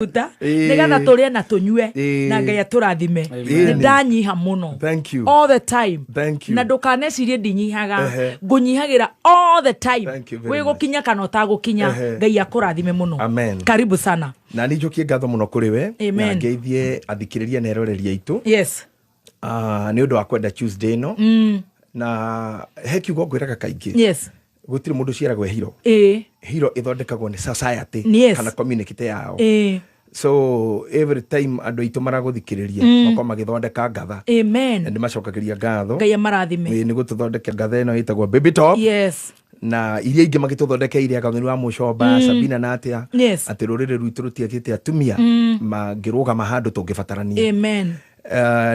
Maguta Ĩĩ. nigetha tũrĩe na tũnyue Ĩĩ. na Ngai atũrathime. Ĩĩ. Nĩ ndanyiha mũno. Thank you. All the time. Thank you. Na ndũkanecirie ndinyihaga. Ehe. Ngũnyihagĩra all the time. Thank you very Wĩ gũkinya kana ũtagũkinya. Ehe. Ngai akũrathime mũno. Amen. Karibu sana. Na nĩ njokie ngatho mũno kũrĩ we. Amen. Na ngeithie athikĩrĩria na eroreri aitũ. Yes. Ah, nĩ ũndũ wa kwenda Tuesday ĩno. Na he kiugo ngwĩraga kaingĩ. Yes. Gũtirĩ mũndũ ũciaragwo e hero. Ĩĩ. Hero ĩthondekagwo nĩ society Yes. kana community yao. Ĩĩ. So every time andũ aitũ maragũthikĩrĩria, makorwo magĩthondeka ngatha. Amen. Na ndĩmacokagĩria ngatho. Ngai amarathime. Ĩĩ, nĩ gũtũthondekera ngatha ĩno ĩtagwo Baby Top. Yes. Na iria ingĩ magĩtũthondekeire Gathoni wa Mũcomba, Sabina na atĩa. Yes. Atĩ rũrĩrĩ rwitũ rũtiagĩte atumia mangĩrũgama handũ tũngĩbatarania. Amen.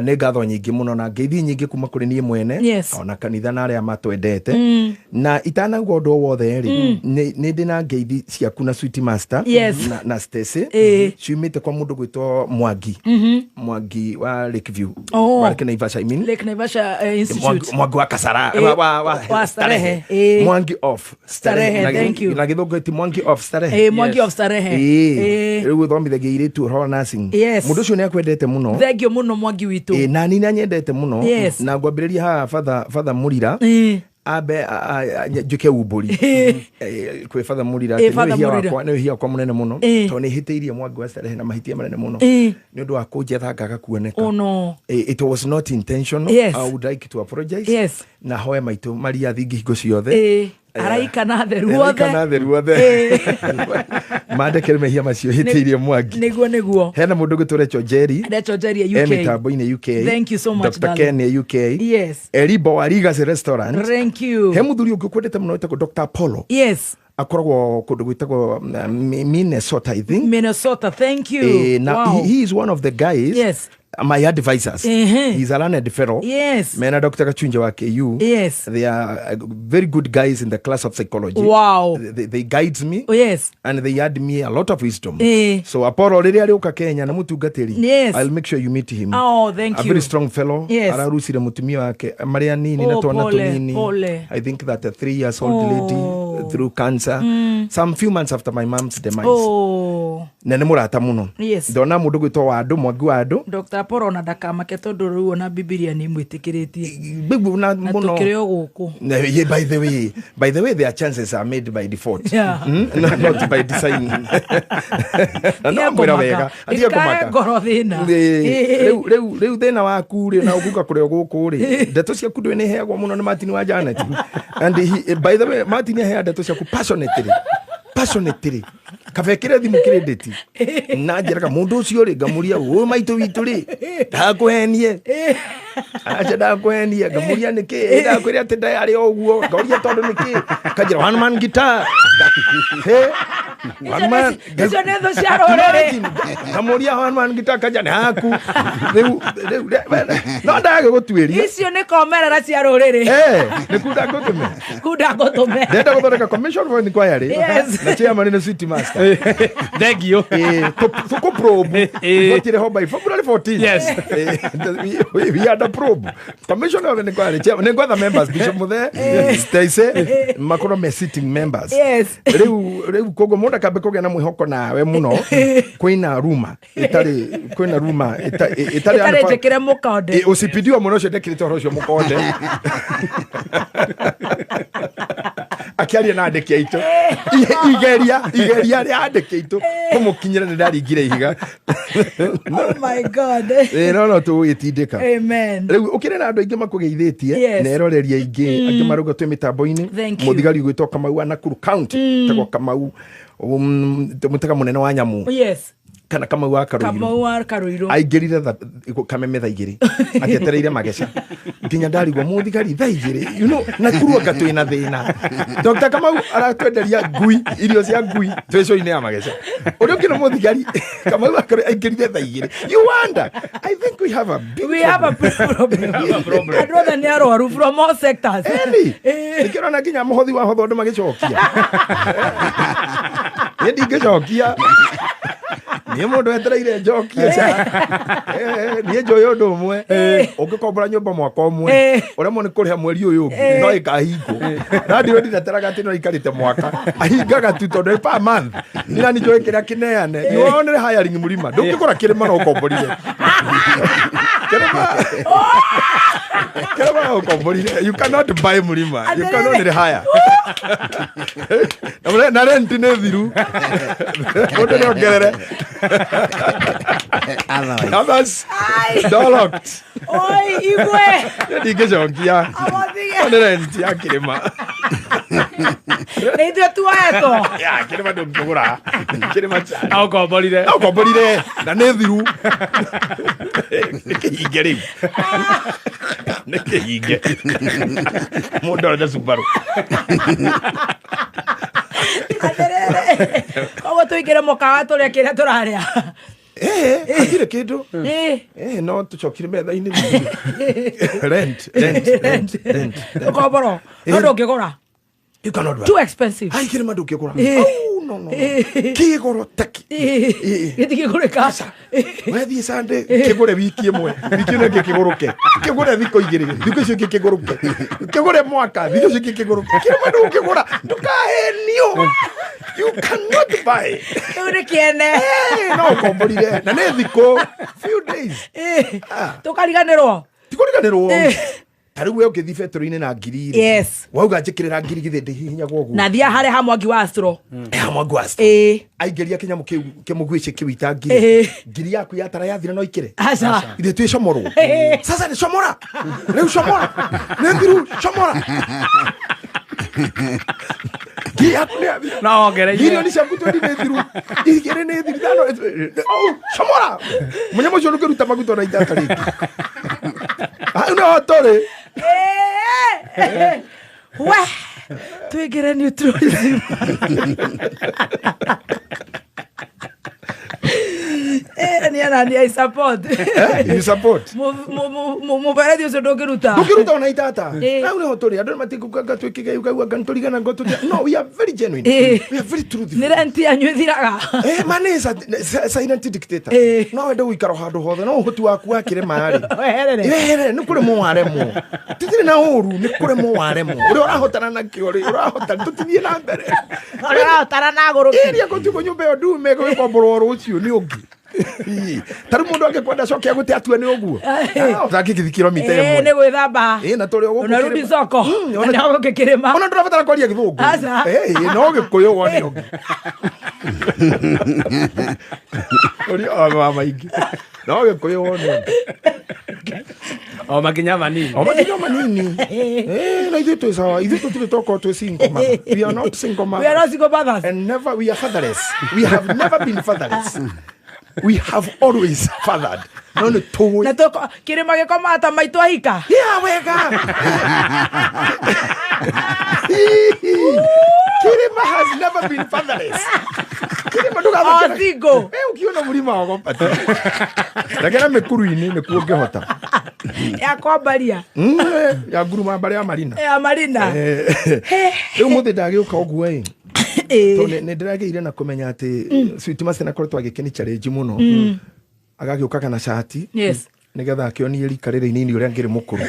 Nĩ ngatho nyingĩ mũno na ngeithi nyingĩ kuma kũrĩ niĩ mwene. Yes. Ona kanitha na arĩa matwendete. Na itanauga ũndũ o wothe rĩ, nĩ ndĩ na ngeithi ciaku na Sweet Master. Yes. Na Stacy. Ĩĩ. Ciumĩte kwa mũndũ gwĩtwo Mwangi. Mwangi wa Lakeview. Oh. Wa Lake Naivasha, I mean. Lake Naivasha Institute. Mwangi wa Kasara, Ĩĩ. wa Wa Starehe. Ĩĩ. Mwangi of Starehe, Na thank you. na gĩthũngũ ti Mwangi of Starehe. Ĩĩ, Mwangi of Starehe. Ĩĩ. Ĩĩ. Rĩu ũthomithagia airĩtu ũhoro wa nursing. Yes. Mũndũ ũcio nĩ akwendete mũno. Thank you mũno Mwangi witũ. Ĩĩ, na ni anyendete mũno. Yes. Na ngwambĩrĩria haha Father Mũrira. Ĩĩ. Ambe njĩke umbũri. Kwĩ Father Mũrira Ĩĩ, atĩ nĩ Father wĩhia Mũrira. wakwa, nĩ wĩhia wakwa mũnene mũno. Ĩĩ. Tondũ nĩ hĩtĩirie Mwangi wa Starehe na mahĩtia manene mũno. Ĩĩ. Nĩ ũndũ wa kũnjetha ngaga kuoneka. Oh no. It was not intentional. Yes. I would like to apologize. Yes. Na hoe maitũ Maria thingi hingo ciothe. Ĩĩ. Araika na atheru othe. Araika na atheru othe. Ĩĩ. Mandekere mehia macio hĩtĩirie Mwangi. Nĩguo nĩguo. Hena mũndũ ũngĩ Rachel Njeri. Rachel Njeri e E UK. mĩtambo-inĩ UK. Thank you so much, Dr. darling. Ken e UK. Yes. Eribo wa Rigas Restaurant. Thank you. He mũthuri ũngĩ ũkwendete mũno wĩtagwo Dr. Apollo. Yes. Akoragwo kũndũ gwĩtagwo Minnesota, I think. Minnesota, thank you. Na Wow. he is one of the guys. Yes. My advisors. Ehe. He's a learned fellow. Yes. Mena Dr. Gachunja wa KU. Yes. They are very good guys in the class of psychology. Wow. They guide me. Oh, yes. And they add me a lot of wisdom. Eh. So Apollo rĩrĩa arĩũka Kenya na mũtungatĩri. Yes. I'll make sure you meet him. Oh, thank A you. very strong fellow. Yes. Ararusire mũtumia wake marĩa nini na Oh, twana pole, tũnini. pole. I think that a 3 years old Oh. lady through cancer. Some few months after my mom's demise. Oh. Na nĩ mũrata mũno. Yes. Ndona mũndũ gwĩtwo Wandũ, Mwangi wa Andũ. Dr. Apollo ona ndakamake tondũ rĩu ona Bibilia nĩ imwĩtĩkĩrĩtie. Big na Na mũno. tũkĩrĩ o gũkũ. Yeah, by the way, their chances are made by default. Yeah. No, not by design. No ngwĩra wega. Atige Ndikae kũmaka. ngoro thĩna. Ĩĩ, rĩu thĩna waku rĩ, na ũguka kũrĩa gũkũ rĩ, ndeto ciaku ndũĩ nĩ heagwo mũno nĩ Martin wa Janet. And he, by the way, Martin ahea ndeto ciaku passionately. Passionately. Kabekĩre thimũ credit. Na njĩraga mũndũ ũcio rĩ, ngamũria ũyũ maitũ witũ rĩ, ndakũhenie. Aca ndakũhenie, ngamũria nĩkĩ, ndakwĩra atĩ ndayarĩ o ũguo, ngaũria tondũ nĩkĩ, kanjĩra one man guitar. He, one man. Icio nĩ thũ cia rũrĩrĩ. Ngamũria one man guitar kanja nĩ haku. Rĩu no ndagĩgũtuĩria. Icio nĩ komerera cia rũrĩrĩ. Eh, nĩ kunda ngũtũme. Kunda ngũtũme. Ndenda gũthondeka commission for inquiry. Yes. Na chairman nĩ Sweet Master. Thank you. Tũkũprobe. Gũtirĩ ho by February 14. Yes. We had a probe. Commission of inquiry. Chairman, nĩ ngwetha members Bishop Muthe, Stacy, makorwo me sitting members. Yes. Rĩu koguo mũndũ akambe kũgĩa na mwĩhoko nawe mũno. Kwĩna ruma ĩtarĩ kwĩna ruma ĩtarĩ Ĩtarĩ njĩkĩre mũkonde. OCPD wa mũno ũcio ndekĩrĩte ũhoro ũcio mũkonde. Akĩaria na andĩki aitũ. Igeria rĩa andĩki aitũ kũmũkinyĩra nĩ ndaringire ihiga. Oh my God. Ĩĩ, no tũgũgĩtindĩka. Amen. Rĩu ũkĩrĩ na andũ aingĩ makũgeithĩtie Yes. na eroreri aingĩ angĩ marauga twĩ mĩtambo-inĩ. Thank you. Mũthigari ũgwĩtwo Kamau wa Nakuru County, etagwo Kamau, mũtega mũnene wa nyamũ. Yes. Kana Kamau wa Karũirũ. Kamau wa Karũirũ. Aingĩrire kameme thaa igĩrĩ akĩetereire mageca nginya ndarigwo mũthigari thaa igĩrĩ, you know, Nakuru anga twĩna thĩna. Dr. Kamau aratwenderia ngui, irio cia ngui twĩ show-inĩ ya mageca. Ũrĩa ũngĩ nĩ mũthigari Kamau akorwo aingĩrire thaa igĩrĩ. You wonder, I think we have a big We have a problem. Andũ othe nĩ arwaru from all sectors. Eni, Eh. nĩkĩo ũrona nginya mũhothi wa hotho andũ magĩcokia. Niĩ ndingĩcokia. Niĩ mũndũ etereire njokie ca. Niĩ njũĩ ũndũ ũmwe, ũngĩkombora nyũmba mwaka ũmwe, ũremwo nĩ kũrĩha mweri ũyũ ũngĩ, no ĩkahingwo. Na ndirĩ ndineteraga atĩ no ikarĩte mwaka, ahingaga tu tondũ nĩ per month. Nina nĩ njũĩ kĩrĩa kĩneane. You only hiring mũrima, ndũngĩgũra kĩrĩma no ũkomborire kĩrĩma. Kĩrĩma no ũkomborire. You cannot buy mũrima, you can only hire. Na rent nĩ thiru, mũndũ nĩ ongerere. Otherwise. Others, door locked. Oi, igwe. Ndingĩcokia. Awathige. Nĩ rent ya kĩrĩma. Nĩ ithuĩ tuoetwo. Ya kĩrĩma ndũngĩgũra kĩrĩma cha. Na ũkomborire. Na ũkomborire na nĩ thiru, nĩ kĩhinge rĩu, nĩ kĩhinge, mũndũ arenda Subaru. Atĩrĩrĩ, koguo tũingĩre mũkawa tũrĩa kĩrĩa tũrarĩa. Hatirĩ kĩndũ. No tũcokire metha-inĩ. Rent, rent, rent, rent. Ũkomboro no ndũngĩgũra. You cannot buy. Too expensive. Ai, kĩrĩma ndũngĩgũra. Eh. Oh, no, no, no. Kĩgoro taki. Gĩtingĩgũrĩka. Wethiĩ Sunday kĩgũre wiki ĩmwe, wiki ĩno ĩngĩ kĩgũrũke, kĩgũre thikũ 2, thikũ icio ingĩ kĩgũrũke, kĩgũre mwaka, thikũ icio ingĩ kĩgũrũke. Kĩrĩma ndũngĩgũra, ndũkahenio. You cannot buy. Rĩu nĩ kĩene. No ũkomborire na nĩ thikũ few days. Tũkariganĩrwo. Tikũriganĩrwo. Ta rĩu we ũngĩthiĩ betũrũ-inĩ na ngiri rĩ, wauga njĩkĩrĩra ngiri, githĩ ndĩhihinyagwo ũguo? Na thia harĩa ha mwangi wa Astro. Mwangi wa Astro. Aingĩria kĩnyamũ kĩu kĩmũguĩci kĩu ita ngiri, ngiri yaku yatara yathira no ikĩre. Aca. Ithe twĩ comorwo. Sasa nĩ comora rĩu, comora nĩ thiru, comora ngiri yaku nĩ yathira. No wongereire. Milioni ciaku 20 nĩ thiru, 2 nĩ thiru, 5. Oh, comora mũnyamũ ũcio ndũngĩruta maguta ona itata rĩngĩ. Hau nĩho tũrĩ. We twingĩre neutralism. Niĩ nani I support. You support. Mũberethi ũcio ndũngĩruta. Ndũngĩruta ona itata. Hau nĩho tũrĩ. Andũ nĩmatikũkanga twĩkĩge ukaigua anga nĩtũrigana ngo tũti. No, we are very genuine. We are very truthful. Nĩ rent yanyu ĩthiraga. Man is a silent dictator. No wende gũikara handũ hothe, no ũhoti waku wa kĩrĩma rĩ, Weherere. weherere. Nĩ kũremwo waremwo, tũtirĩ na ũru, nĩ kũremwo waremwo. Ũrĩa ũrahotana nakĩo rĩ, ũrahotana, tũtithiĩ na mbere. Ũrĩa ũrahotana na agũrũki. Ĩria gũtigwo nyũmba ĩyo ndume gũgĩkomborwo rũciũ nĩ ũngĩ. Ta rĩu mũndũ angĩkwenda coke agũte atue nĩ ũguo ũtangĩgĩthi kilomita Nĩ 1. gwĩthamba. Na tũrĩ o gũkũ Unarudi kĩrĩma. soko. Na gũkĩ kĩrĩma. Ona ndũrabatara kwaria gĩthũngũ. Aca. No gĩkũyũ wone ũngĩ ũria o wa maingĩ, no gĩkũyũ wone ũngĩ. O makinya manini. O makinya manini. Na ithuĩ twĩ sawa, ithuĩ tũtirĩ tokorwo twĩ single mother. We are not single We are mother not single mothers. And never. We are fatherless. We have never been fatherless, we have always fathered. No nĩ tũĩ. Na tũko kĩrĩma gĩkomaga ta maitũ ahika. Yeah, wega. Kirima has never been fatherless. Kirima O ndũgathakĩra. single. Ũkiona mũrima wagopa tu. Rekera mĩkuru-inĩ nĩkuo ũngĩhota. Ya kwambaria. Ya nguruma mbarĩ ya Marina. Ya Marina. Rĩu mũthĩ ndagĩũka ũguo ĩ, tondũ nĩ ndĩragĩire na kũmenya atĩ Sweet Mercy akoretwo agĩkĩni challenge mũno, agagĩũkaga na cati nĩgetha akĩonie rika rĩrĩ inini ũrĩa ngĩrĩ mũkũrũ.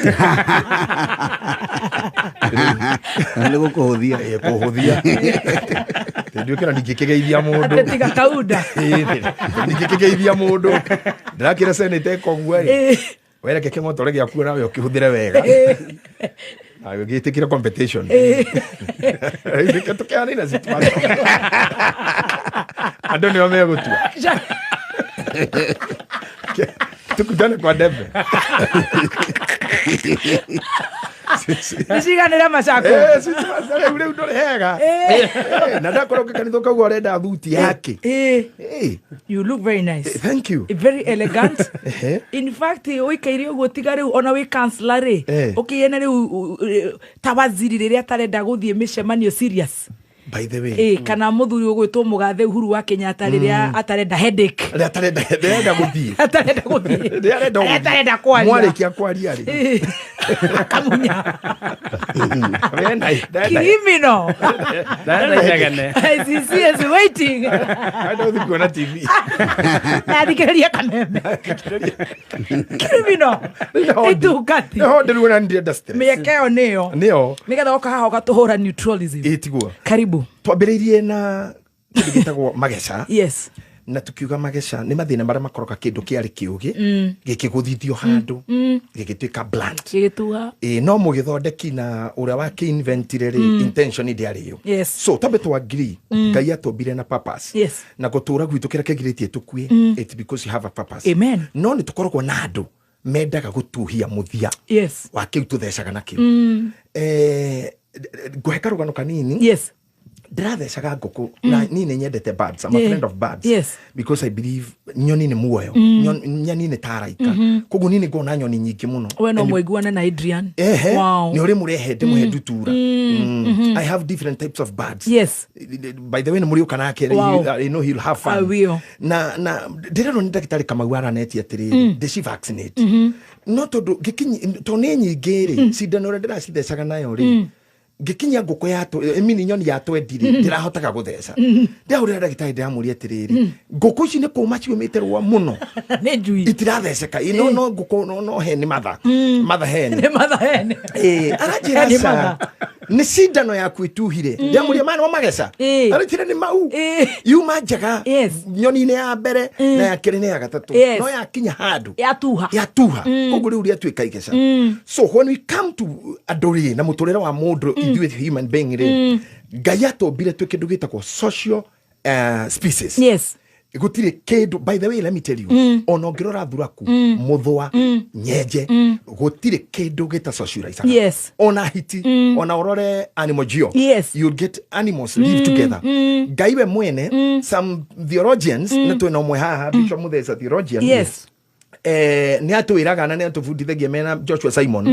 Nĩ gũkũhũthia. Kũhũthia nduĩke na ndingĩkĩgeithia mũndũ. Atĩ tiga kaunda. Ndingĩkĩgeithia mũndũ, ndĩrakĩra senate ĩka ũguo ĩ. Wereke kĩng'otore gĩaku nawe ũkĩhũthĩre wega na gĩtĩkĩre competition. Reke tũkĩhanaine na Sweet Mercy. Andũ nĩo megũtua. Tukutane kwa debe. Nĩ ciganĩre macako. Sweet Mercy, rĩu ndũrĩ hega. Na ndakorwo kanitha ũkauga ũrenda thuti yake. You look very nice. Thank you. Very elegant. Ehe. In fact, ũikaire ũguo tiga rĩu ona wĩ counselor rĩ, ũkĩene rĩu ta waziri rĩrĩa atarenda gũthiĩ mĩcemanio serious. By the way, Kana mũthuri ũgwĩtwo mũgathe Uhuru wa Kenyatta rĩrĩa atarenda headache. Rĩrĩa atarenda, ndĩrenda gũthiĩ. Atarenda gũthiĩ. Rĩrĩa arenda Rĩrĩa gũthiĩ. atarenda kwaria. Mwarĩkia kwaria rĩ, Akamunya. Criminal. ICC is waiting. I don't think kuona TV. Na thikĩrĩria kameme. Criminal. Itungati. No ndĩruona ndĩrenda stress. Mĩeke ĩyo nĩyo. Nĩyo. Nĩgetha woka haha ũgatũhũra neutralism. Ĩ tiguo. Karibu. Twambĩrĩirie na kĩndũ gĩtagwo mageca. Yes. Na tukiuga mageca nĩ mathĩna marĩa makoroka kĩndũ kĩarĩ kĩũgĩ gĩkĩgũthithio handũ gĩgĩtuĩka blunt. Gĩgĩtuha. Ĩ no mũgĩthondeki na ũrĩa wakĩinventire rĩ intention ndĩarĩ yo. Yes. So twambe tũ agree Ngai atũmbire na purpose. Yes. Na gũtũra gwitũ kĩrĩa kĩgirĩtie tũkue it's because you have a purpose. Amen. No nĩ tũkoragwo na andũ mendaga gũtuhia mũthia. Yes. Wa kĩu tũthecaga nakĩo. Ngũhe karũgano kanini. Yes. Ndĩrathecaga ngũkũ na niĩ nĩ nyendete birds. I'm a friend of birds. Yes. Because I believe nyoni nĩ muoyo. Nyoni nĩ ta araika. Koguo niĩ nĩ ngona nyoni nyingĩ mũno. We no mũiguane na Adrian. Ehe. Wow. Nĩ ũrĩ mũrehe ndĩmũhe ndutura. I have different types of birds. Yes. By the way nĩ mũrĩũka nake. Wow. I know he'll have fun. I will. Na ndĩrerwo nĩ ndagĩtarĩ Kamau aranetie atĩrĩrĩ ndĩci vaccinate. No tondũ ngĩkinyi tondũ nĩ nyingĩ rĩ cindano ĩrĩa ndĩracithecaga nayo rĩ ngĩkinyia ngũkũ ya mini nyoni ya 20 rĩ ndĩrahotaga gũtheca. Ndĩrahũrĩra ndagĩtarĩ ndĩramũria atĩrĩrĩ ngũkũ ici nĩ kũma ciumĩte rũa mũno. Nĩ njui. Itiratheceka. No no ngũkũ no he nĩ matha. Matha hen. Nĩ matha hen. Aranjĩra ca nĩ cindano yaku ĩtuhire. Ndĩramũria maya nĩmo mageca. Aranjĩra nĩ mau. Yuma njega. Nyoni-inĩ ya mbere na ya kerĩ na ya gatatũ. No yakinya handũ. Yatuha. Yatuha. Koguo rĩu rĩatuĩka igeca. So when we come to andũ rĩ na mũtũrĩre wa mũndũ ithuĩ human being rĩ Ngai atũmbire twĩ kĩndũ gĩtagwo social species. Yes. Gũtirĩ kĩndũ, by the way let me tell you, ona ũngĩrora thuraku mũthũa nyenje gũtirĩ kĩndũ gĩta socializaga. Yes. Ona hiti ona ũrore animal geo. Yes. You'll get animals live together. Ngai we mwene some theologians na twĩna ũmwe haha Bishop Muthesa theologian. Yes. Nĩ atwĩraga na nĩ atũbundithagia mena Joshua Simon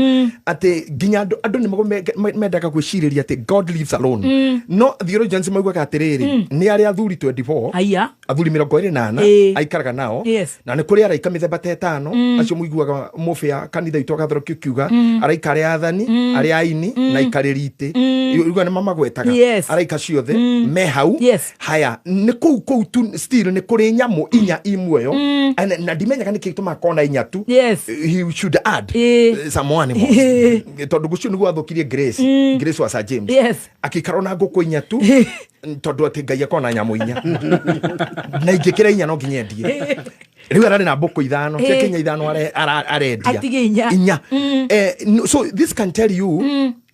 atĩ nginya andũ nĩ mendaga gwĩcirĩria atĩ God lives alone. No theologians maugaga atĩrĩrĩ nĩ arĩa athuri 24 Aya. Athuri 24 aikaraga nao. Yes. Na nĩ kũrĩ araika mĩthemba ta ĩtano acio mũiguaga mũbĩa kanitha itũ agathorokio kiuga araika arĩa athani arĩa aini na aikarĩri itĩ ũiguaga nĩ mamagwetaga. Yes. Araika ciothe me hau. Yes. Haya nĩ kũu tu still nĩ kũrĩ nyamũ inya i muoyo na ndimenyaga nĩkĩ gĩtũmaga kona inya tu. Yes. He should add some animals. Tondũ gũcio nĩguo athũkirie Grace. Grace wa Sir James. Yes. Akĩikara na ngũkũ inya tu tondũ atĩ Ngai akona nyamũ inya. Na ingĩkĩra inya no nginya endie. Rĩu ararĩ na mbũkũ ithano ciakinya ithano arendia. Atige inya. Inya. So this can tell you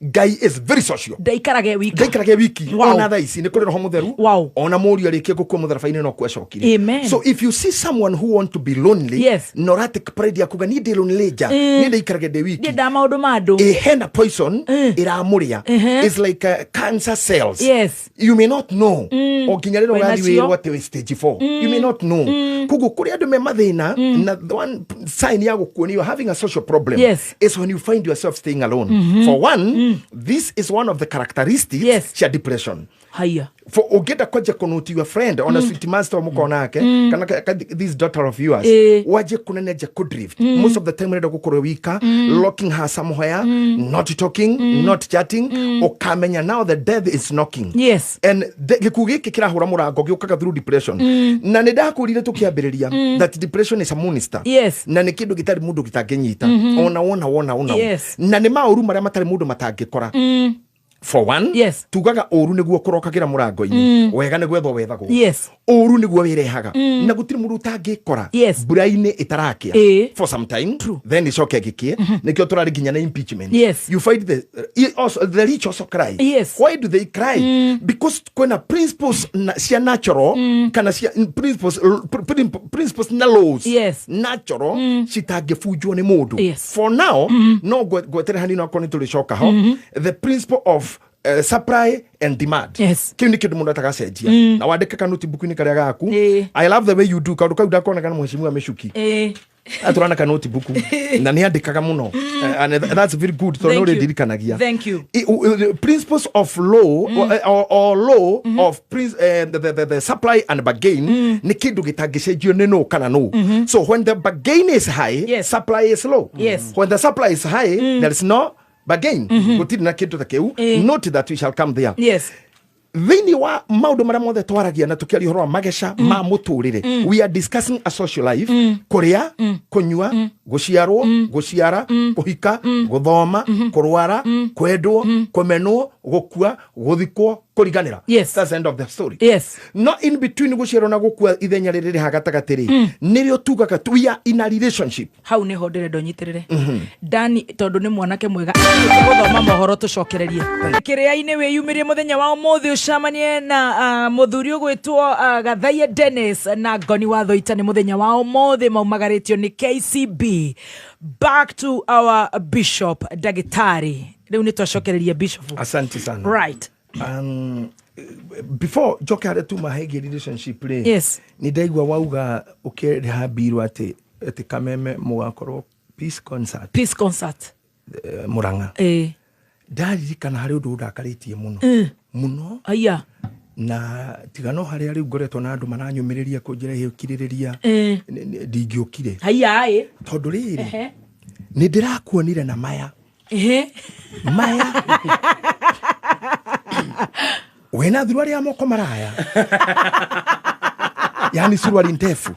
Ngai is very social. Ndaikarage wiki. Ndaikarage wiki. Wow. Ona thaa ici nĩ kũrĩ roho mũtheru. Wow. Ona mũriũ arĩkia gũkua mũtharaba-inĩ no kuacokire. Amen. So if you see someone who want to be lonely, yes, na ũratake pride ya kuga niĩ ndĩ lonely nja, niĩ ndaikarage ndĩ wiki. Ndĩendaga maũndũ ma andũ. Hena poison ĩramũrĩa. It's like cancer cells. Yes. You may not know. O nginya rĩrĩa ũrathiĩ Wĩnacio. wĩrwo atĩ wĩ stage 4. You may not know. Koguo kũrĩ andũ me mathĩna na the one sign ya gũkuonia you are having a social problem yes, is when you find yourself staying alone. For one, this is one of the characteristics, yes, cia depression. Haya. For ũngĩenda kwanja kũnũti your friend ona sweet master mũkona ake kana this daughter of yours waje kunene nja kũdrift. Most of the time ũrenda gũkorwo wika locking her somewhere, not talking, not chatting, ũkamenya now the death is knocking. Yes. And gĩkuũ gĩkĩ kĩrahũra mũrango gĩũkaga through depression. Na nĩ ndakwĩrire tũkĩambĩrĩria that depression is a monster. Yes. Na nĩ kĩndũ gĩtarĩ mũndũ gĩtangĩnyita. Ona wona wona wona. Yes. Na nĩ maũru marĩa matarĩ mũndũ matangĩkora. For one, yes, tugaga ũru nĩguo kũrokagĩra mũrango-inĩ, wega nĩ gwethwo wethagwo. Yes. Ũru nĩguo wĩrehaga. Na gũtirĩ mũndũ ũtangĩkora yes, mbura-inĩ ĩtarakia for some time. True. Then ĩcoke ĩgĩkĩe. Nĩkĩo tũrarĩ nginya na impeachment. Yes. You find the also, the rich also cry. Yes. Why do they cry? Because kwĩna principles cia natural kana cia principles na laws, yes, natural citangĩbunjwo nĩ mũndũ. Yes. For now, no ngwetere hanini akorwo nĩ tũrĩcoka ho. The principle of Supply and demand. Yes. Kiu ni kindu mundu atagacenjia. Na wandike kanuti buku-inĩ karĩa gaku. I love the way you do. Kaundu kau ndakonaga na mheshimiwa Michuki. Aturana ka notebook na nĩ andĩkaga mũno. And that's very good tondũ Thank nĩ you. ũrĩndirikanagia. Thank you. Principles of law or law of the supply and bargain nĩ kĩndũ gĩtangĩcenjio nĩ no kana no. So when the bargain is high, Yes. supply is low. Yes. When the supply is high, there is no bargain. Gũtirĩ na kĩndũ ta kĩu. Note that we shall come there. Yes. Thĩinĩ wa maũndũ marĩa mothe twaragia na tũkĩaria ũhoro wa mageca ma mũtũrĩre, we are discussing a social life, kũrĩa, kũnyua, gũciarwo, gũciara, kũhika, gũthoma, kũrwara, kwendwo, kũmenwo, gũkua, gũthikwo, kũriganĩra. Yes. That's the end of the story. Yes. No in between gũciarwo na gũkua ithenya rĩrĩ rĩ ha gatagatĩ rĩ, nĩrĩo tugaga we are in a relationship. Hau niho ndĩrenda ũnyitĩrĩre Dani tondũ nĩ mwanake mwega gũthoma mohoro tũcokererie kĩrĩa-inĩ wĩyumĩrie mũthenya wa ũmũthĩ ũcemanie na mũthuri ũgwĩtwo Gathaia Dennis na Ngoni wa Thoita nĩ mũthenya wa ũmũthĩ maumagarĩtio nĩ KCB. Back to our bishop ndagĩtarĩ rĩu nĩ twacokereria bishop. Asante sana. Right. Before njoke harĩa tuma hegie relationship rĩ, Yes. nĩ ndaigua wauga ũkĩrĩha mbirũ atĩ Kameme mũgakorwo peace concert. Peace concert. Murang'a. Ndaririkana harĩ ũndũ ũndakarĩtie mũno. Mũno. Aya. Na tiga no harĩa rĩu ngoretwo na andũ maranyũmĩrĩria kũnjĩra ĩkirĩrĩria ndingĩũkire. Aya ĩ. Tondũ rĩrĩ nĩ ndĩrakuonire na maya. Maya. Wena thuruari ya moko maraya. Yani suruari ndefu.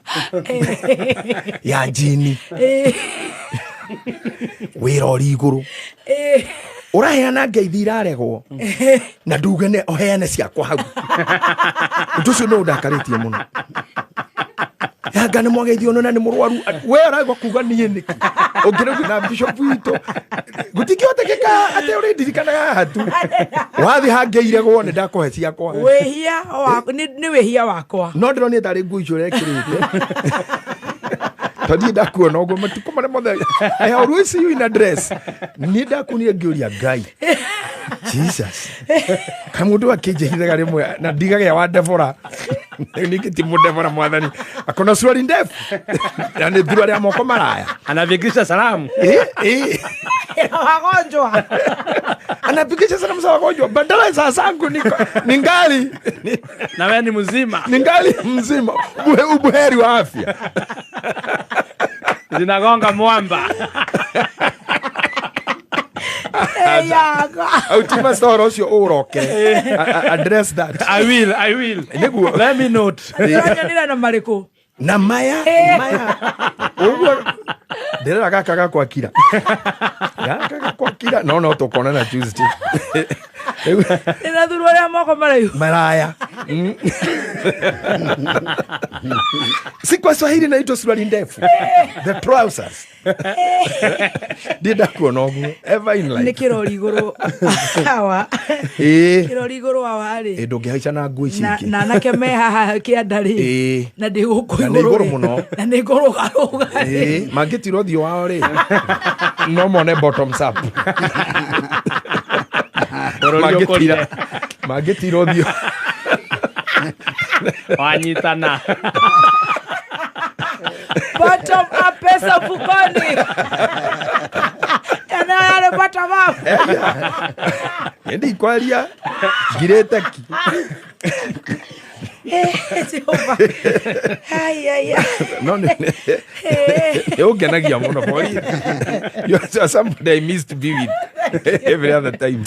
Ya jini. Wĩra ũrĩ igũrũ. Ũraheana ngeithi iraregwo. Na nduge ne ũheane ciakwa hau. Ũndũ ũcio nĩ ũndakarĩtie mũno. Yanga nĩ mwageithio ona nĩ mũrwaru. We ũraigua kuga niĩ nĩkĩ? Ũngĩrauga na bishop witũ. Gũtingĩhotekeka atĩ ũrĩndirikanaga haha tu. Wathiĩ hangĩiregwo nĩ ndakũhe ciakwa. Wĩhia nĩ wĩhia wakwa. No ndĩronire tarĩ nguo icio ũrekĩrĩte. Tondũ ndakuona ũguo matukũ marĩa mothe. I always see you in a dress. Nĩ ndakuonire ngĩũria Ngai. Jesus. Kamũndũ akĩnjĩhithaga rĩmwe na ndigagĩa wa Deborah. Ningĩ ti mũdebora mwathani. Akona suruari ndefu. Na nĩ thuruari ya moko maraya. Anafikisha salamu. Wagonjwa. Anafikisha salamu za wagonjwa. Badala za zangu ningali. Na wewe ni mzima. Ningali mzima. Ubuheri wa afya. Zinagonga mwamba. Autima story ũcio ũroke. Address that. I will. Let me note. Ũranyonire na marĩkũ? Na maya. Ũguo ndĩrera gaka gakwa kira. Gaka gakwa kira. No tũkonana Tuesday. Ndĩna thuruarĩ ya moko maraihu. Maraya. Si kwa Swahili inaitwa suruali ndefu. The trousers. Ndĩ ndakuona ũguo ever in life. Nĩ kĩrori igũrũ hawa. Kĩrori igũrũ hawa rĩ. Ndũngĩhaica na nguo ici ingĩ. Na anake me haha kĩanda rĩ. Na ndĩ gũkũ igũrũ. Na nĩ igũrũ mũno. Na nĩ ngũrũgarũga. Mangĩtira ũthiũ wao rĩ. No mone bottoms up. Mangĩtira ũthiũ. Wanyitana. Bottom up pesa mfukoni. Yana bottom up. Endi kwaria ngirete ki. Jehova. Ai ai. No no. Ũngenagia mũno boy. You are somebody I miss to be with every other time.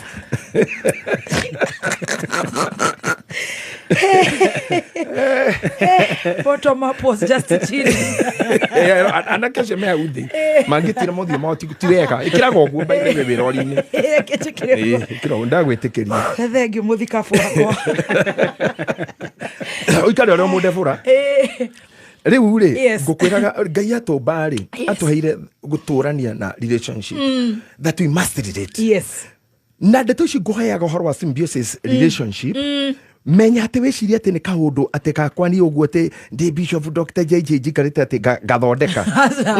Bottom up was just chilling. Anake acio me hau thĩ mangĩtira mothiũ mao ti wega. Ĩkĩraga ũguo by the way wĩra-inĩ. Ĩkĩra ũguo ndagwĩtĩkĩria. Thengiũ mũthikabu wakwa. Ũikare ũrĩa mũndebũra. Rĩu rĩ ngũkwĩraga Ngai atũmba rĩ atũheire gũtũrania na relationship that we must relate. Yes. Na ndeto ici ngũheaga ũhoro wa symbiosis relationship. Menya atä wä atä nä kaå ndå atä gakwa nä å guo atä ndä Bishop Dr. JJ njikarä te atä ngathondeka. Aca.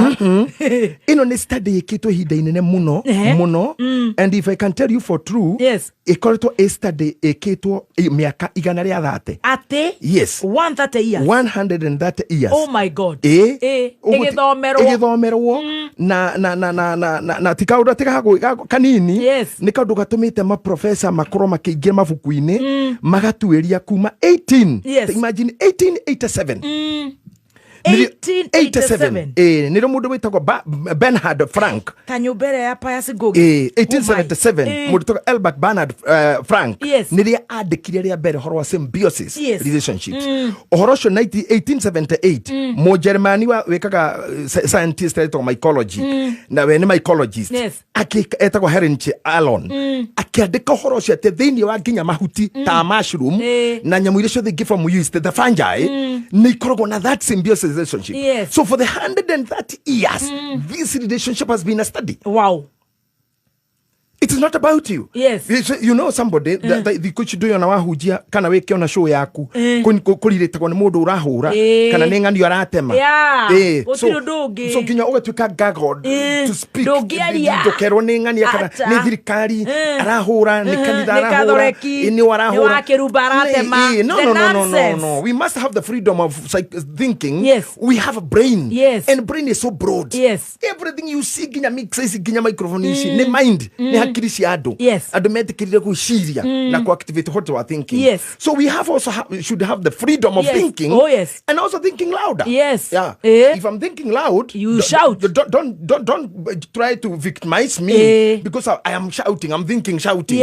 Ĩno nĩ study ĩkĩtwo ihinda inene mũno mũno, and if I can tell you for true, ĩkoretwo ĩ study ĩkĩtwo mĩaka 130. Atä? Yes. 130 years? 130 years. Oh my God. Ĩ. Ĩgĩthomerwo. Ĩgĩthomerwo na ti kaũndũ atĩ kanini. Nĩ kaũndũ gatũmĩte maprofesa makorwo makĩingĩra mabuku-inĩ magatuĩria kuma 18 imagine 1887. 1887. Ĩ, nĩrĩo mũndũ wĩtagwo Bernhard Frank. Ta nyũmba ĩrĩa ya Pius Ngugi. Ĩ, 1877. Ĩ. Mũndũ wĩtagwo Albert Bernhard Frank nĩrĩa andĩkire rĩa mbere ũhoro wa symbiosis relationships. Ũhoro ũcio 1878, mũjeremani wĩkaga scientist etagwo mycology, na we nĩ mycologist, etagwo Heinrich Alon, akĩandĩka ũhoro ũcio atĩ thĩinĩ wa nginya mahuti ta mushroom na nyamũ iria ciothe ingĩ from yeast, the fungi, nĩ ikoragwo na that symbiosis relationship. So for the 130 years this relationship has been a study. It is not about you. You know somebody thikå ici ndå ona wahunjia kana wä ke ona show yaku kå rirä nä må ndå å rahå ra kana nä ng'anio aratema. Gũtirĩ ũndũ ũngĩ. So nginya å gatuä ka gagod to speak. Ndũngĩaria. Ndå kerwo nä ng'ania kana Acha. nä thirikari arahå ra, nä kanitha Nĩ arahå ra, Kathoreki, nä arahå nĩ wa Kĩrumba aratema. No, The no, no, no, no, nonsense. no. We must have the freedom of thinking. We have a brain. And brain is so broad. Everything you see, nginya mix ici, nginya microphone ici, nĩ mind, nĩ hakiri cia andũ. Andũ metĩkĩrire gwĩciria na ku-activate what we are thinking. So we have also should have the freedom of thinking and also thinking louder. Yeah. If I'm thinking loud, You shout. Don't try to victimize me because I am shouting. I'm thinking shouting.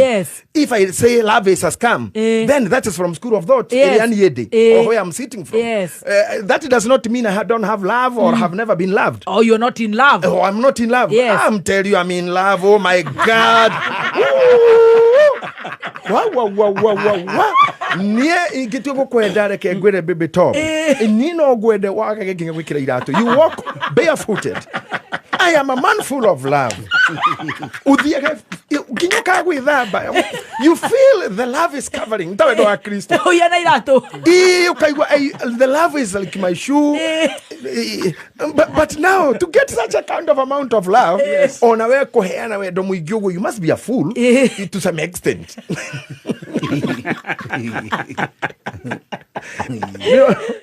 If I say love is a scam, then that is from school of thought, ĩrĩa niĩ ndĩ, or where I'm sitting from. That does not mean I don't have love or have never been loved. Oh, you're not in love. Oh, I'm not in love. I'm tell you, I'm in love. Oh my God. Woo! Wa wa wa wa wa wa. Niĩ ingĩtua gũkwenda, reke ngwĩre, baby top. Niĩ no ngwende wagage nginya gwĩkĩra iratũ. You walk barefooted. I am a man full of love. Ũthiage nginya ũkaga gwĩthamba. You feel the love is covering. Ta wendo wa Kristo. Ũiya na iratũ. Ii, ukaigua the love is like my shoe. But now to get such a kind of amount of love, ona we kuheana wendo mũingĩ ũguo, you must be a fool to some extent.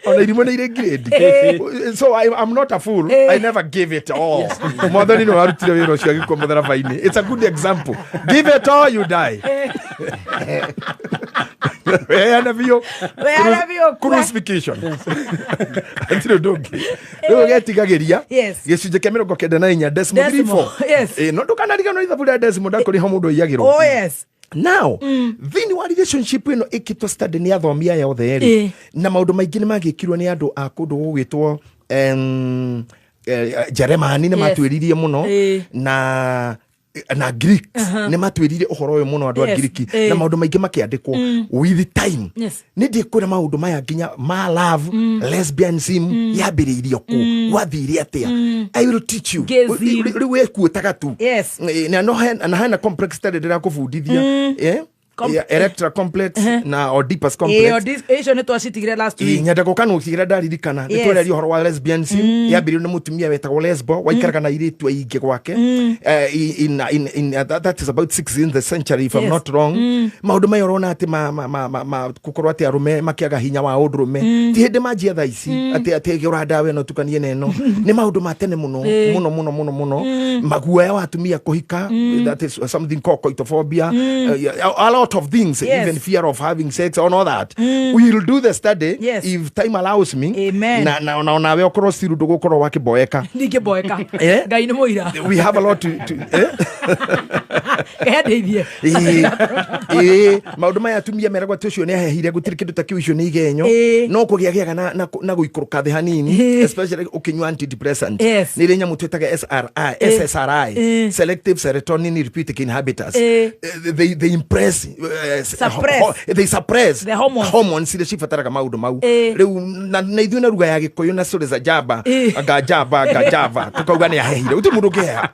Ona irimũ nĩ irĩ grade. So I'm not a fool. I never give it all. Mwathani nĩ warutire wĩra ũcio agĩkua mũtharaba-inĩ. It's a good example. Give it all, you die. Weana biũ. Weana biũ, kue. Crucifixion. Hatirĩ ũndũ ũngĩ. Rĩu ũgetigagĩria gĩcunjĩ kĩa 94 decimal Decimal, 34. No ndũkanariganĩrwo ithabu rĩa decimal ndakũrĩha mũndũ aiyagĩrwo. Now thĩinĩ wa relationship ĩno ĩkĩtwo study nĩ athomi aya othe rĩ, na maũndũ maingĩ nĩ magĩkirwo nĩ andũ a kũndũ gũgwĩtwo Jeremani, nĩ matuĩririe mũno na Greeks nĩ matuĩrire ũhoro ũyũ mũno, andũ a Giriki, na maũndũ maingĩ makĩandĩkwo with time. Nĩ ndĩkwĩra maũndũ maya nginya ma love, lesbianism yambĩrĩirio kũ, gwathire atĩa. I will teach you. Gayism. Rĩu wekuotaga tu. Na no na hena complex tarĩ ndĩrakũbundithia. Electra complex na Oedipus complex. Icio nĩ twacitigire last week. Nyenda gũka nũcigĩra ndaririkana nĩ twararia ũhoro wa lesbianism. Yambĩrĩirio nĩ mũtumia wetagwo Lesbo, waikaraga na airĩtu aingĩ gwake. In that is about 16th century, if I'm not wrong. Maũndũ maya ũrona atĩ ma gũkorwo atĩ arũme makĩaga hinya wa ũndũrũme ti hĩndĩ manjia thaa ici atĩ gũra ndawa ĩno tukanie na ĩno, nĩ maũndũ ma tene mũno mũno mũno mũno mũno. Maguoya wa atumia kũhika, that is something called coitophobia, a lot of things, even fear of having sex and all that. We will do the study if time allows me. Amen. Na onawe okorwo ciru ndũgũkorwo wakĩboeka. Ndingĩboeka. Ngai nĩ mũira. We have a lot to eh? Ngai andeithie. Ĩĩ, maũndũ maya atumia meragwo atĩ ũcio nĩ ahehire, gũtirĩ kĩndũ ta kĩu, icio nĩ igenyo, no kũgĩa gĩaga na gũikũrũka thĩ hanini, especially ũkĩnyua antidepressant. Nĩ irĩ nyamũ twĩtaga SRI, SSRI, selective serotonin reuptake inhibitors. They impress Suppress. They suppress The hormones. Hormones iria cibataraga maũndũ mau. Rĩu na ithuĩ na ruga ya Gĩkũyũ na story za jaba, anga jaba, anga java, tukauga nĩ ahehire. Gũtirĩ mũndũ ũngĩheha.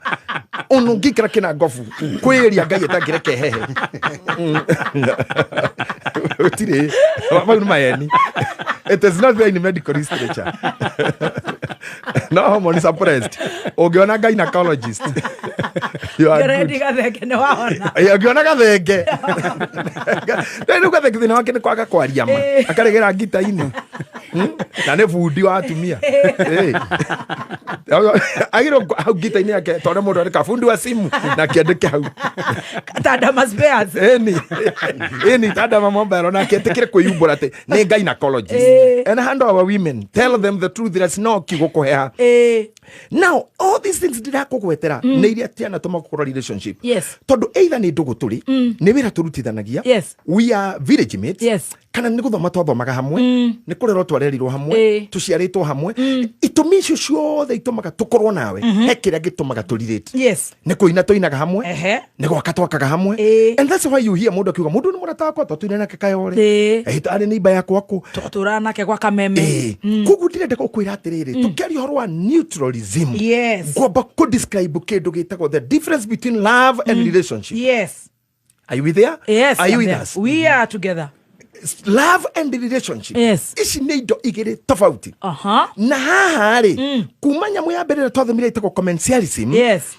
Ona ũngĩikara kĩna ngobu kwĩria Ngai ĩtangĩreke hehe. Gũtirĩ mau nĩ maheni. It is not there in medical literature. No hormone suppressed. Ũngĩona gynecologist, you are good. Ngerendi gathenge nĩ wahona. Ũngĩona gathenge rĩu, gathenge thĩna wake nĩ kwaga kwaria ma, akaregera ngita-inĩ. Na nĩ bundi wa atumia. Agĩrwo hau ngita-inĩ yake tondũ mũndũ andĩka bundi wa simu na kĩandĩke hau. Tandama Spares. Ĩni ĩni, Tandama Mobile, na akĩetĩkĩre kwĩyumbũra atĩ nĩ gynecologist. And hand our women, tell them the truth. There's no kiugo kũheha. Now all these things ndirakũgwetera nĩ iria tianatũma gũkorwo relationship. Tondũ either nĩ ndũgũ tũrĩ, nĩ wĩra tũrutithanagia, we are village mates, kana nĩ gũthoma twathomaga hamwe, nĩ kũrerwo twarerirwo hamwe, tũciarĩtwo hamwe. Itũmi icio ciothe itũmaga tũkorwo nawe, he kĩrĩa gĩtũmaga tũrirĩte. Nĩ kũina tũinaga hamwe, nĩ gwaka twakaga hamwe. And that's why you hear mũndũ akiuga mũndũ nĩ mũrata wakwa, twatũire nake kayore. Arĩ neighbor yakwa kũ. Tũtũraga nake gwa kameme. Koguo ndĩrenda gũkwĩra atĩrĩrĩ, tũkĩaria ũhoro wa neutralism, ngwamba kũ-describe kĩndũ gĩtagwo the difference between love and relationship. Are you there? Yes. Are you I'm with there. us? We are together. Love and relationship, ici nĩ indo igĩrĩ tofauti. Na haha rĩ, kuma nyamũ ya mbere ĩrĩa twathomire ĩtagwo commensalism,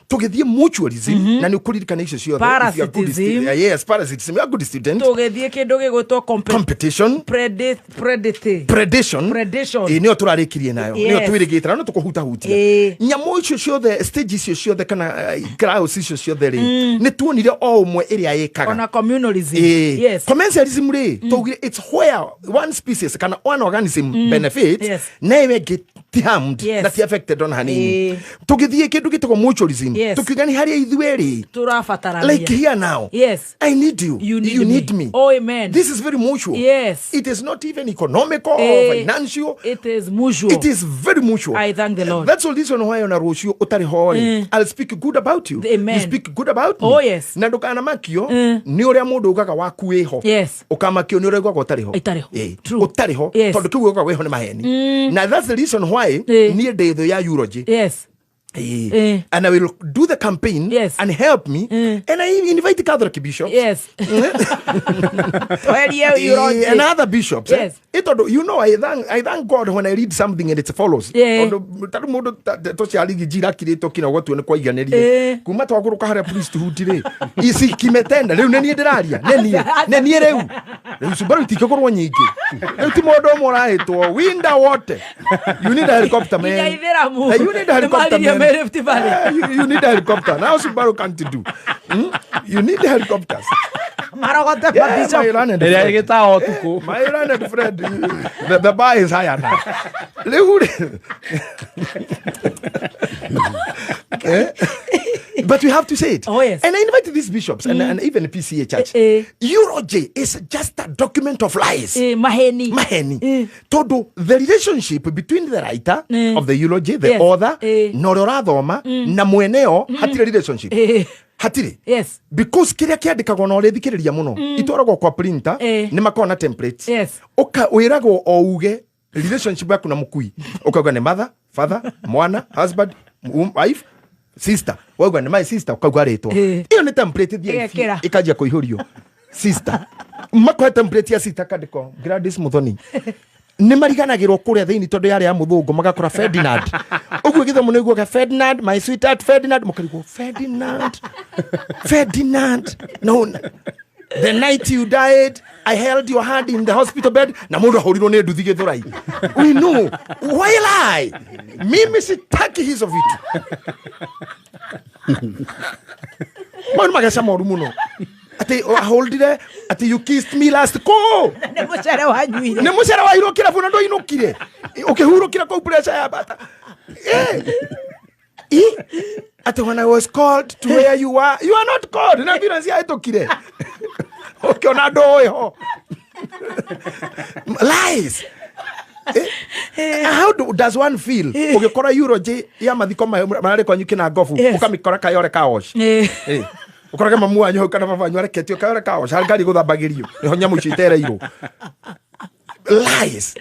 tũgĩthiĩ mutualism, na nĩ ũkũririkana icio ciothe if you are good Parasitism. Yes, parasitism, you are good student. Tũgĩthiĩ kĩndũ gĩgwĩtwo Competition. Predation. Predation. Ĩ nĩyo tũrarĩkirie nayo, nĩyo twĩrĩgĩte na no tũkũhutahutia. Nyamũ icio ciothe, stage icio ciothe, kana class icio ciothe rĩ, nĩ tuonire o ũmwe ĩrĩa ĩkaga. Ona communalism. Commensalism rĩ, twaugire it's where one species kana one organism benefits, na ĩyo ĩngĩ ti harmed, na ti affected ona hanini. Tũgĩthiĩ kĩndũ gĩtagwo mutualism, tũkiuga nĩ harĩa ithuĩ rĩ, Tũrabatarania. like here now, I need you, You need you me. need me. Oh, amen. This is very mutual. It is not even economical or financial. It is mutual. It is very mutual. I thank the Lord. That's the reason why ona rũciũ ũtarĩ ho rĩ, I'll speak good about you. Amen. You speak good about me. Oh, yes. Na ndũkanamakio nĩ ũrĩa mũndũ ugaga waku wĩho. Ũkamakio nĩ ũrĩa ugaga ũtarĩ ho. Ĩtarĩ ho. True. Ũtarĩ ho, tondũ kĩu ugaga wĩho nĩ maheni. Na that's the reason why niĩ ndĩ thũ ya eulogy. And I will do the campaign and help me, and I invite Catholic bishops Tweherie eulogy. And other bishops. Eh? Tondu, you know, I thank God when I read something and it follows. Tondu tari mundu tuciarigi njira kiritwo kina gwatua nĩ kwaiganĩrire. Kuma twagũrũka harĩa priesthood rĩ, ici kimetenda rĩu nĩ niĩ ndĩraria, nĩ niĩ, nĩ niĩ rĩu. Rĩu Subaru itingĩkorwo nyingĩ. Rĩu ti mũndũ ũmwe ũrahĩtwo winda wote. You need a helicopter, man. Nginya Ithĩramu. Eh, you need a helicopter, Nĩmaririe man. me Rift Valley. Eh, you need a helicopter. Now Subaru can't do. You need helicopters. Marogote Yeah, mabishop. my learned ĩrĩa friend. ĩgĩtaga ũtukũ. My learned friend, the bar is higher now. Rĩu rĩ- Eh? But we have to say it. Oh, yes. And I invite these bishops and even PCA Church. Eulogy is just a document of lies. Maheni. Maheni. Tondu the relationship between the writer of the eulogy, the author, na ũrĩa ũrathoma na mweneo, hatirĩ relationship. Hatirĩ. Because kĩrĩa kĩandĩkagwo na ũrĩthikĩrĩria mũno itwaragwo kwa printer, nĩ makoragwo na templates. Ũka wĩragwo o uge relationship yaku na mũkui, ũkauga nĩ mother, father, mwana, husband, wife, sister, wauga nĩ my sister, ũkauga rĩtwa. Ĩyo nĩ template thiĩ Ĩgekĩra. ĩkanjia kũihũrio. Sister, makohe template ya sister kandĩko Gladys Muthoni, nĩ mariganagĩrwo kũrĩa thĩinĩ tondũ yarĩ ya mũthũngũ, magakora Ferdinand ũguo gĩthomo nĩ guoga Ferdinand, my sweetheart Ferdinand, mũkarigwo Ferdinand, Ferdinand, no, the night you died I held your hand in the hospital bed, na mũndũ ahũrirwo nĩ nduthi Gĩthũrai. We know why lie. Mimi sitaki hizo vitu. Mau nĩ mageca moru mũno atĩ aholdire atĩ you kissed me last ko. Nĩ mũcere wanyuire. Nĩ mũcere wairwo kĩrabu na ndwainũkire ũkĩhurũkira kũu pressure ya bata. Atĩ when I was called to where you are, you are not called, na ambulance yahĩtũkire ũkĩona ndũĩ ho. Lies. How does one feel ũgĩkora eulogy ya mathiko mararĩ kwanyu kĩna ngobu? Ũkamĩkora kayore kaosh. Ũkorage mamu wanyu hau kana baba wanyu areketio kayore kaosh harĩ ngari gũthambagĩrio nĩho nyamũ icio itereirwo. Lies.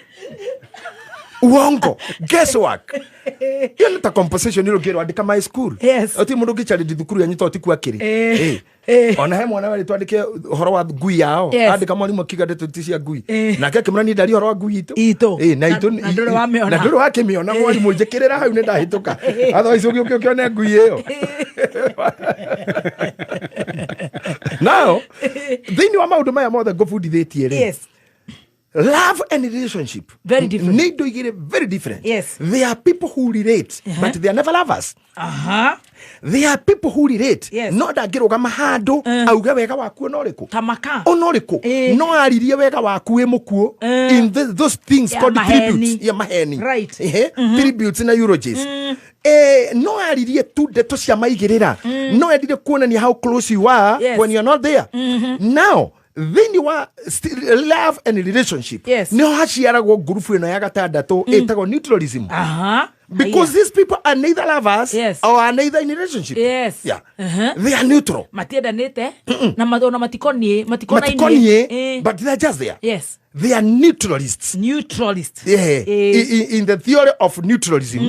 Uongo, guesswork. Iyo nĩ ta composition ĩrĩa ũngĩrwo andĩka my school. Yes. Oti mũndũ ũngĩchallenge thukuru yanyu to ti akĩrĩ. Ona he mwana werĩ twandĩke ũhoro wa ngui yao. Yes. Andĩka mwarimũ akiuga ndeto ti cia ngui. Eh. Nake akĩmwĩra niĩ ndaria ũhoro wa ngui itũ. Itũ. Na itũ Na ndũrĩ wamĩona. Na ndũrĩ wakĩmĩona mwarimũ njĩkĩrĩra hau nĩ ndahĩtũka. Otherwise ũgĩũke ũkĩone ngui ĩyo. Now, thĩinĩ wa maũndũ maya mothe ngũbundithĩtie rĩ. Yes. Love and relationship. Very different. Nĩ indo igĩrĩ very different. Yes. There are people who relate, but they are never lovers. Aha. There are people who relate. Yes. No ndangĩrũgama handũ auge wega waku ona ũrĩkũ. Ta maka. Ona ũrĩkũ. Eh. No aririe wega waku wĩ mũkuũ. In those things Ya called maheni. tributes. Ya maheni. Right. Ehe. Tributes na eulogies. No aririe tu ndeto cia maigĩrĩra. No endire kuonania how close you are Yes. when you are not there. Now, thĩinĩ wa love and relationship Yes. nĩho haciaragwo ngurubu ĩno ya gatandatũ ĩtagwo neutralism. Aha. Because these people are neither lovers Yes. or are neither in relationship. Yes. Yeah. Uh-huh. They are neutral. Matiendanĩte na ona matikoniĩ matikonainie. Matikoniĩ, but they are just there. Yes. They are neutralists. Neutralist. Yeah. In the theory of neutralism,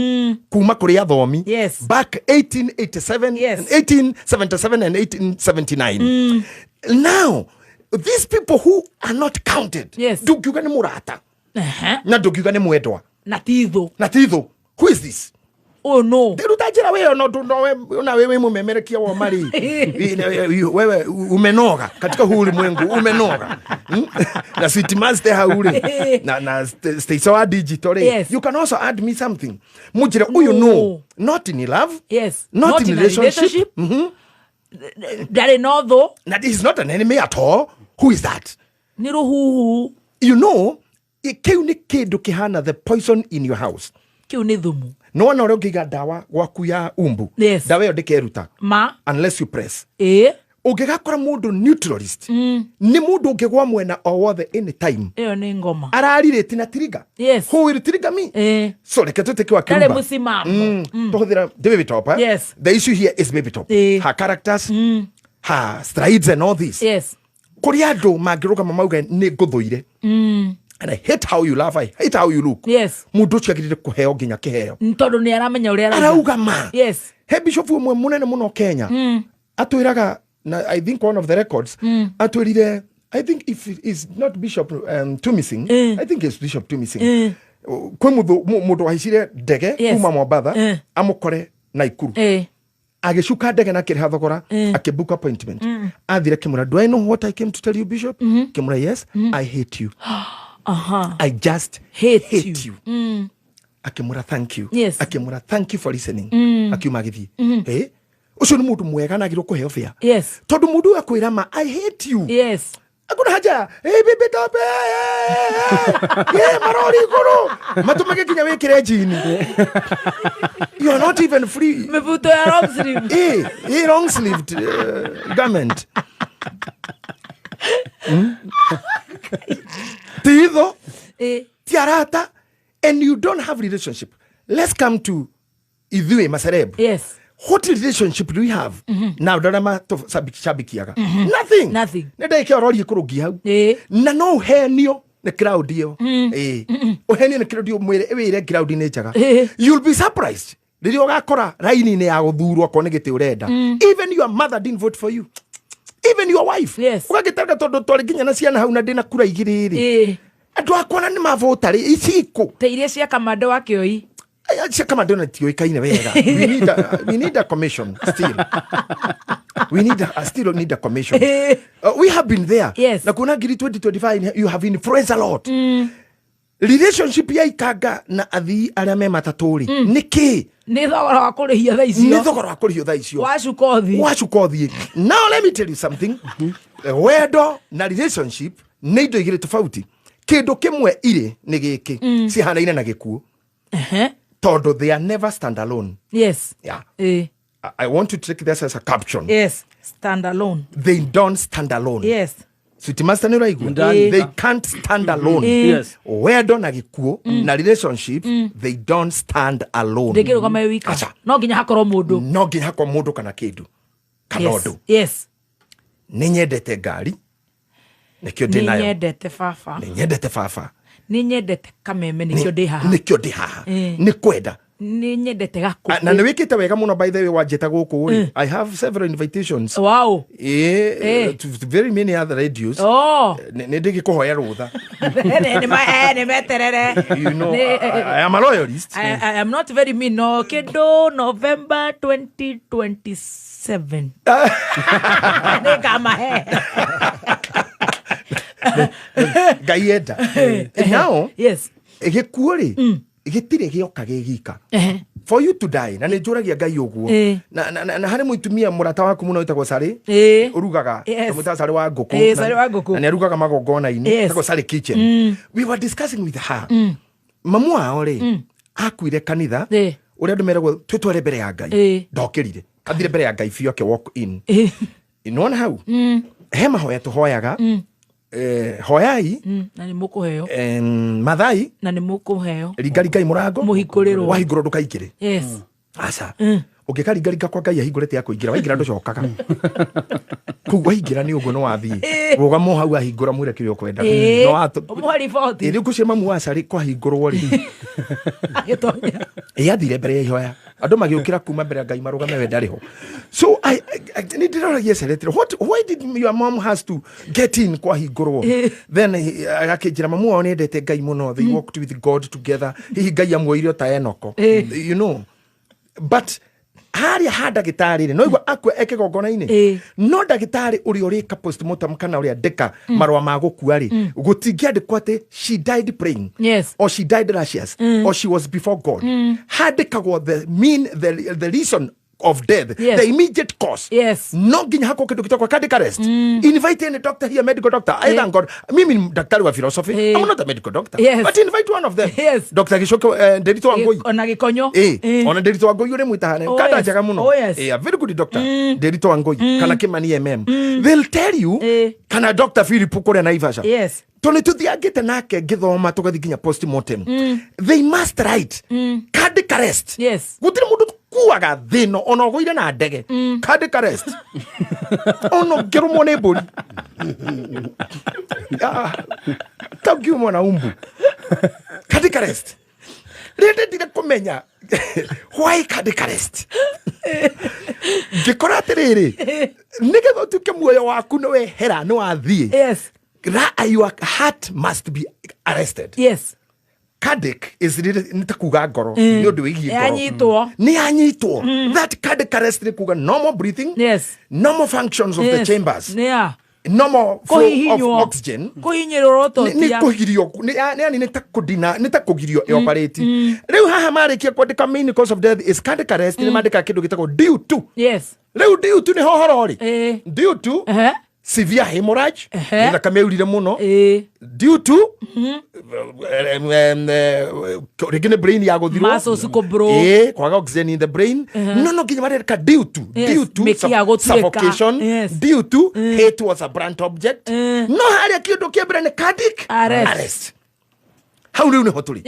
kuma kũrĩ athomi, Yes. back 1887, Yes. 1877 and 1879. Now, these people who are not counted, Yes. ndũngiuga nĩ mũrata Aha. na ndũngiuga nĩ mwendwa Na ti thũ. na ti thũ. Who is this? Ũyũ nũ? Ruta njĩra wewe no no na wewe mumemerekia wa mari wewe umenoga katika huu ulimwengu umenoga. Na sweet master haure na stay so digital. Yes. You can also add me something mujire uyu no not in love. Yes. Not in a relationship. Ndarĩ na ũthũ. Na he's not an enemy at all. Who is that? Nĩ rũhuhu. You know, kiu nĩ kĩndũ kĩhana the poison in your house. Kĩu nĩ thumu. Nĩwona ũrĩa ũngĩiga ndawa gwaku ya umbu. Yes. Ndawa ĩyo ndĩkeruta Ma. unless you press. Ĩĩ. Ũngĩgakora mũndũ neutralist nĩ mũndũ ũngĩgwa mwena o wothe anytime. Ĩyo nĩ ngoma. Ararirĩti na trigger. Yes. Who will trigger me? Ĩĩ. So reke tũtĩke wa Ndarĩ kĩrumba. mũsimamo. Tũhũthĩra the baby top, eh? Yes. The issue here is baby top. Ĩĩ. Her characters, her strides and all this. Yes. Kũrĩ andũ mangĩrũgama mauge nĩ ngũthũire. And I hate how you laugh, I hate how you look. Yes. Mũndũ ũcio agĩrĩire kũheo nginya kĩheo. Nĩ tondũ nĩ aramenya ũrĩa arauga. Arauga ma. Yes. He bishop ũmwe mũnene mũno Kenya atwĩraga na I think one of the records atwĩrire, I think if it is not Bishop Tumising, I think it's Bishop Tumising, kwĩ mũndũ wahaicire ndege Yes. kuma Mombatha amũkore Naikuru. Agĩcuka ndege na akĩrĩha thogora, akĩbook appointment, athire akĩmwĩra, do I know what I came to tell you, bishop? Akĩmwĩra, yes, I hate you. Aha. I just Hate hate you. Akĩmwĩra thank you. Yes. Akĩmwĩra thank you for listening. Akiuma agĩthiĩ. Eh, ũcio nĩ mũndũ mwega na agĩrĩirwo kũheo bĩa. Yes. Tondũ mũndũ ũyũ akwĩra ma I hate you. Yes. Hakuna haja. Hey, baby top. Hey, hey, marori igũrũ. Matũmage nginya wĩkĩre jini. You are not even free. Mĩbuto ya long sleeve. Long sleeved garment. Ti itho, ti arata, and you don't have relationship. Let's come to ithuĩ maceleb. Yes. What relationship do we have na andũ arĩa matũcabikiaga? Nothing. Nothing. Nĩ ndagĩka ũrorie kũrũngia hau. Na no ũhenio nĩ crowd ĩyo. Ũhenio nĩ crowd ĩyo mwĩre wĩre crowd nĩ njega. You'll be surprised rĩrĩa ũgakora raini-inĩ ya gũthurwo akorwo nĩ gĩtĩ ũrenda. Even your mother didn't vote for you, even your wife. Yes. Ũgagĩtarga tondũ twarĩ nginya na ciana hau na ndĩna kura igĩrĩ rĩ, andũ akwa na nĩ mavota rĩ icikũ. Ta iria cia kamande wa kĩoi. Cia kamande ona tiũĩkaine wega. We need a commission still. We need a, still need a commission. We have been there. Yes. Na kuona ngiri 2025 you have influenced a lot. Relationship ya ikanga na athii arĩa me matatũ rĩ nĩ kĩ? Nĩ thogora wa kũrĩhia thaa Nĩ icio. thogora wa kũrĩhio thaa icio. Wacuka ũthiĩ. Wacuka ũthiĩ. Now let me tell you something. Wendo na relationship nĩ indo igĩrĩ tofauti. Kĩndũ kĩmwe irĩ nĩ gĩkĩ cihanaine na gĩkuũ, Ehe. tondũ they are never stand alone. Yes. Yeah. I want you to take this as a caption. Yes. Stand alone. They don't stand alone. Yes. Sweet master nĩ ũraigua? Ndani. They can't stand alone. Yes. Wendo na gĩkuũ na relationship, they don't stand alone. Ndĩngĩrũgama ĩ wika. Aca. No nginya hakorwo mũndũ. No nginya hakorwo mũndũ kana kĩndũ kana Yes. ũndũ. Yes. Nĩ nyendete ngari nĩkĩo ndĩ Nĩ nayo. nyendete baba. Nĩ nyendete baba. Nĩ nyendete kameme, nĩkĩo ndĩ haha. Nĩkĩo ndĩ haha. Eh. Nĩ kwenda. Nĩ nyendete Ah, na gakũkũ. nĩ wĩkĩte wega mũno, by the way, wanjĩta gũkũ rĩ, I have several invitations. Wow. Eh, Eh. to very many other radios. Oh. Nĩ ndĩgĩkũhoya rũtha. Nĩ meterere. You know, Nĩ- I am a loyalist. I am not very mean. No, kĩndũ November 2027 nĩngamahe. Ngai enda now. Yes. Gĩkuũ rĩ, gĩtirĩ gĩoka gĩgika. For you to die, na nĩ njũragia Ngai ũguo. Na harĩ mũitumia mũrata waku mũno wĩtagwo Sarĩ, ũrugaga. Tũmwĩtaga Sarĩ wa ngũkũ. Sarĩ wa ngũkũ. Na nĩ arugaga magongona-inĩ. Etagwo Sarĩ Kitchen. We were discussing with her, mamu wao rĩ akuire kanitha, ũrĩa andũ meragwo twĩtware mbere ya Ngai. Ndokĩrire, athire mbere ya Ngai biũ, ake walk in. Nĩwona hau he mahoya tũhoyaga, hoyai, Na nĩ mũkũheo. Mathai, Na nĩ mũkũheo. ringaringai mũrango, Mũhingũrĩrwo. Wahingũrwo ndũkaingĩre. Yes. Aca, ũngĩkaringaringa kwa Ngai ahingũrĩte ya kũingĩra, waingĩra ndũcokaga kũu. Waingĩra nĩ ũguo, nĩ wathiĩ rũgamo hau, ahingũra mwĩre kĩrĩa ũkwenda. No Ũmũhe riboti. Rĩu ngũcia mamu wa Carĩ kwahingũrwo rĩ, Agĩtonya. Ĩ athire mbere ya ihoya, andũ magĩũkĩra kuma mbere ya Ngai marũgame, we ndarĩ ho. So nĩ ndĩroragia Carĩ atĩrĩ, why did your mom has to get in kwahingũrwo? Then agakĩnjĩra mamu wao nĩendete Ngai mũno, they walked with God together, hihi Ngai amuoire o ta Enoko. But harĩa ha ndagĩtarĩ rĩ, no igua akua e kĩgongona-inĩ. No ndagĩtarĩ ũrĩa ũrĩka postmortem kana ũrĩa andĩka marũa ma gũkua rĩ, gũtingĩandĩkwo atĩ she died praying or she died righteous or she was before God. Handĩkagwo the mean the reason of death, the immediate cause. No nginya hakorwo kĩndũ gĩtagwo cardiac arrest. Invite any doctor here, medical doctor. I thank God mimi ni daktari wa philosophy. I'm not a medical doctor, but invite one of them. Dr. Gicoke, Nderito Wangui. Ona gĩkonyo. Ona Nderito Wangui ũrĩ mwĩtahane Oh, kada yes. njega mũno. Oh, yes. A very good doctor, Nderito Wangui kana Kimani, they'll tell you, kana Dr. Philip kũrĩa Naivasha, tondũ nĩ tũthiangĩte nake ngĩthoma, tũgathiĩ nginya postmortem. They must write cardiac arrest. Gũtirĩ mũndũ kuaga thĩno ona ũgũire na ndege, cardiac arrest, ona ũngĩrũmwo nĩ mbũri. Ah, ta ũngiumwo na umbu, cardiac arrest. Rĩrĩa ndendire kũmenya why cardiac arrest, ngĩkora atĩrĩrĩ, nĩgetha ũtuĩke muoyo waku nĩ wehera, nĩ wathiĩ, your heart must be arrested. Cardiac is really nĩ ta kuga ngoro, nĩ ũndũ wĩgiĩ ngoro. Yanyitwo. Nĩ yanyitwo. That cardiac arrest nĩ kuga no more breathing, no more functions of the chambers, no more flow of Kũhihinywo. oxygen. Kũhinyĩrĩrwo. Nĩ Totia. kũgirio, yani nĩ ta kũdina, nĩ ta kũgirio ĩoperate. Rĩu haha marĩkia kwandĩka main cause of death is cardiac arrest, nĩ mandĩkaga kĩndũ gĩtagwo due to. Rĩu due to nĩ hohoro rĩ, due to severe hemorrhage, nĩ thakame yaurire mũno, due to rĩngĩ nĩ brain ya gũthirwo. Muscles kũbro. Kwaga oxygen in the brain. No nginya mareka due to, due to Mĩkiha gũtuĩka. suffocation, due to hate was a blunt object. No harĩa kĩndũ kĩa mbere nĩ cardiac Arrest. arrest. Hau rĩu nĩho tũrĩ,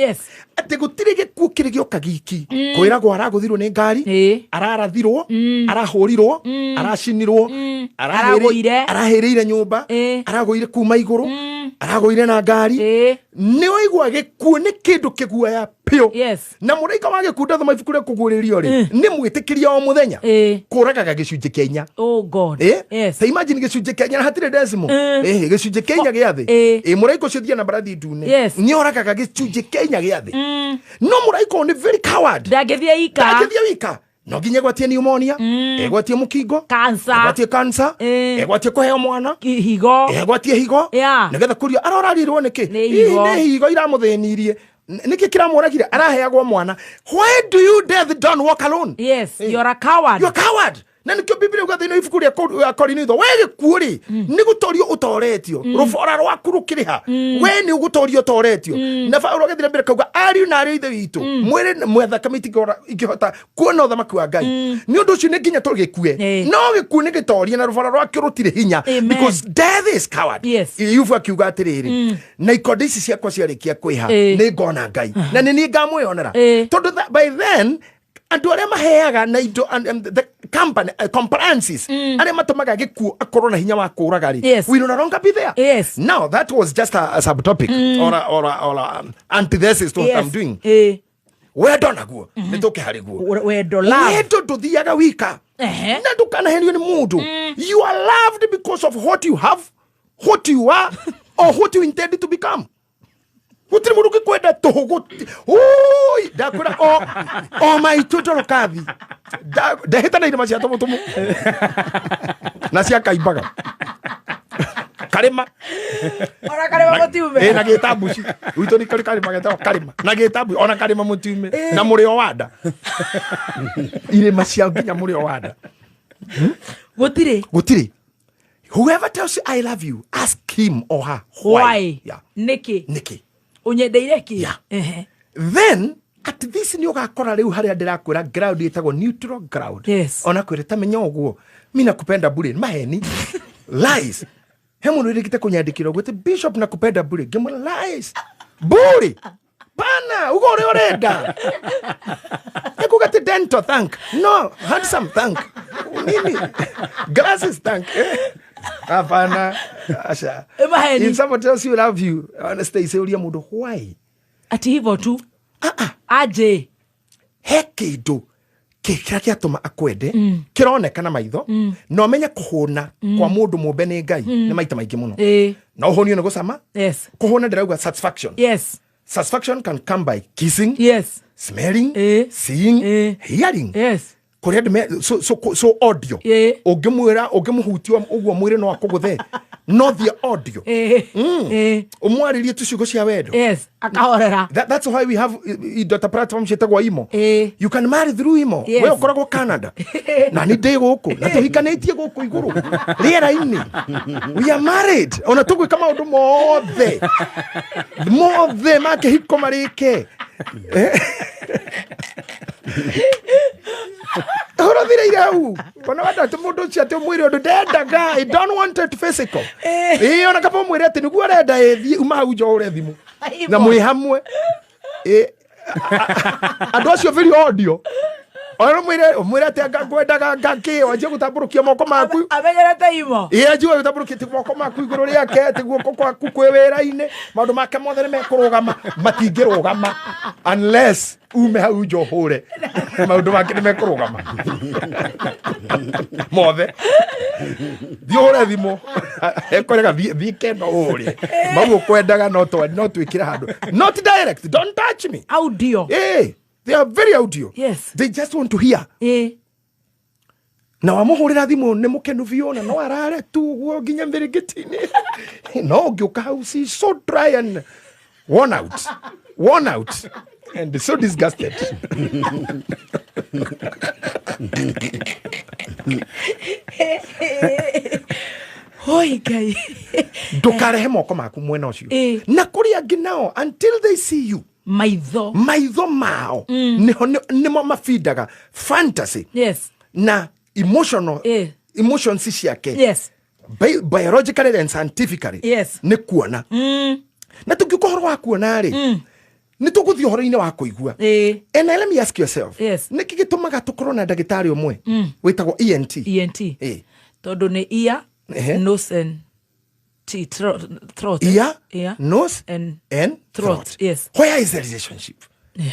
atĩ gũtirĩ gĩkuũ kĩrĩ gĩoka giki. Kwĩragwo aragũthirwo nĩ ngari, ararathirwo, arahũrirwo, aracinirwo, Aragũire. arahĩrĩire nyũmba, aragũire kuma igũrũ, aragũire na ngari. Nĩ waigua gĩkuũ nĩ kĩndũ kĩguoya biũ. Na mũraika wa gĩkuũ, ndathoma ibuku rĩa kũguũrĩrio rĩ, nĩ mwĩtĩkĩria o mũthenya kũragaga gĩcunjĩ kĩa inya. Oh God. Ta imagine gĩcunjĩ kĩa inya, na hatirĩ decimal. Gĩcunjĩ kĩa inya gĩa thĩ. Mũraika ũcio thia na mbarathi ndune, nĩ oragaga gĩcunjĩ kĩa inya gĩa thĩ. No mũraika ũyũ nĩ very coward. Ndangĩthiĩ ika. Ndangĩthiĩ wika. No nginya egwatie pneumonia, egwatie mũkingo, Cancer. egwatie cancer, egwatie kũheo mwana, Higo. egwatie higo, nĩgetha kũrio arorarirwo nĩkĩ. Nĩ higo. Hihi nĩ higo iramũthĩnirie? Nĩkĩ kĩramũragire? Araheagwo mwana. Why do you, death, don't walk alone? Yes. You're a coward. You're a coward. Na nĩkĩo Biblia uga thĩinĩ wa ibuku rĩa Korinitho, we gĩkuũ rĩ, nĩ gũtorio ũtoretio, rũbora rwaku rũkĩrĩha? We nĩ ũgũtorio ũtoretio. Na Paulo agĩthire mbere kauga, ariũ na arĩ a ithe witũ, mwĩrĩ mwethakame itingĩhota kuona ũthamaki wa Ngai. Nĩ ũndũ ũcio nĩ nginya tũgĩkue. No gĩkuũ nĩ gĩtorie na rũbora rwakĩo rũtirĩ hinya. Amen. Because death is coward. Ayubu akiuga atĩrĩrĩ, na ikonde ici ciakwa ciarĩkia kwĩha, nĩ ngona Ngai na nĩ niĩ ngamwĩonera, tondũ by then Andũ arĩa maheaga na indo and the company compliances arĩa matũmaga gĩkuũ akorwo na hinya wa kũraga rĩ, will no longer be there. Now that was just a subtopic or a antithesis to what I'm doing. Wendo naguo nĩ tũke harĩ guo. Wendo, love. Wendo ndũthiaga wika. Na ndũkanahenio nĩ mũndũ. You are loved because of what you have, what you are, or what you intend to become. Gũtirĩ mũndũ ũngĩkwenda tũhũ. Ui, ndakwĩra o maitũ ndorokathi ndehĩta na irĩma cia tũmũtũmũ na cia kaimbaga karĩma. Ona karĩma mũtiume. Ĩ, na gĩtambuci gwitũ nĩ kũrĩ karĩma getagwo karĩma na gĩtambuci, ona karĩma mũtiume na mũrĩo wa nda, irĩma cia nginya mũrĩo wa nda. Gũtirĩ. Gũtirĩ. Whoever tells you "I love you", ask him or her why. Why? Yeah. Nĩkĩ? Nĩkĩ? Ũnyendeire kĩ? Yeah. Then at this nĩ ũgakora rĩu harĩa ndĩrakwĩra ground ĩtagwo neutral ground. Ona kwĩra ta menya ũguo, "Mi nakupenda bure", maheni, lies. He mũndũ wĩrĩkĩte kũnyandĩkĩra ũguo atĩ, "Bishop, nakupenda bure." Ngĩmwĩra, "Lies, bure pana ugo ũrĩa ũrenda." Ekuga atĩ dental, thank, no handsome, thank nini, glasses, thank. Hapana, aca. Ĩ, maheni. If someone tells you "love you", honestly, say ũria mũndũ why. Ati hivyo tu? Ah, ah. Aje? He kĩndũ kĩrĩa gĩatũma akwende kĩroneka na maitho, na ũmenye kũhũna kwa mũndũ mũmbe nĩ Ngai nĩ maita maingĩ mũno. Na ũhũnio nĩ gũcama. Kũhũna ndĩrauga satisfaction. Satisfaction can come by kissing, smelling, seeing, hearing. Kũrĩa andũ so audio. Ũngĩmwĩra, ũngĩmũhutia ũguo mwĩrĩ no akũgũthe, no thiĩ audio. Ũmwarĩrie tu ciugo cia wendo. Yes, akahorera. That's why we have indo ta platform ciĩtagwo imo. You can marry through imo. We ũkoragwo Canada na nĩ ndĩ gũkũ na tũhikanĩtie gũkũ igũrũ rĩera-inĩ. We are married, ona tũgwĩka maũndũ mothe mothe ma kĩhiko marĩke. Ũrothireire hau ona wenda atĩ mũndũ ũcio atĩ ũmwĩre ũndũ ndendaga. I don't want it physical. Ĩĩ, ona kaba ũmwĩre atĩ nĩguo arenda, ĩthiĩ uma hau nja ũhũre thimũ na mwĩ hamwe. Ĩ, andũ acio very audio. Ona ũmwĩre atĩ anga ngwendaga ngakĩ wanjie gũtambũrũkia moko maku. Amenyerete imo. Ĩ, anjie gũtambũrũkia moko maku igũrũ rĩake, atĩ guoko kwaku kwĩ wĩra-inĩ, maũndũ make mothe nĩ mekũrũgama. Matingĩrũgama unless ume hau nja ũhũre. Maũndũ make nĩ mekũrũgama mothe. Thiĩ ũhũre thimũ, ekũrega thiĩ kendo ũhũre mau ũkwendaga, no twĩkĩre handũ, not direct, don't touch me. Audio. Eh, they are very audio. They just want to hear. Na wamuhũrĩra thimũ nĩ mũkenu biũ na no arare tu ũguo nginya mĩrĩngĩti-inĩ, no ũngĩũka hau, she so dry and worn out, worn out and so disgusted. Hoi Ngai. Ndũkarehe moko maku mwena ũcio. Na kũrĩ angĩ nao, until they see you, maitho, maitho mao nĩho nĩmo mabindaga fantasy na emotional emotions ciake. Biologically and scientifically, nĩ kuona. Na tũngiuka ũhoro wa kuona rĩ, nĩ tũgũthiĩ ũhoro-inĩ wa kũigua. And let me ask yourself, nĩkĩ gĩtũmaga tũkorwo na ndagĩtarĩ ũmwe wĩtagwo ENT? ENT. Tondũ nĩ ear, nose and throat. Ear, Ear nose and and throat. throat. Where is the relationship?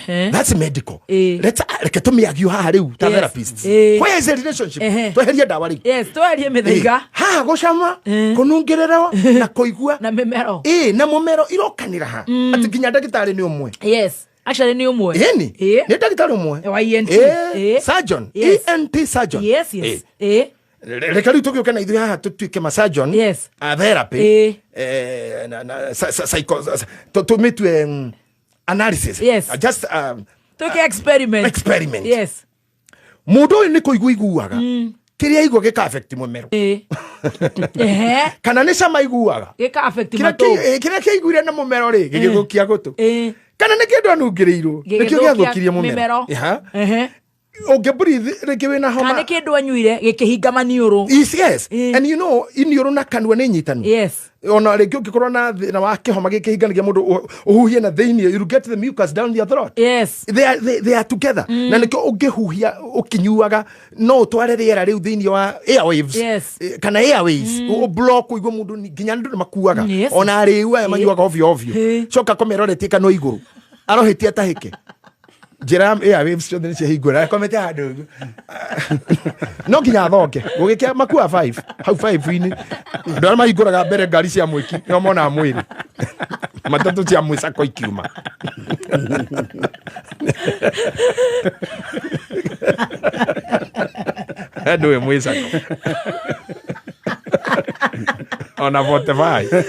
That's medical. Let's reke tũmĩagio haha rĩu ta therapists. Where is the relationship? Tweherie ndawa rĩu. Yes, tweherie mĩthaiga. Haha gũcama, kũnungĩrĩrwo na kũigua na mĩmero. Ĩ, na mũmero irokanĩra ha atĩ nginya ndagĩtarĩ nĩ ũmwe? Yes, actually nĩ ũmwe. Ĩni. Nĩ ndagĩtarĩ ũmwe Wa ENT. Surgeon. ENT surgeon. Reke rĩu tũgĩũke na ithuĩ haha tũtuĩke ma surgeon a therapy. Na tũmĩtue analysis. Just Tuke experiment. Experiment. Mũndũ ũyũ nĩ kũigua iguaga, kĩrĩa aigua gĩka affect mũmero. Kana nĩ cama iguaga, Gĩka affect kĩrĩa matũ. kĩrĩa kĩaiguire na mũmero rĩ, gĩgĩthũkia gũtũ. Kana nĩ kĩndũ anungĩrĩirwo, nĩkĩo Gĩgĩthũkia gĩathũkirie mũmero. mĩmero. Ũngĩ breathe rĩngĩ wĩna Kana homa. nĩ kĩndũ anyuire gĩkĩhinga maniũrũ. Yes. Eh. And you know, iniũrũ na kanua nĩ nyitanu. Ona rĩngĩ ũngĩkorwo na thĩna wa kĩhoma gĩkĩhinganagia mũndũ ũhuhie na thĩinĩ, you'll get the mucus down your throat. They are together. Na nĩkĩo ũngĩhuhia ũkĩnyuaga no ũtware rĩera rĩu thĩinĩ wa airwaves. Kana airways ũblock ũigue mũndũ nginya andũ nĩ makuaga. Ona arĩu aya manyuaga ovyo ovyo. Coka komeroretie kanua igũrũ, arohĩtie atahĩke njĩra ya airwaves ciothe nĩ ciahingũra, akomete handũ ũguo. No nginya athonge gũgĩkĩa makua 5 hau 5-inĩ. Andũ arĩa mahingũraga mbere ngari cia mwĩki nĩo monaga mwĩrĩ, matatũ cia mwĩcako ikiuma. Ndũĩ mwĩcako ona 45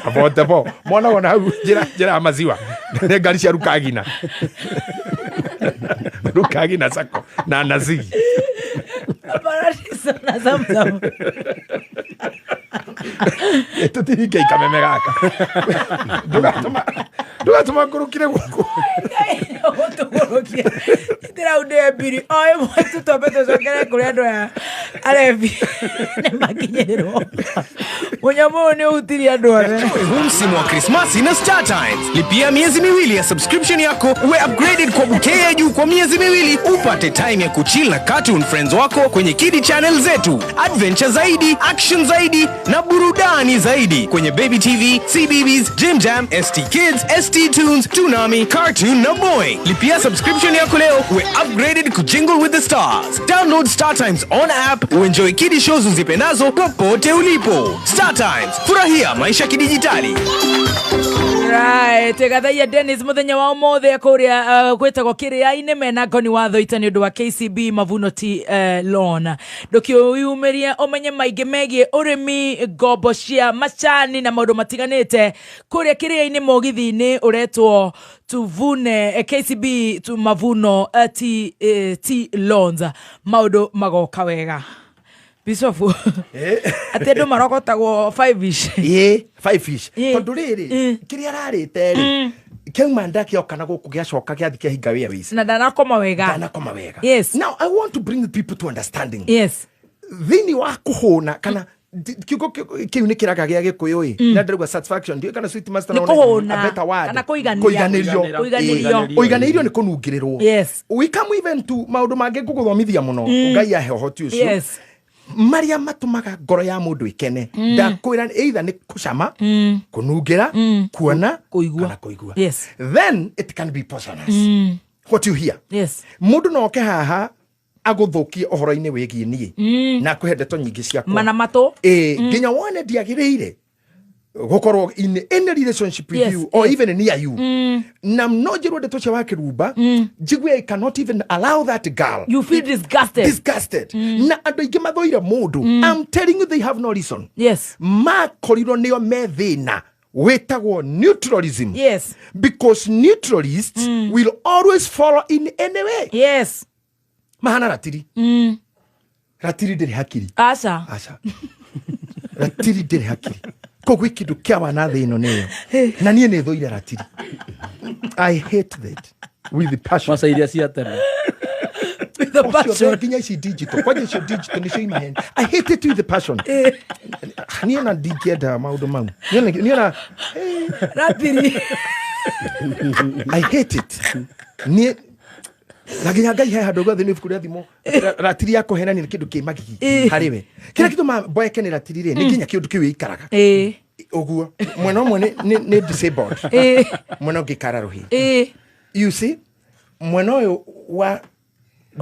44 monaga ona hau njĩra ya maziwa nĩ ngari cia Rukagina, Rukagina Sacco na Nazigi. Paradiso na Zamzam. Tũtihinge ikameme gaka, ndũgatũma ngũrũkire gũkũ. Gũtũgũrũkia ndĩraundĩ mbiri o ĩmwe, tũtwambe tũcokere kũrĩ andũ aya arebi nĩ makinyĩrĩrwo. Mũnyamũ ũyũ nĩ ũhutirie andũ othe. Huu msimu wa Krismasi na Star Times. Lipia miezi 2 ya subscription yako uwe upgraded kwa bouquet ya juu kwa miezi 2, upate time ya kuchill na cartoon friends wako kwenye Kidi channel zetu. Adventure zaidi, action zaidi na burudani zaidi kwenye Baby TV, CBeebies, Jim Jam, ST Kids, ST Tunes, Toonami, Cartoon na Boy. Lipia subscription yako leo uwe upgraded kujingle with the stars. Download Star Times on app uenjoy Kidi shows uzipendazo popote ulipo. Star Times, furahia maisha kidijitali. Right, gathaia Dennis muthenya wa umuthi kuria gwitagwo kiria-inĩ mena ngoni wa thoita nĩ ũndũ wa KCB Mavuno Tea loan. Ndũkiũyumĩrie ũmenye maingĩ megiĩ ũrĩmi, ngombo cia macani na maũndũ matiganĩte kũrĩa kĩrĩa-inĩ mũgithi-inĩ ũretwo tuvune KCB tu Mavuno Tea loans, maũndũ magoka wega. Bishofu, atĩ andũ marogotagwo five ish. Ĩ five fish. Tondũ rĩrĩ kĩrĩa ararĩte rĩ kĩauma nda kĩoka na gũkũ gĩacoka gĩathi kĩahinga airways. Na ndanakoma wega. Ndanakoma wega. Now I want to bring the people to understanding. Thĩinĩ wa kũhũna kana kiugo kĩu nĩ kĩraga gĩa gĩkũyũ ĩ na ndĩrauga satisfaction, ndiũĩ kana sweet master Nĩ no kũhũna, a better word. kana kũigania. Kũiganĩrio. Kũiganĩrio. Ĩ, ũiganĩirio nĩ kũnungĩrĩrwo. We come even to maũndũ mangĩ ngũgũthomithia mũno, Ngai ahe ũhoti ũcio. Marĩa matũmaga ngoro ya mũndũ ĩkene, ndakwĩra either nĩ kũcama, kũnungĩra, kuona, Kũigua. kana kũigua. Then it can be poisonous what you hear. Mũndũ no oke haha agũthũkie ũhoro-inĩ wĩgiĩ niĩ na akũhe ndeto nyingĩ ciakwa Mana matũ. Ĩ, nginya wone ndiagĩrĩire gũkorwo in any relationship with you or even near you, na no njĩrwo ndeto cia wakĩrumba njigue I cannot even allow that girl. You feel disgusted. Disgusted. Na andũ aingĩ mathũire mũndũ, I'm telling you, they have no reason. Makorirwo nĩo me thĩna wĩtagwo neutralism. Because neutralists will always follow in any way. Mahana ratiri. Ratiri ndĩrĩ hakiri. Aca. Aca, ratiri ndĩrĩ hakiri, koguo kĩndũ kĩa wana thĩ ĩno nĩyo na niĩ nĩ thũire ratiri. I hate that with the passion. Maca iria cia tene. With the Ũcio passion. nginya ici digital, kwanja icio digital nĩcio imaheni. I hate it with the passion. Niĩ ona ndingĩenda maũndũ mau. Niĩ ona Ratiri. I hate it. Niĩ na nginya Ngai he handũ guothe nĩ ibuku rĩa thimo ratiri ya kũhenania nĩ kĩndũ kĩ magigi harĩ we. Kĩrĩa gĩtũma mboeke nĩ ratiri rĩ nĩ nginya kĩndũ kĩu gĩikaraga ũguo mwena ũmwe nĩ disabled, mwena ũngĩ kara rũhĩ. You see, mwena ũyũ wa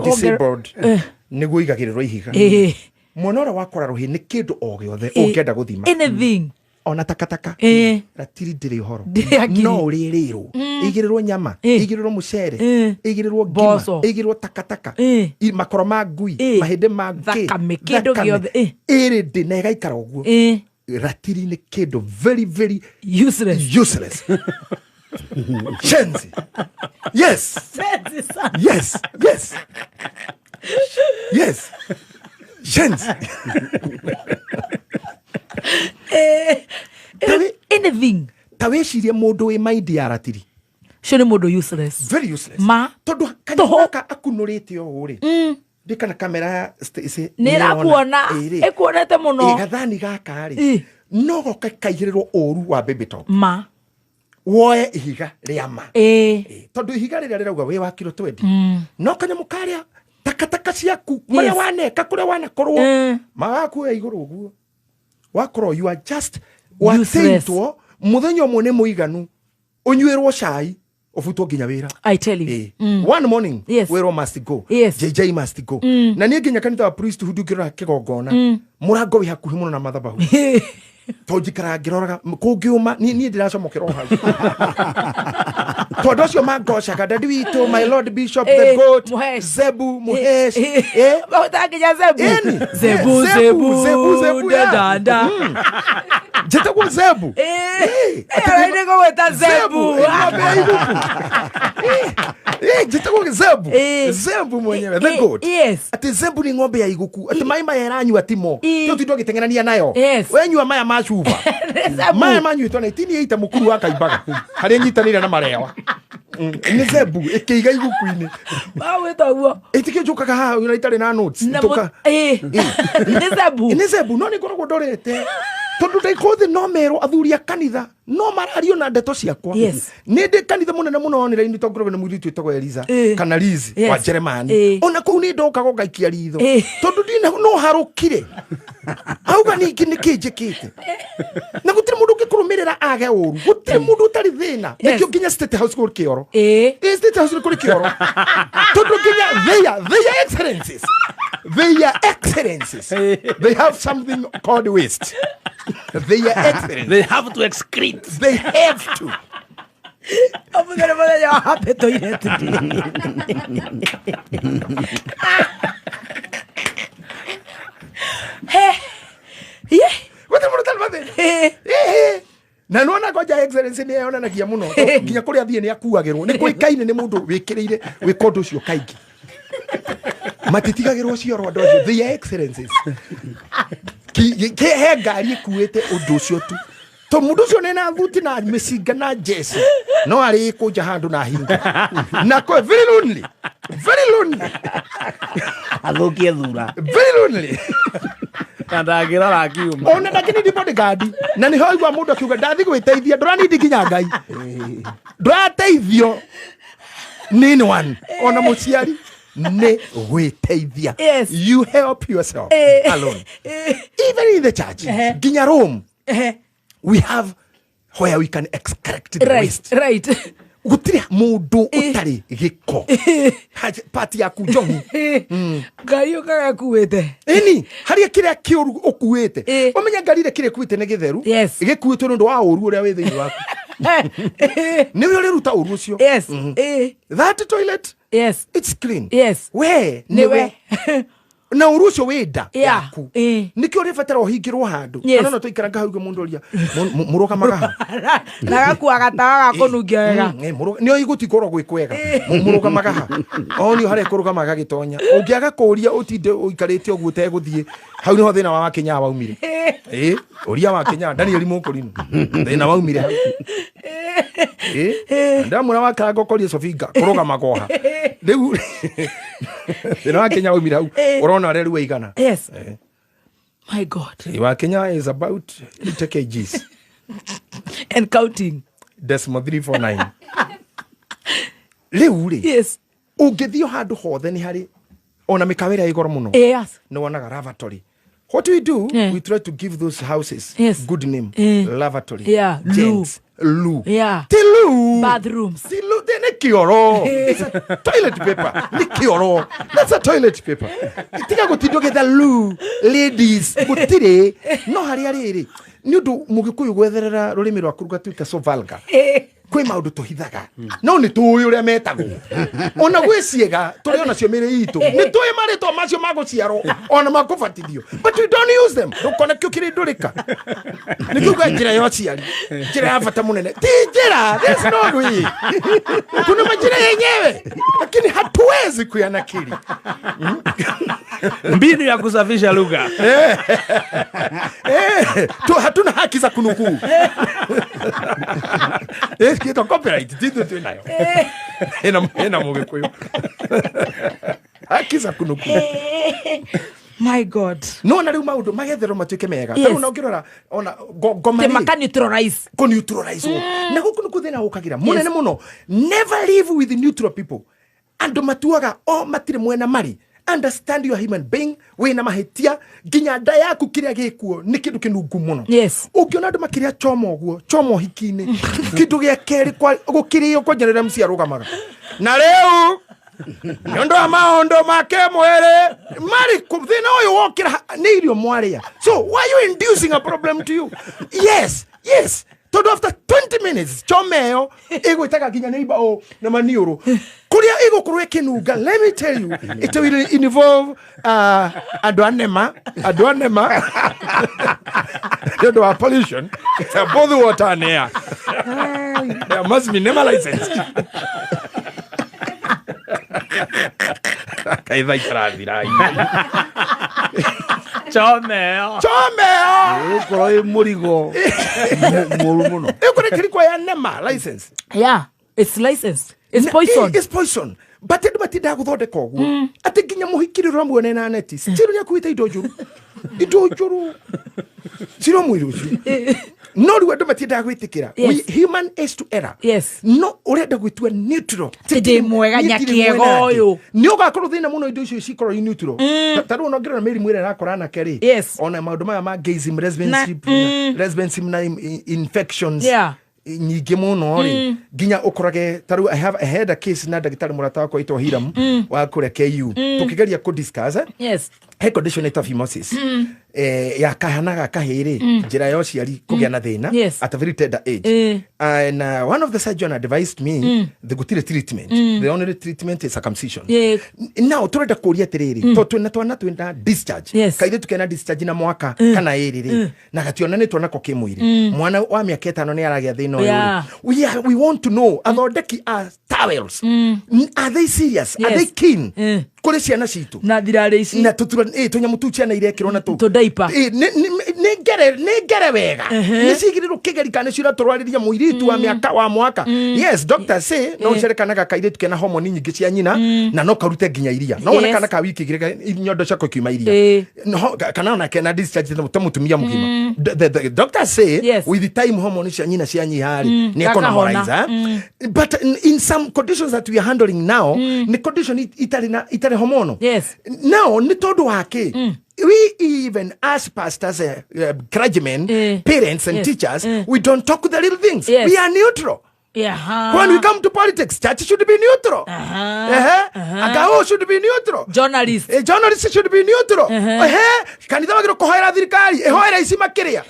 disabled nĩguo igagĩrĩrwo ihiga. Mwena ũrĩa wa kũra rũhĩ nĩ kĩndũ o gĩothe ũngĩenda gũthima. Anything. Ona takataka. Ratiri ndĩrĩ ũhoro. Ndĩrĩ hakiri. No ũrĩrĩrwo, ĩigĩrĩrwo nyama, ĩigĩrĩrwo mũcere, ĩigĩrĩrwo ngima, Mboco. ĩigĩrĩrwo takataka, makoro ma ngui, mahĩndĩ ma ngĩ, Thakame, kĩndũ thakame. gĩothe. Ĩrĩ ndĩ na ĩgaikara ũguo. Ratiri nĩ kĩndũ very very Useless. useless. Shenzi. Yes. Sensi sana. Yes. Shenzi. Anything. Ta wĩcirie mũndũ wĩ maindi ya ratiri. Ũcio nĩ mũndũ useless. Very useless. Ma. Tondũ Kanyamũ gaka akunũrĩte ũũ rĩ, ndĩ kana kamera ya Nĩ ĩrakuona. Ĩ rĩ. Ĩkuonete mũno. Ĩ, gathani gaka rĩ, no goke kaigĩrĩrwo ũru wa baby top, Ma. Woe ihiga rĩa ma. Ĩ, tondũ ihiga rĩrĩa rĩrauga wĩ wa kiro 20, no kanyamũ karĩa takataka ciaku marĩa waneka kũrĩa wanakorwo magakuoya igũrũ ũguo wakorwo you are just Useless. wateitwo mũthenya ũmwe nĩ mũiganu ũnyuĩrwo cai ũbutwo nginya wĩra. I tell you. Ĩ. One morning wĩrwo must go. JJ must go. Na niĩ nginya kanitha wa priesthood ũngĩrora kĩgongona, mũrango wĩ hakuhĩ mũno na mathabahu, tondũ njikaraga ngĩroraga kũngĩũma niĩ ndĩracomokera o hau, tondũ acio mangocaga dadi witũ, my lord bishop, the goat. Muhesh. Zebu Muhesh. Eh. Mahũta nginya Zebu. Ĩni. Zebu. Zebu, Zebu. Zebu, Zebu, yeah. Dada. Njĩtagwo Zebu. Nĩ gũgwĩta Zebu. Eh, ng'ombe ya iguku. Eh, njĩtagwo Zebu. Zebu mwenyewe, the goat. Atĩ Zebu nĩ ng'ombe ya iguku, atĩ maĩ maya ĩranyua timo tũtindwo agĩteng'erania nayo. Wenyua maya ma cuba. Nĩ Zebu. Maya manyuĩtwo 1980 mũkuru wa kaimbaga harĩa nyitanĩire na marewa. Nĩ Zebu ĩkĩiga iguku-inĩ. Magwĩta ũguo. Ĩtikĩ njũkaga haha ona itarĩ na notes. Na Njũka- Nĩ Zebu. Nĩ Zebu, no nĩ ngoragwo ndorete tondũ ndaikũthĩ no merwo athuri a kanitha no marario na ndeto ciakwa. Nĩ ndĩ kanitha mũnene mũno online tongoragwo nĩ mũirĩtu wĩtagwo Eliza kana Liz wa Jeremani. Ona kũu nĩ ndokaga ngaikia ritho tondũ ndina no harũkire auga ningĩ nĩkĩ njĩkĩte, na gũtirĩ mũndũ ũngĩkũrũmĩrĩra age ũru, gũtirĩ mũndũ ũtarĩ thĩna. Nĩkĩo nginya State House kũrĩ kĩoro. Ĩ, State House nĩ kũrĩ kĩoro tondũ nginya their excellencies they have something called waste, their excellencies. They have to excrete. They have to. Ũmũthĩ nĩ mũthenya wa happy toilet day. He. Ye. Gũtirĩ mũndũ ũtarĩ mathĩna. Ĩhĩ. Na nona ngoja excellency nĩ yonanagia mũno tondũ nginya kũrĩa athiĩ nĩ akuagĩrwo, nĩ kũĩkaine nĩ mũndũ wĩkĩrĩire wĩka ũndũ ũcio kaingĩ, matitigagĩrwo cioro andũ acio, their excellencies. He ngari ĩkuĩte ũndũ ũcio tu to mũndũ ũcio nĩ na thuti na mĩcinga na njeci no arĩ kũnja handũ na hinga na kwe very lonely, very lonely. Athũkie thura. Very lonely. Na ndangĩrora akiuma. Ona ndakĩnindi bodyguard, na nĩho aigua mũndũ akiuga ndathi gwĩteithia, ndũranindi nginya Ngai, ndũrateithio nĩ anyone ona mũciari, nĩ gwĩteithia. You help yourself alone. Even in the church, nginya Rome, we have where we can excrete the waste. Gũtirĩ mũndũ ũtarĩ gĩko. Pati yaku njohi. Ngari ũkaga ĩkuĩte. Ĩni harĩa kĩrĩa kĩũru ũkuĩte, ũmenye ngari ĩrĩa kĩrĩa ĩkuĩte nĩ gĩtheru, gĩkuĩtwo nĩ ũndũ wa ũru ũrĩa wĩ thĩinĩ waku, nĩwe ũrĩruta ũru ũcio. That toilet, it's clean. We Nĩwe. nĩwe na ũru ũcio wĩ nda yaku. Nĩkĩo ũrĩbatara ũhingĩrwo handũ. Kana no tũikaranga hau ũguo mũndũ ũria mũrũgamaga ha? Na gakua gatawa ga kũnungia wega. Nĩo igũtikorwo gwĩ kwega. Mũrũgamaga ha? O nĩo harĩa kũrũgama agagĩtonya, ũngĩaga kũũria ũtinde ũikarĩte ũguo ũtegũthiĩ hau, nĩho thĩna wa Wakinyaa waumire. Ĩ, ũria Wakinyaa Daniel Mũkũrinũ, thĩna waumire hau. Ĩ, ndamwĩra wakaranga ũkorie Sofinga kũrũgama goha rĩu, thĩna wa Kenya waumire hau. Ũrona ũrĩa rĩu waigana. My God. Ĩ, wa Kenya is about 80 kgs. And counting. Decimal 349 rĩu rĩ, ũngĩthiĩ handũ hothe nĩ harĩ ona mĩkawa ĩrĩa ĩ goro mũno, nĩ wonaga lavatory. What we do, we try to give those houses good name. Lavatory. Gents loo. Ti loo. Bathrooms. Ti loo, nĩ kĩoro. It's a toilet paper, nĩ kĩoro. That's a toilet paper. Tiga gũtinda ũgĩetha loo ladies, gũtirĩ. No harĩa rĩrĩ nĩ ũndũ mũgĩkũyũ gwetherera rũrĩmĩ rwaku rũgatuĩka so vulgar, kwĩ maũndũ tũhithaga no nĩ tũĩ ũrĩa metagwo, ona gwĩ ciĩga tũrĩ onacio mĩrĩ itũ nĩ tũĩ marĩtwa macio ma gũciarwo ona ma kũbatithio, but we don't use them. Ndũkona kĩo kĩrĩ ndũrĩka nĩ kiuga njĩra ya ũciari, njĩra ya bata mũnene ti njĩra. There's no way, kuna majina yenyewe lakini hatuwezi kuyanakili. Mbinu ya kusafisha lugha. Eh, tu hatuna haki za kunukuu. Ĩkĩtwo copyright ti ithuĩ twĩ nayo. Ĩna Mũgĩkũyũ. Haki za kunukuu. My God. No na rĩu maũndũ magetherwo matuĩke mega. Yes. Ta rĩu ona ũngĩrora ona ngoma Te rĩ, maka neutralize. kũ neutralize na gũkũ nĩkuo thĩna ũkagĩra mũnene mũno. Never live with neutral people. Andũ matuaga o matirĩ mwena marĩ. Understand you are human being, wĩna mahĩtia nginya nda yaku kĩrĩa gĩkuo nĩ kĩndũ kĩnungu mũno. Yes. Ũngĩona andũ makĩrĩa choma ũguo, choma ũhiki-inĩ, kĩndũ gĩa kerĩ gũkĩrĩo kwanja rĩrĩa MC arũgamaga na rĩu nĩ ũndũ wa maũndũ ma kĩmwĩrĩ marĩ thĩna ũyũ wokĩra nĩ irio mwarĩa. So why you inducing a problem to you? Yes, yes, tondũ after 20 minutes choma ĩyo ĩgwĩtaga nginya nĩ ibaũ na maniũrũ kũrĩa ĩgũkorwo ĩkĩnunga. Let me tell you, it will involve andũ a nema, andũ a nema nĩ ũndũ wa pollution, both water and air. There must be NEMA licensed. Kaitha ikarathira. Chomeo. Chomeo. Ũkorwo ĩ mũrigo mũru mũno. Ĩkũrĩ kĩrikwa ya NEMA license. Yeah, it's licensed. It's poison. It's poison. But andũ matindaga gũthondeka ũguo atĩ nginya mũhiki rĩrĩa ũramuona na neti still nĩakuĩte indo njũru, indo njũru ciro mwĩrĩ ũcio. No rĩu andũ matindaga gwĩtĩkĩra. Yes. We human is to error. Yes. No ũrenda gwĩtua neutral. Atĩ ndĩ mwega, Niĩ ndirĩ nyakĩega mwena atĩ. ũyũ. Nĩ ũgakorwo thĩna mũno indo icio cikorwo i neutral. Ta rĩu ona ũngĩrora mĩrimũ ĩrĩa ĩrakora anake rĩ, Yes. ona maũndũ maya ma gayism, lesbianship, lesbianism na infections Yeah. nyingĩ mũno rĩ, nginya ũkorage ta rĩu I had a case na ndagĩtarĩ mũrata wakwa wĩtwo Hiram wa kũrĩa KU, tũkĩgeria kũ discuss Yes. he condition ĩtagwo phimosis, ya kahana ga kahĩ rĩ, njĩra ya ũciari kũgĩa na thĩna Yes. at a very tender age. And one of the surgeon advised me the gũtirĩ treatment, the only treatment is circumcision. Now tũrenda kũria atĩrĩrĩ, tondũ twĩna twana twĩna discharge, Yes. kairĩtu kena discharge na mwaka kana ĩrĩ rĩ, na gationanĩtwo nako kĩmwĩrĩ, mwana wa mĩaka 5 nĩ aragĩa thĩna ũyũ rĩ. We want to know athondeki a towels, are they serious? Are Yes. they keen kũrĩ ciana citũ Na thirarĩ ici. Na tũtura tũnyamũ tũu ciana irekĩrwo na tũ Tũ diaper. Nĩ ngere wega, nĩ cigĩrĩrwo kĩgeri kana nĩcio iratũrwarĩria mũirĩtu wa mĩaka wa mwaka. Yes, doctor say no ũcere kana gakairĩtu kena homoni nyingĩ cia nyina na no karute nginya iria, no wone kana ka wiki igĩrĩ nyondo ciako ikiuma iria. No, kana ona kena discharge ta mũtumia mũgima. The doctor say Yes. with the time hormone cia nyina cianyiha rĩ, nĩ Gakahona. ekonormalize, eh? But in some conditions that we are handling now, nĩ condition itarĩ na itarĩ hormonal. Yes. Now nĩ tondũ wa kĩ we even as pastors, clergymen, parents and teachers, we don't talk the real things. We are neutral. When we come to politics, church should be neutral. Agao should be neutral. Journalist. Journalists should be neutral. Kanitha wagĩrĩirwo kũhoera thirikari ĩhoera ici makĩrĩa.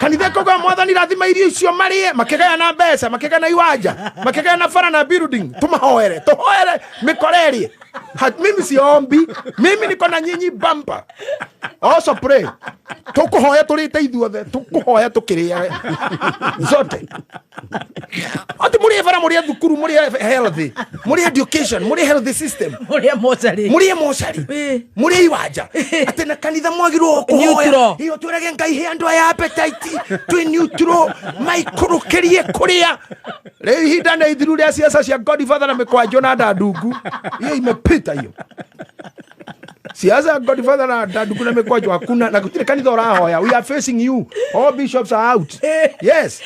Kanitha ĩkauga mwathani rathima irio icio marĩe, makĩgayana mbeca, makĩgayana iwanja, makĩgayana bara na building, tũmahoere, tũhoere mĩkora ĩrĩe. Mimi siombi, mimi niko na nyinyi bumper. Also pray. Tũkũhoya tũrĩte ithuothe, tũkũhoya tũkĩrĩaga zote. Ati mũrĩe bara, mũrĩe thukuru, mũrĩe healthy, mũrĩe education, mũrĩe healthy system, Mũrĩe mocarĩ. mũrĩe mocarĩ, mũrĩe iwanja, atĩ na kanitha mwagĩrĩirwo kũhoya Neutral. iyo twĩrage Ngai he andũ aya appetite, twĩ neutral, maikũrũkĩrie kũrĩa. Rĩu ihinda nĩ ithiru rĩa ciaca cia Godfather na mĩkwanjũ na ndandungu, hiyo imepita hiyo siasa ya Godfather na ndandungu na mĩkwanjũ hakuna, na gũtirĩ kanitha ũrahoya. We are facing you, all bishops are out. Yes,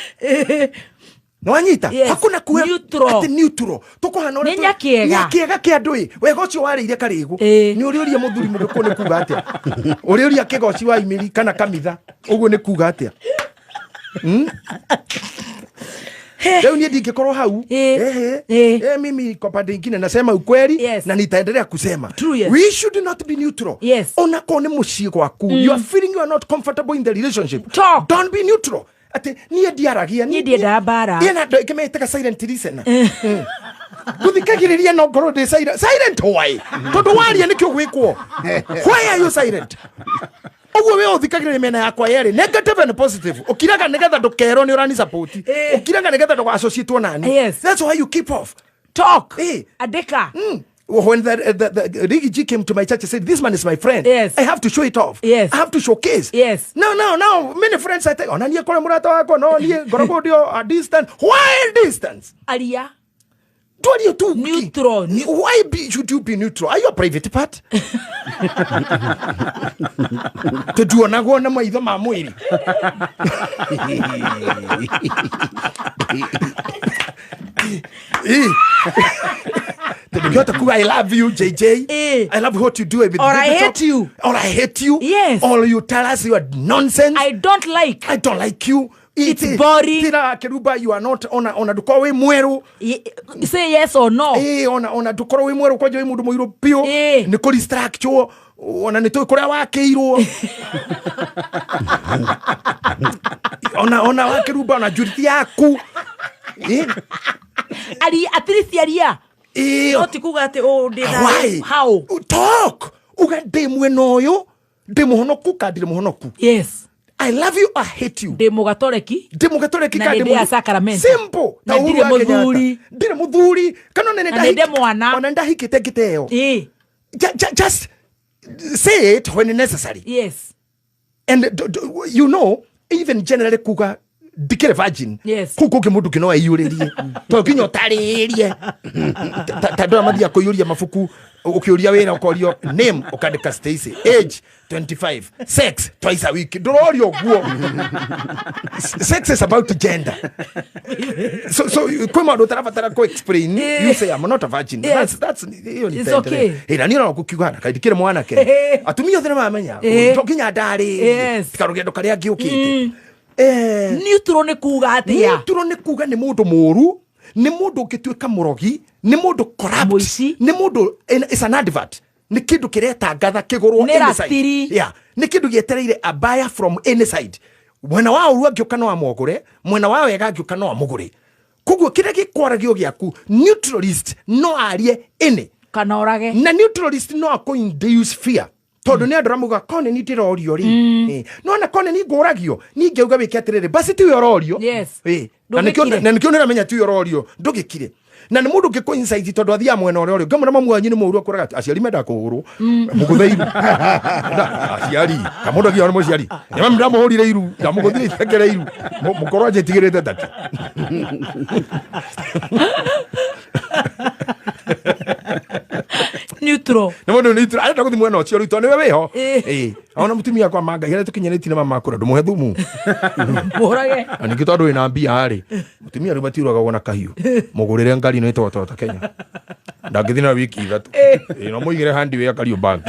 nĩwanyita? Yes. Hakuna kuhe Neutral. atĩ neutral tũkũhana ũrĩa Nĩ nyakĩega. Nyakĩega kĩa andũ ĩ wega ũcio warĩire karĩgũ. Nĩ ũrĩũria mũthuri mũgĩkũyũ nĩ kuga atĩa, ũrĩũria kĩgoci wa imĩri kana kamitha ũguo nĩ kuga atĩa? Rĩu niĩ ndingĩkorwo hau. Ehe. Mimi kwa pande ingine nasema ukweli na nitaendelea kusema. True, yes. We should not be neutral. Ona korwo nĩ mũciĩ gwaku, you are feeling you are not comfortable in the relationship, Talk. don't be neutral atĩ niĩ ndiaragia. Niĩ ndiendaga mbara. Niĩ na andũ aingĩ metaga silent listener. Nguthikagĩrĩria no ngorwo ndĩ silent. Silent why? Tondũ waria nĩkĩo gwĩkwo. Why are you silent? Ũguo we ũthikagĩrĩria mĩena yakwa yerĩ, negative and positive, ũkiraga nĩgetha ndũkerwo nĩ ũrani support, ũkiraga nĩgetha ndũga associate nani. That's why you keep off. Talk. Eh. Andĩka. When the Riggy G came to my church and said, "This man is my friend. Yes. I have to show it off. Yes. I have to showcase." Yes. No. Many friends I take, "Ona niĩ kũrĩ mũrata wakwa, no niĩ ngoragwo ndĩ o a distance." Why distance? Aria. Twarie tu. Neutral. Why should you be neutral? Are you a private part? Tũtuonagwo na maitho ma mwĩrĩ. Tũngĩhota kuga I love you, JJ. I love what you do with Or I Big hate Top. you. Or I hate you. Yes. Or you tell us you are nonsense. I don't like. I don't like you. It's boring. Tira keruba, you are not ona ndũkorwo wĩ mwerũ. Say yes or no. Ona ndũkorwo wĩ mwerũ kwanja wĩ mũndũ mũirũ biũ. Nĩ kũ restructure, ona nĩ tũĩ kũrĩa wakĩirwo. Ona wakĩrumba ona njuriti yaku. Ari, at least aria. No ti kuga atĩ ũũ ndĩ thayũ. Why? How? Talk. Uga ndĩ mwena ũyũ, ndĩ mũhonoku ka ndirĩ mũhonoku. Yes. I love you, I hate you. Ndĩ mũgatoreki. Ndĩ mũgatoreki Na ka nĩ ndĩ ndĩ ya sacrament. Simple. Na Ta Uhuru ndirĩ wa Kenyatta. mũthuri. Ndirĩ mũthuri. Kana ona nĩ Na nĩ ndĩ mwana. Ona ndahikĩte ngĩteo. Just say it when necessary. Yes. And you know, even generally kuga ndikĩrĩ virgin. Yes. Kũu kũngĩ mũndũ no aiyũrĩrie. To nginya ũtarĩrie. Ta andũ arĩa mathiaga kũiyũria mabuku, ũkĩũria wĩra ũkorio name ũkandĩka Stacy, age 25, sex twice a week. Ndũrorio ũguo. Sex is about gender. So kwĩ maũndũ ũtarabatara kũ explain. You say I'm not a virgin. Yes. That's hiyo ni It's tendere. okay. Ĩra niĩ no gũkiuga na kaĩ ndikĩrĩ mwanake. Atumia othe nĩmamenya. To nginya ndarĩrie. Yes. Tiga rũgendo karĩa ngĩũkĩte. Neutral nĩ kuga atĩa? Neutral nĩ kuga nĩ mũndũ mũũru, nĩ mũndũ ũngĩtuĩka mũrogi, nĩ mũndũ corrupt, Mũici. nĩ mũndũ it's an advert. Nĩ kĩndũ kĩretangatha kĩgũrwo Nĩ any side. ratiri. Yeah. Nĩ kĩndũ gĩetereire a buyer from any side. Mwena wa ũru angĩũka no amũgũre, mwena wa wega angĩũka no amũgũre. Koguo kĩrĩa gĩkwaragio gĩaku, neutralist no arie any. Kana orage. Na neutralist no akũ induce fear. Tondũ nĩ andũ aramauga kone ni ndĩrorio rĩ. No ona kone ni ngũragio, ni ngĩuga wĩke atĩrĩrĩ, basi tiwe ũrorio. Yes. Na Ndũgĩkire. nĩkĩo nĩramenya tiwe ũrorio, ndũgĩkire. Na nĩ mũndũ ũngĩ kũ-insight tondũ athiaga mwena ũrĩa ũrĩ. Ngamwĩra mamu wanyu nĩ mũũru akwĩraga atĩ aciari mendaga kũhũrwo. Mũgũthe iru. Aciari, kamũndũ athiaga nĩ mũciari. Nĩ mami ndamũhũrire iru, ndamũgũthire icengere iru. Mũkorwo anjĩtigĩrĩte taki. Neutral. Nĩ mũndũ neutral, arenda gũthiĩ mwena ũcio rĩu tondũ nĩwe wĩho. Ona mũtumia akwa manga, rĩrĩa tũkinyanĩtie na mama akũra, ndũmũhe thumu. Mũhũrage. Na ningĩ tondũ wĩna mbia rĩ, mũtumia rĩu matiũragagwo na kahiũ. Mũgũrĩre ngari ĩno ĩtagwo Toyota Kenya. Ndangĩthiĩ na wiki ithatũ. No mũigĩre handi wĩ Kariũ Bank.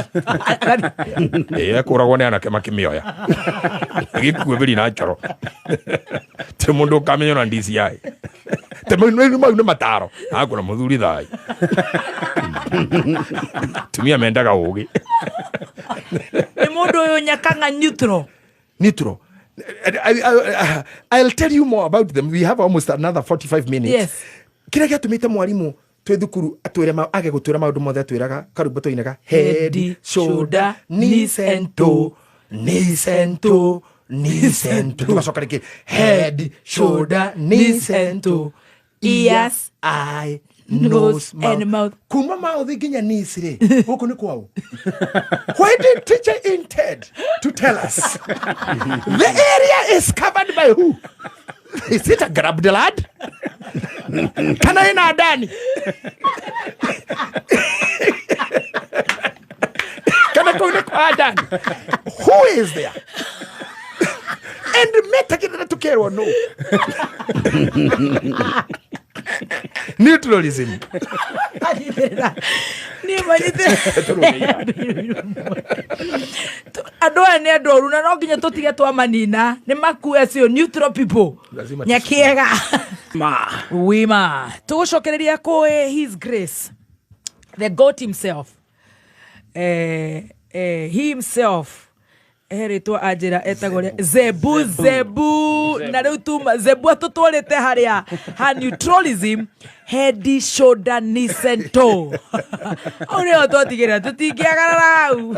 Ekũragwo nĩ anake makĩmĩoya. Ĩgĩkue bĩri na njoro. Ti mũndũ ũkamenya ona DCI. Te mau nĩ mataro. Akũra mũthuri thayũ. Tumia mendaga ũgĩ. Nĩ mũndũ ũyũ nyakanga neutral. Neutral. I'll tell you more about them. We have almost another 45 minutes. Yes. Kĩrĩa gĩatũmĩte mwarimũ twĩ thukuru atwĩre age gũtwĩra maũndũ mothe atwĩraga karwĩmbo twainaga head, shoulder, knees and toe, knees and toe, knees and toe. Tũgacoka rĩngĩ head, shoulder, knees and toe, ears, eye, nose, and mouth. Kuma mouth nginya knees rĩ, gũkũ nĩ kwao. Why did teacher intend to tell us? The area is covered by who? Is it a grabbed lad? Kana ina ndani? Kana kau nĩ kwa ndani? Who is there? And metagĩrĩra tũkerwo no. Neutralism. Andũ aya nĩ andũ oru na no nginya tũtige twamanina. Nĩ makue acio neutral people. Nyakiega. Wima. Tũgũcokereria kũĩ His Grace, the God himself. He himself. Rĩtwa anjĩra etagwo rĩa Zebu, Zebu. Na rĩu tuma Zebu atũtwarĩte harĩa ha neutralism, head, shoulder, knees and toe. Hau nĩho twatigĩrĩra tũtingĩagarara hau.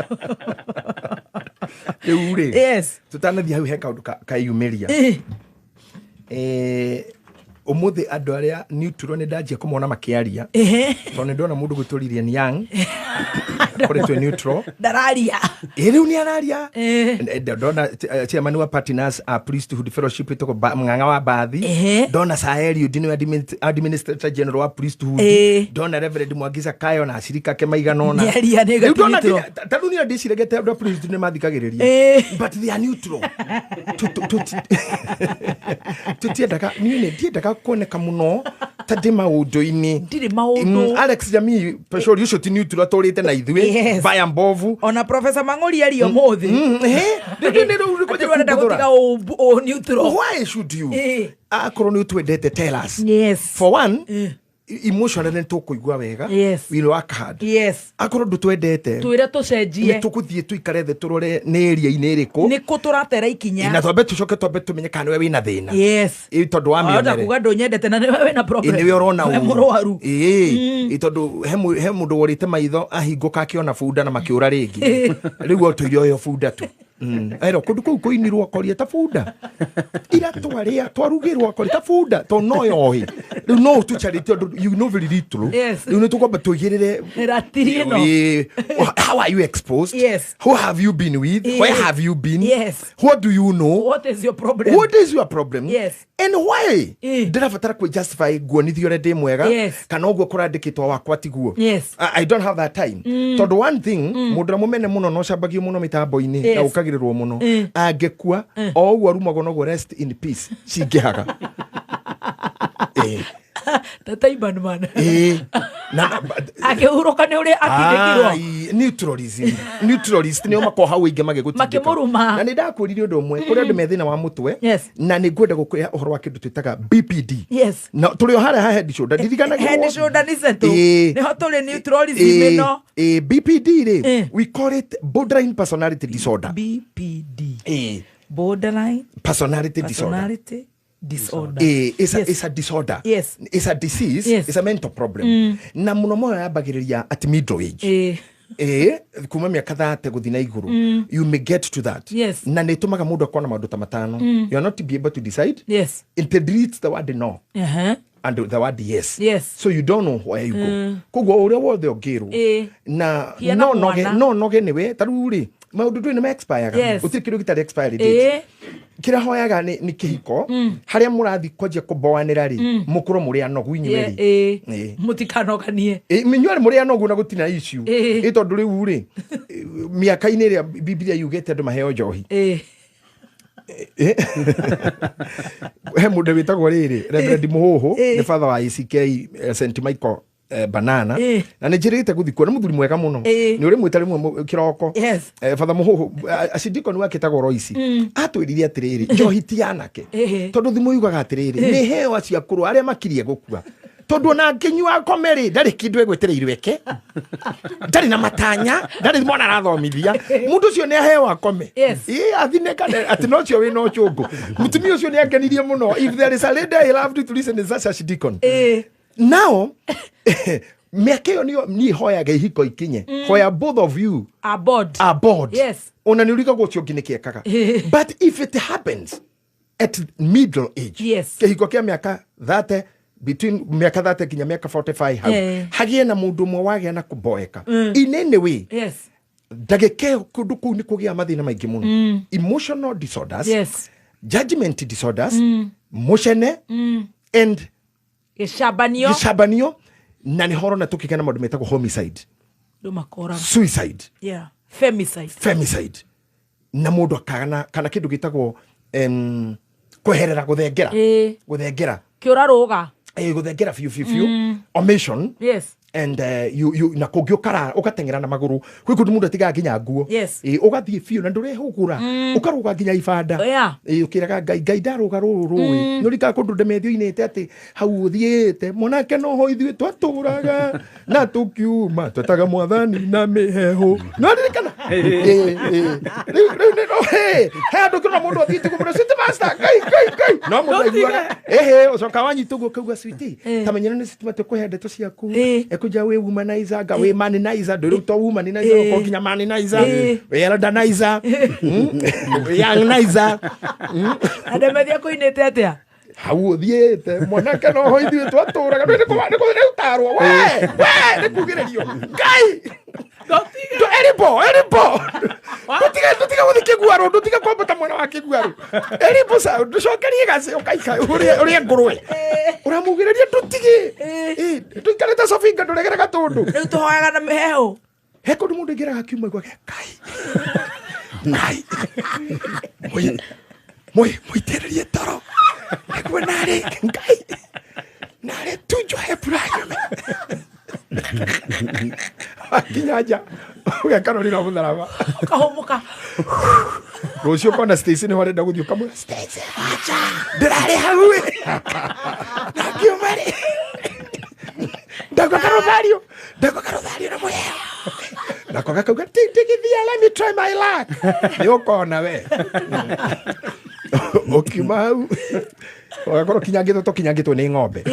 Rĩu rĩ, Yes. tũtanathiĩ hau he kaũndũ kayumĩria. Umuthi andu aria neutral ni ndanjia kumona makiaria. Tondu ni ndona mundu gwitwo Lilian Young akoretwo neutral. Ndararia. Ĩ rĩu nĩ araria. Ndona chairman wa partners a priesthood fellowship ĩtagwo Mng'ang'a wa Bathi. Ndona Sir Eliud nĩwe administrator general wa priesthood. Ndona Reverend Mwangi Zakayo na acirika ake maigana ũna. Nĩaria, nĩ Rĩu ndona neutral. ta rĩu niĩ ndĩciragia andũ a priesthood nĩ mathikagĩrĩria. But they are neutral. Tũtiendaga, niĩ nĩ ndiendaga kuoneka mũno ta ndĩ maũndũ-inĩ. Ndirĩ maũndũ. Alex Jamii Peshori ũcio ti neutral, atũrĩte na ithuĩ. Yes. Vaya mbovu. Ona Professor Mang'ori aria ũmũthĩ. Ehe. Rĩu rĩu Atĩ rĩu arenda gũtiga ũ neutral. Why should you? Akorwo nĩ ũtwendete, tell us. For one, emotionally nĩ tũkũigua wega. We will work hard. Akorwo ndũtwendete, Twĩre tũcenjie. Nĩ tũgũthiĩ tũikare thĩ tũrore nĩ area-inĩ ĩrĩkũ Nĩ kũ tũratera ikinya. Na twambe tũcoke twambe tũmenye kana nĩwe wĩna thĩna. Yes. Ĩ, tondũ wa Wahota mĩonere. kuga ndũnyendete na nĩwe wĩna problem. Ĩ, nĩwe ũrona We ũru. mũrwaru. Ĩĩ, tondũ he mũndũ worĩte maitho ahingũka akĩona bunda na makĩũra rĩngĩ, rĩu otũire oyo bunda tu. Ero kũndũ kũu kũinirwo akoria ta bunda ira twarĩa twarugĩrwo akoria ta bunda to no yoĩ rĩu no ũtũcarĩte tondũ you know very little. Rĩu nĩ tũkwamba tũigĩrĩre. Ratiri ĩno. Ĩĩ, how are you exposed? Who have you been with? Where have you been? What do you know? What is your problem? What is your problem? And why ndĩrabatara kwĩ justify nguonithio ũrĩa ndĩ mwega kana ũguo kũrandĩkĩtwo wakwa tiguo? I don't have that time, tondũ one thing, mũndũ ũrĩa mũmene mũno na ũcambagio mũno mĩtambo-inĩ na ũkagĩrĩrwo mũno, angĩkua o ũguo arumagwo noguo rest in peace cingĩhaga. Tata Iban man. Ĩĩ. Akĩhurũka nĩ ũrĩa atindĩkirwo. Ai, neutralism, neutralist nĩo makoragwo hau aingĩ magĩgũtindĩka. Makĩmũruma. Na nĩ ndakwĩrire ũndũ ũmwe, kũrĩ andũ me thĩna wa mũtwe na nĩ ngwenda gũkwĩra ũhoro wa kĩndũ twĩtaga BPD. Na tũrĩ o harĩa ha head shoulder, ndiriganagĩrwo. Head shoulder nĩ settle. Nĩho tũrĩ neutralism ĩno. Ĩĩ, BPD rĩ, we call it borderline personality disorder. BPD. Borderline personality disorder. Personality disorder. It's a disorder. It's a disease. It's a mental problem. Na mũno mũno yambagĩrĩria at middle age. Kuma mĩaka 30 gũthiĩ na igũrũ, you may get to that. Na nĩ ĩtũmaga mũndũ akorwo na maũndũ ta matano. You are not be able to decide. It deletes the word no and the word yes. So you don't know where you go. Koguo ũrĩa wothe ũngĩrwo na Hiana no noge mwana. No noge nĩwe ta rĩu rĩ, maũndũ ndũĩ nĩ ma-expire. Gũtirĩ kĩndũ gĩtarĩ expiry date. Kĩrĩa hoyaga nĩ kĩhiko harĩa mũrathiĩ kwanjia kũmboanĩra rĩ, mũkorwo mũrĩ anogu inyuĩ rĩ. Mũtikanoganie. Inyuĩ mũrĩ anogu na gũtirĩ na issue. Ĩ tondũ rĩu rĩ, mĩaka-inĩ ĩrĩa Biblia yugĩte andũ maheo njohi. He mũndũ wĩtagwo rĩrĩ Reverend Mũhũhũ, nĩ father wa ACK St Michael Banana. Na nĩ njĩrĩgĩte gũthiĩ kuo, nĩ mũthuri mwega mũno. Nĩ ũrĩ mwĩta rĩmwe kĩroko. Father Mũhũhũ acidikoni wake etagwo Royce, atwĩrire atĩrĩrĩ, njohi ti anake, tondũ thimũ yugaga atĩrĩrĩ, nĩ heo acio akũrũ arĩa makirie gũkua, tondũ ona angĩnyua akome rĩ, ndarĩ kĩndũ egwetereirwo eke, ndarĩ na matanya, ndarĩ mwana arathomithia, mũndũ ũcio nĩ aheo akome. Ĩ athinĩka atĩ no ũcio wĩna ũcũngũ. Mũtumia ũcio nĩ angenirie mũno. If there is a lady I loved to listen, is such a deacon. Now mĩaka ĩyo nĩyo niĩ hoyaga ihiko ikinye, hoya both of you Aboard. Are bored. Ona nĩ ũrigagwo ũcio ũngĩ nĩ kĩekaga. But if it happens at middle age, kĩhiko kĩa mĩaka 30, between mĩaka 30 nginya mĩaka 45 hau, hagĩe na mũndũ ũmwe wagĩa na kũboeka in any way, ndagĩka ĩyo kũndũ kũu nĩ kũgĩa mathĩna maingĩ mũno, emotional disorders, judgment disorders, mũcene and Gĩcambanio. Gĩcambanio, na nĩ horona tũkĩgĩa na maũndũ metagwo homicide, Andũ makoraga. Suicide. Yeah. Femicide. Femicide, na mũndũ akagana kana kĩndũ gĩtagwo kweherera, gũthengera, gũthengera. Kĩũra rũga. Gũthengera biũ biũ biũ, omission. And you, na kũngĩ ũkara ũgateng'era na magũrũ, kwĩ kũndũ mũndũ atigaga nginya nguo. Ũgathiĩ biũ na ndũrehũgũra, ũkarũga nginya ibanda. Ũkĩraga Ngai, Ngai ndarũga rũrũ rũĩ, nĩ ũrikaga kũndũ ndemethio inĩte atĩ hau ũthiĩte mwanake noho ithuĩ twatũraga na tũkiuma twetaga mwathani na mĩhehu, no ririkana. Ĩ, rĩu nĩ no he andũ kĩrona mũndũ athiĩte kũmũra sweet master, Ngai Ngai Ngai, no mũndũ aiguaga ehe ũcoka wanyita ũguo ũkauga sweet, ta menyera nĩ sitima tũkũhe ndeto ciaku. Ekuja wĩ womanizer nga wĩ manizer, ndũrĩ to womanizer, ũkorwo nginya manizer, wĩ eldanizer, wĩ youngnizer. Na ndemethia kũinĩte atĩa? Hau ũthiĩte mwanake noho ithuĩ twatũraga nĩ ũtarwo we we nĩ kugĩrĩrio Ngai. Eribo eribo ndũtige gũthiĩ kĩguarũ, ndũtige kwambata mwena wa kĩguarũ. Eribo sa ndũcokerie gacĩ ũkaika ũrĩe ngũrwe. Ũramugĩrĩria ndũtige. Ndũikarĩte sobinga ndũregere gatũndũ. Rĩu tũhoyaga na mĩhehu. He kũndũ mũndũ aingĩraga akiuma gwake Ngai. Ngai. Mũitĩrĩrie toro. Nĩguo narĩ Ngai. Narĩ tunjohe mbura nyume. Wakinya nja ũgekarũrĩra mũtharaba. Ũkahũmũka. Rũciũ ũkona Stacy nĩho arenda gũthiĩ ũkamwĩra Stacy acha ndĩrarĩ hau ĩ. Na ngiuma rĩ. Ndagwa karũthario. Ndagwa karũthario na mũheo. Nako gakauga ndigithia let me try my luck. Nĩ ũkona we. Ũkiuma hau ũgakorwo kinyangĩtwo tũkinyangĩtwo nĩ ng'ombe.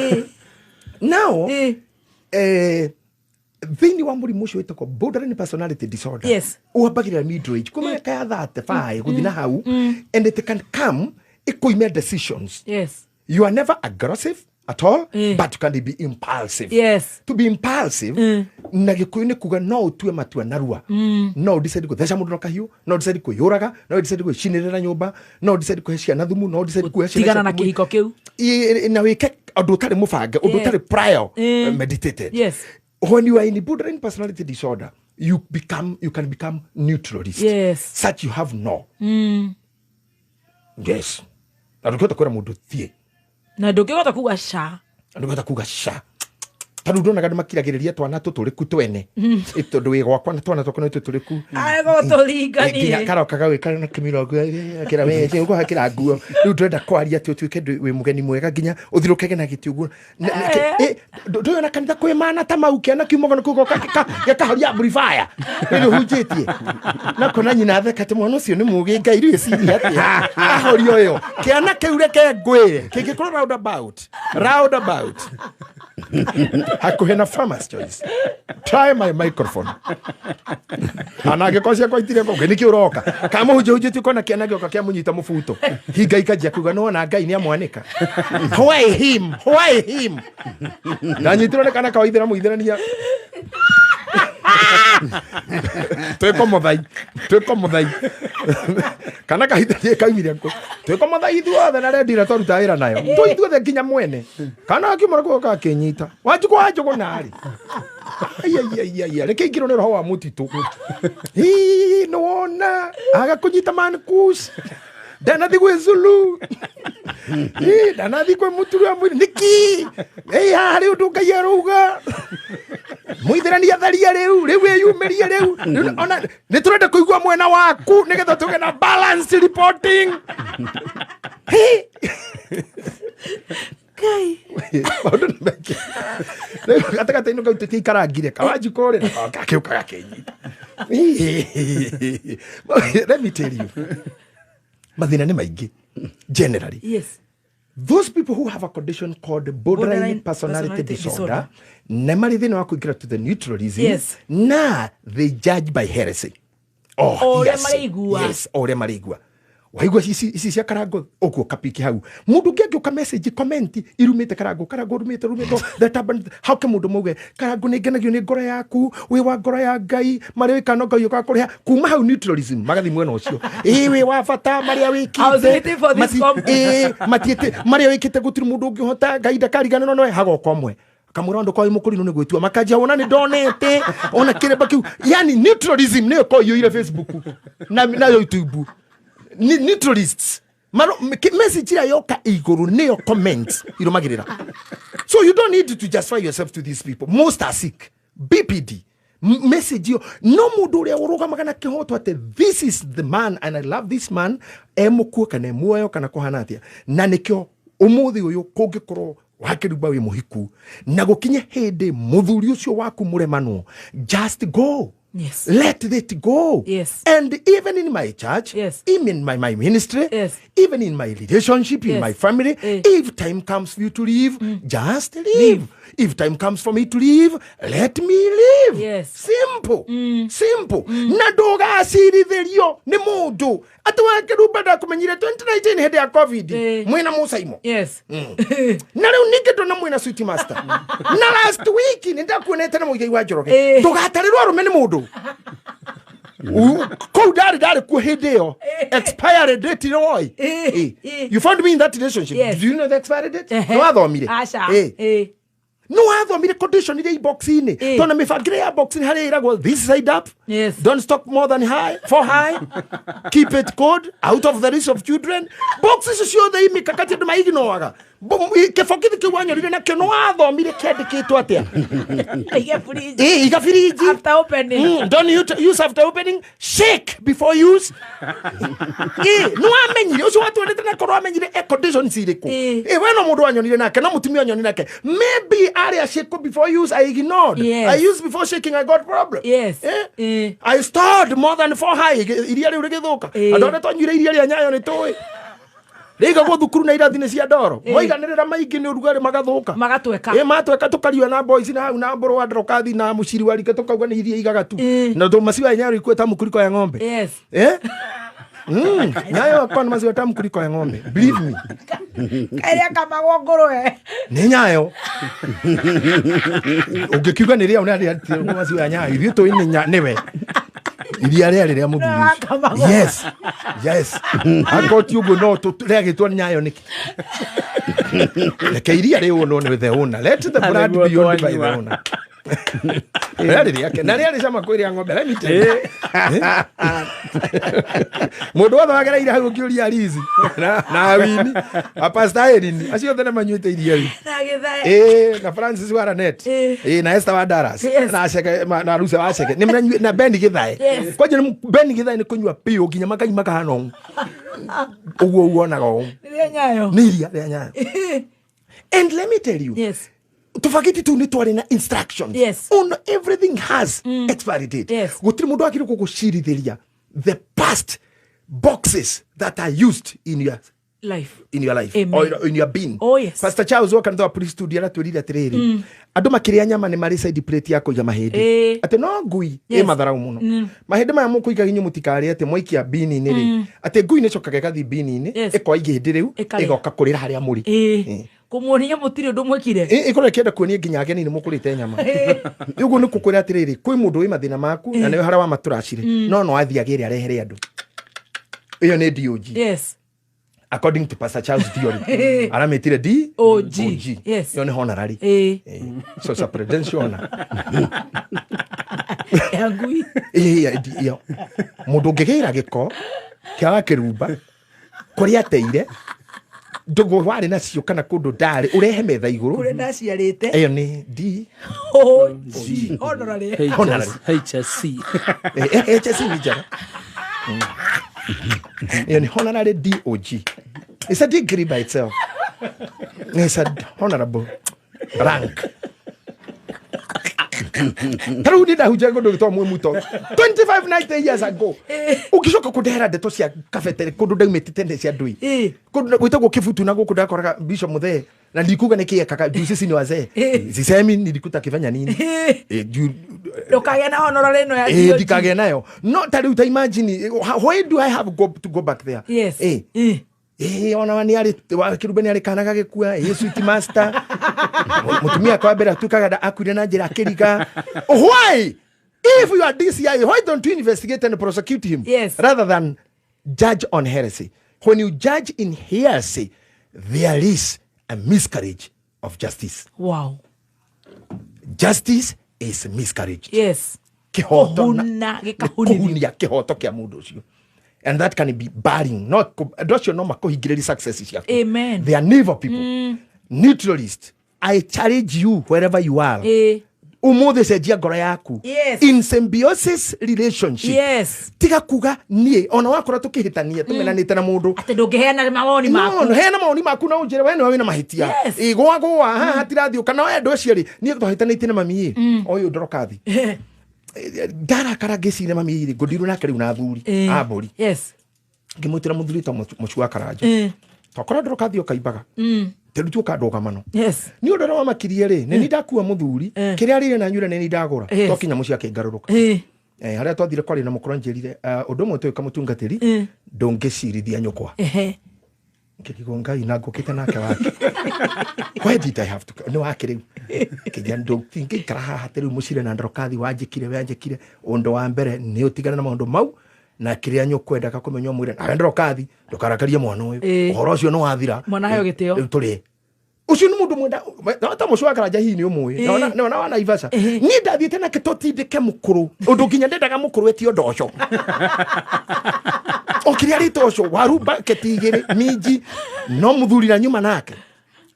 Now thĩinĩ wa mũrimũ ũcio wĩtagwo borderline personality disorder. Yes. Wambagĩrĩra middle age kuma mĩaka ya 35 gũthiĩ na hau, and it can come ĩkũime decisions. Yes. You are never aggressive at all, but you can be impulsive. Yes. To be impulsive na gĩkũyũ nĩ kuga no ũtue matua narua. No ũdecide gũtheca mũndũ na kahiũ, no ũdecide kwĩyũraga, no ũdecide gwĩcinĩrĩra nyũmba, no ũdecide kũhe ciana thumu, no ũdecide kũhe ciana Tigana na ciaku kĩhiko kĩu. Na wĩke ũndũ ũtarĩ mũbange, ũndũ ũtarĩ prior meditated. Yes. When you are in borderline personality disorder, you can become neutralist. Yes. Such you have no. Yes. Na ndũngĩhota kwĩra mũndũ thiĩ. Na ndũngĩhota kuga ca. Na ndũngĩhota kuga ca. Tondũ ndonaga andũ makiragĩrĩria twana tũtũrĩku twene. Tondũ wĩ gwakwa na twana twakwa nĩ tũtũrĩku. Agũtũringanie. Nginya karoka gagwĩka na kĩmĩrongo kĩra we ũkũhakĩra nguo. Rĩu ndĩrenda kwaria atĩ ũtuĩke wĩ mũgeni mwega nginya ũthirũkage na gĩtĩ ũguo. Ndũĩ ona kanitha kwĩ mana ta mau kĩana kiumaga na kũu gĩkahoria amplifier. Rĩrĩ ũhunjĩtie. Na kona nyina atheka atĩ mwana ũcio nĩ mũũgĩ Ngai rĩu eciria atĩa. Ahoria ũyũ. Kĩana kĩu reke ngwĩre. Kĩngĩkorwo roundabout. Roundabout. Hakuhĩ na Farmer's Choice. Try my microphone. Ana angĩkorwo ciakwa itirĩ kũngĩ nĩkĩ ũroka? Kana mũhunjia ũkona kĩana gĩoka kĩamũnyita mũbuto. Hinga ikanjia kuga nĩwona Ngai nĩamwanĩka. Why him? Why him? Ndanyitirwo nĩ kana ka Waithĩramu ithĩrania. Twĩko mũthai. Twĩko mũthai. Kana kahithanie kaumire kũ? Twĩko mũthai ithuothe na rendi ĩrĩa twaruta wĩra nayo. Twĩ ithuothe nginya mwene. Kana akiuma na kũu gakĩnyita. Wanjikũ wanjũgũ narĩ. Ai. Reke ingĩrwo nĩ roho wa mũtitũ. Ii, nĩwona. Aga kũnyita man kush. Ndanathi gwĩ Zulu. Ii, ndanathi kwĩ mũturi wa mwĩrĩ. Nĩkĩ? Ĩ, haha harĩ ũndũ Ngai arauga. Mũithĩrani atharia rĩu, rĩu wĩyumĩrie rĩu. Rĩu ona nĩ tũrenda kũigua mwena waku nĩgetha tũgĩe na balanced reporting. Hĩ. Ngai. Maũndũ nĩ maingĩ. Rĩu gatagatĩ-inĩ kau tũtiaikarangire, Kawanjikũ rĩ, gakĩũka gakĩnyita. Let me tell you. Mathĩna nĩ maingĩ generally. Yes. Those people who have a condition called borderline personality disorder, nĩ marĩ thĩna wa kũingĩra to the neutralism. Yes. Na they judge by heresy. Oh, O ũrĩa yes. maraigua. Yes, o ũrĩa maraigua. Waigua ici cia Karango ũguo kapiki hau. Mũndũ ũngĩ angĩũka message comment irumĩte Karango, Karango rumĩte rumĩte the turban. How can mũndũ mauge Karango nĩ ngenagio nĩ ngoro yaku, wĩ wa ngoro ya Ngai, marĩa wĩkaga no Ngai ũkaga kũrĩha. Kuma hau neutralism magathiĩ mwena ũcio. Ĩ wĩ wa bata marĩa wĩkĩte. I was waiting for this comment. Matiĩte marĩa wĩkĩte gũtirĩ mũndũ ũngĩhota, Ngai ndakariganĩrwo nĩwe, hagoka ũmwe. Kamwĩra ũndũ kwa mũkũrinũ nĩ gwĩtua makanjia wona nĩ ndonete ona kĩremba kĩu. Yani neutralism nĩyo ĩkoragwo ĩiyũire Facebook na YouTube. Neutralists. Message ĩrĩa yoka igũrũ nĩyo comments irũmagĩrĩra. So you don't need to justify yourself to these people. Most are sick. BPD. Message ĩyo no mũndũ ũrĩa ũrũgamaga na kĩhoto atĩ this is the man and I love this man, e mũkuo kana e muoyo kana kũhana atĩa. Na nĩkĩo ũmũthĩ ũyũ kũngĩkorwo wakĩrumba wĩ mũhiku na gũkinye hĩndĩ mũthuri ũcio waku mũremanwo, just go. Yes. Let it go. Yes. And even in my church, Yes. even in my ministry, Yes. even in my relationship, in Yes. my family, Eh. if time comes for you to leave, just leave. If time comes for me to leave, let me leave. Yes. Simple. Simple. Na ndũgacirithĩrio nĩ mũndũ atĩ wakĩrumba ndakumenyire 2019 hĩndĩ ya COVID Eh. mwĩna mũcaimo Yes. Na rĩu ningĩ ndona mwĩna sweet master na last week nĩ ndakuonete na mũigai wa Njoroge. Eh. Ndũgatarĩrwo arũme nĩ mũndũ kũu ndarĩ kuo hĩndĩ ĩyo expiry date roi. Eh, eh. You found me in that relationship. Yes. Do you know the expiry date? Ehe. Nĩ wathomire? Aca. Eh. Eh. Nĩ wathomire condition iria i box-inĩ? Eh. Tondũ mĩbangĩre ya box-inĩ harĩa ĩragwo this side up, Yes. don't stock more than high for high, keep it cold, out of the reach of children. Box icio ciothe i mĩkakati andũ maignoaga. Kĩbokithi kĩu wanyorire nakĩo nĩ wathomire kĩandĩkĩtwo atĩa? Iga fridge. Ĩ, iga firiji. After opening. Don't use after opening, shake before use. Ĩ, nĩ wamenyire ũcio watwarĩte na korwo wamenyire air conditions irĩkũ. Ĩ. Ĩ, we no mũndũ wanyonire nake no mũtumia wanyonire nake maybe arĩa shake before use I ignored. Yes. I used before shaking, I got problem. Yes. Eh? Eh. I stored more than four high, iria rĩu rĩgĩthũka. Ĩ. Andũ arĩa twanyuire iria rĩa Nyayo nĩ tũĩ rĩigagwo thukuru na irathi-inĩ cia ndoro moiganĩrĩra maingĩ nĩ ũrugarĩ magathuka. Magatweka. Ĩ, matweka tũkariwa na boys na hau na mbũrũ wa ndorokathi na mũciri wa rike tũkauga nĩ iria igaga tu. Ĩ. Na tũ maciwa ya Nyayo ikuwe tamu kuliko ya ng'ombe. Yes. Eh? Nyayo akwa na maziwa tamu kuliko ya ng'ombe, believe me. Karia kamagwo ngũrwe. Nĩ Nyayo ũngĩkiuga nĩ rĩa ũrĩa maziwa ya Nyayo ithuĩ tũĩ nĩ nĩwe iria rĩarĩ rĩa mũthuri ũcio. Akamagwo. Yes, akorwo ti ũguo no rĩagĩtwo Nyayo nĩkĩ? Reke iria rĩũnwo nĩ the owner. Let the brand Nĩguo be owned by the twanyua. owner. Rĩarĩ rĩake na rĩarĩ cama kwĩ rĩa ng'ombe, let me tell you. Mũndũ wothe wagereire hau ũkĩũria Lizi na Awini a Pastor Erin acio othe nĩ manyuĩte iria rĩu. Na gĩthae. Ĩ, na Francis wa Ranet. Ĩ. Ĩ, na Esther wa Dallas. Yes. Na Chege na Rusa wa Chege nĩ manyuĩ na Ben Githae. Yes. Kwanja nĩ Ben Githae nĩ kũnyua piũ nginya makanyua makahana ũũ ũguo uonaga ũũ. Rĩa Nyayo. Nĩ iria rĩa Nyayo. And let me tell you, Yes. tũbagiti tũu nĩ twarĩ na instructions. Yes. On everything has expiry date. Yes. Gũtirĩ mũndũ wagĩrĩirwo gũgũcirithĩria the past boxes that are used in your Life. in your life Amen. or in your being. Oh, yes. Pastor Charles wa kanitha wa Police Studio aratwĩrire atĩrĩrĩ, andũ makĩrĩa nyama nĩ marĩ side plate ya kũiga mahĩndĩ. Ĩ. Atĩ no ngui Yes. ĩ matharau mũno mahĩndĩ maya mũkũiga inyuĩ mũtikarĩe atĩ mwaikia bini-inĩ rĩ, atĩ ngui nĩ cokaga ĩgathiĩ bini-inĩ Yes. ĩkoya ihĩndĩ rĩu Ĩkarĩa. ĩgoka kũrĩra harĩa mũrĩ. Ĩ. Kũmuonia mũtirĩ ũndũ mwĩkire. Ĩkorwo ĩkĩenda kuonia nginya ageni nĩ mũkũrĩte nyama. Ũguo nĩ kũkwĩra atĩrĩrĩ, kwĩ mũndũ wĩ mathĩna maku na nĩwe harĩa wa matũracire no no athiĩ agĩre arehere andũ. Ĩyo nĩ DOG. Yes. According to Pastor Charles theory aramitire D OG. Yes. Ĩyo nĩ honorary. Ĩ. So it's a presidential honor. Ya ngui. Ĩ, ĩyo mũndũ ũngĩgĩra gĩko kĩa wakĩrumba kũrĩa ateire ndũgũ warĩ nacio kana kũndũ ndarĩ ũrehe metha igũrũ. Kũrĩa ndaciarĩte. Ĩyo nĩ D OG. Honorary. Honorary. HSC. HSC nĩ njega. Ĩyo nĩ honorary DOG. It's a degree by itself. It's a honorable rank. Ta rĩu niĩ ndahunjagia kũndũ gwĩtagwo Mwĩmuto 25 90 years ago ũngĩcoka kũndehera ndeto cia kabete kũndũ ndaumĩte tene cia ndũi. Ĩ. Kũndũ gwĩtagwo Kĩbutu na gũkũ ndakoraga Bishop Muthee na ndikuga nĩ kĩekaga juu sisi ni wazee. Sisemi nilikuta akifanya nini. Eh, Ndũkagĩe na honorary ĩno ya Eh, DOG. ndikagĩa nayo no ta rĩu ta imagine, why do I have to go back there? Yes. Eh. Ĩ. Ĩ, ona nĩ arĩ wa kĩrumbe nĩ arĩ kana gagĩkua. Ĩ, sweet master mũtumia akwa wa mbere atuĩkaga akuire na njĩra akĩriga. Why, if you are DCI, why don't you investigate and prosecute him? Yes. Rather than judge on heresy. When you judge in heresy, there is a miscarriage of justice. Wow. Justice is miscarriage. Yes. Kĩhoto Kũhuna, gĩkahunithio. kũhunia kĩhoto kĩa mũndũ ũcio, and that can be barring not andũ acio no makũhingĩrĩrie success ciaku. Amen. They are never people neutralist. I challenge you wherever you are, Ĩ. umuthi cenjia ngoro yaku. Yes. In symbiosis relationship. Yes. Tiga kuga niĩ ona wakora tũkĩhĩtania tũmenanĩte na mũndũ Atĩ ndũngĩheana mawoni maku. No, heana mawoni maku na ũnjĩre we nĩwe wĩna mahĩtia. Yes. Ĩ, gwa gwa haha hatirathiĩ kana we andũ acio rĩ niĩ twahĩtanĩtie na mami ĩ ũyũ ndorokathi. Ndarakara ngĩciria mami rĩ ngũndirwo nake rĩu na athuri a mbũri. Yes. Ngĩmwĩtĩra mũthuri ta mũcu wa Karanja. Tokora ndũroka thiĩ ũkaimbaga. Tĩru tu ũkandũgamano. Yes. Nĩ ũndũ ũrĩa wamakirie rĩ, nĩ ni ndakua mũthuri, kĩrĩa arĩire na nyuire nĩ ni ndagũra. Twakinya mũciĩ akĩngarũrũka. Harĩa twathire kwaria na mũkũrũ anjĩrire, ũndũ ũmwe tũĩ kamũtungatĩri, ndũngĩcirithia nyũkwa. Ngĩrigwo Ngai na ngũkĩte nake wake. Why did I have to nĩ wake rĩu. Kĩnja ndũngĩikara haha atĩ rĩu mũcire na ndorokathi wanjĩkire wanjĩkire. Ũndũ wa mbere nĩ ũtigane na maũndũ mau na kĩrĩa nyũkwendaga kũmenya ũmwĩre nawe ndorokathi ndũkarakarie mwana ũyũ. Ũhoro ũcio nĩ wathira. Mwana aheo gĩtĩo. Rĩu tũrĩe. Ũcio nĩ mũndũ mwenda ta mũcio wa Karanja hihi nĩ ũmũĩ nĩwona wa Naivasha. Niĩ ndathiĩte nake tũtindĩke mũkũrũ ũndũ nginya ndendaga mũkũrũ etio ndoco. O kĩrĩa arĩte ũcio waru baketi igĩrĩ minji no mũthuri na nyuma nake.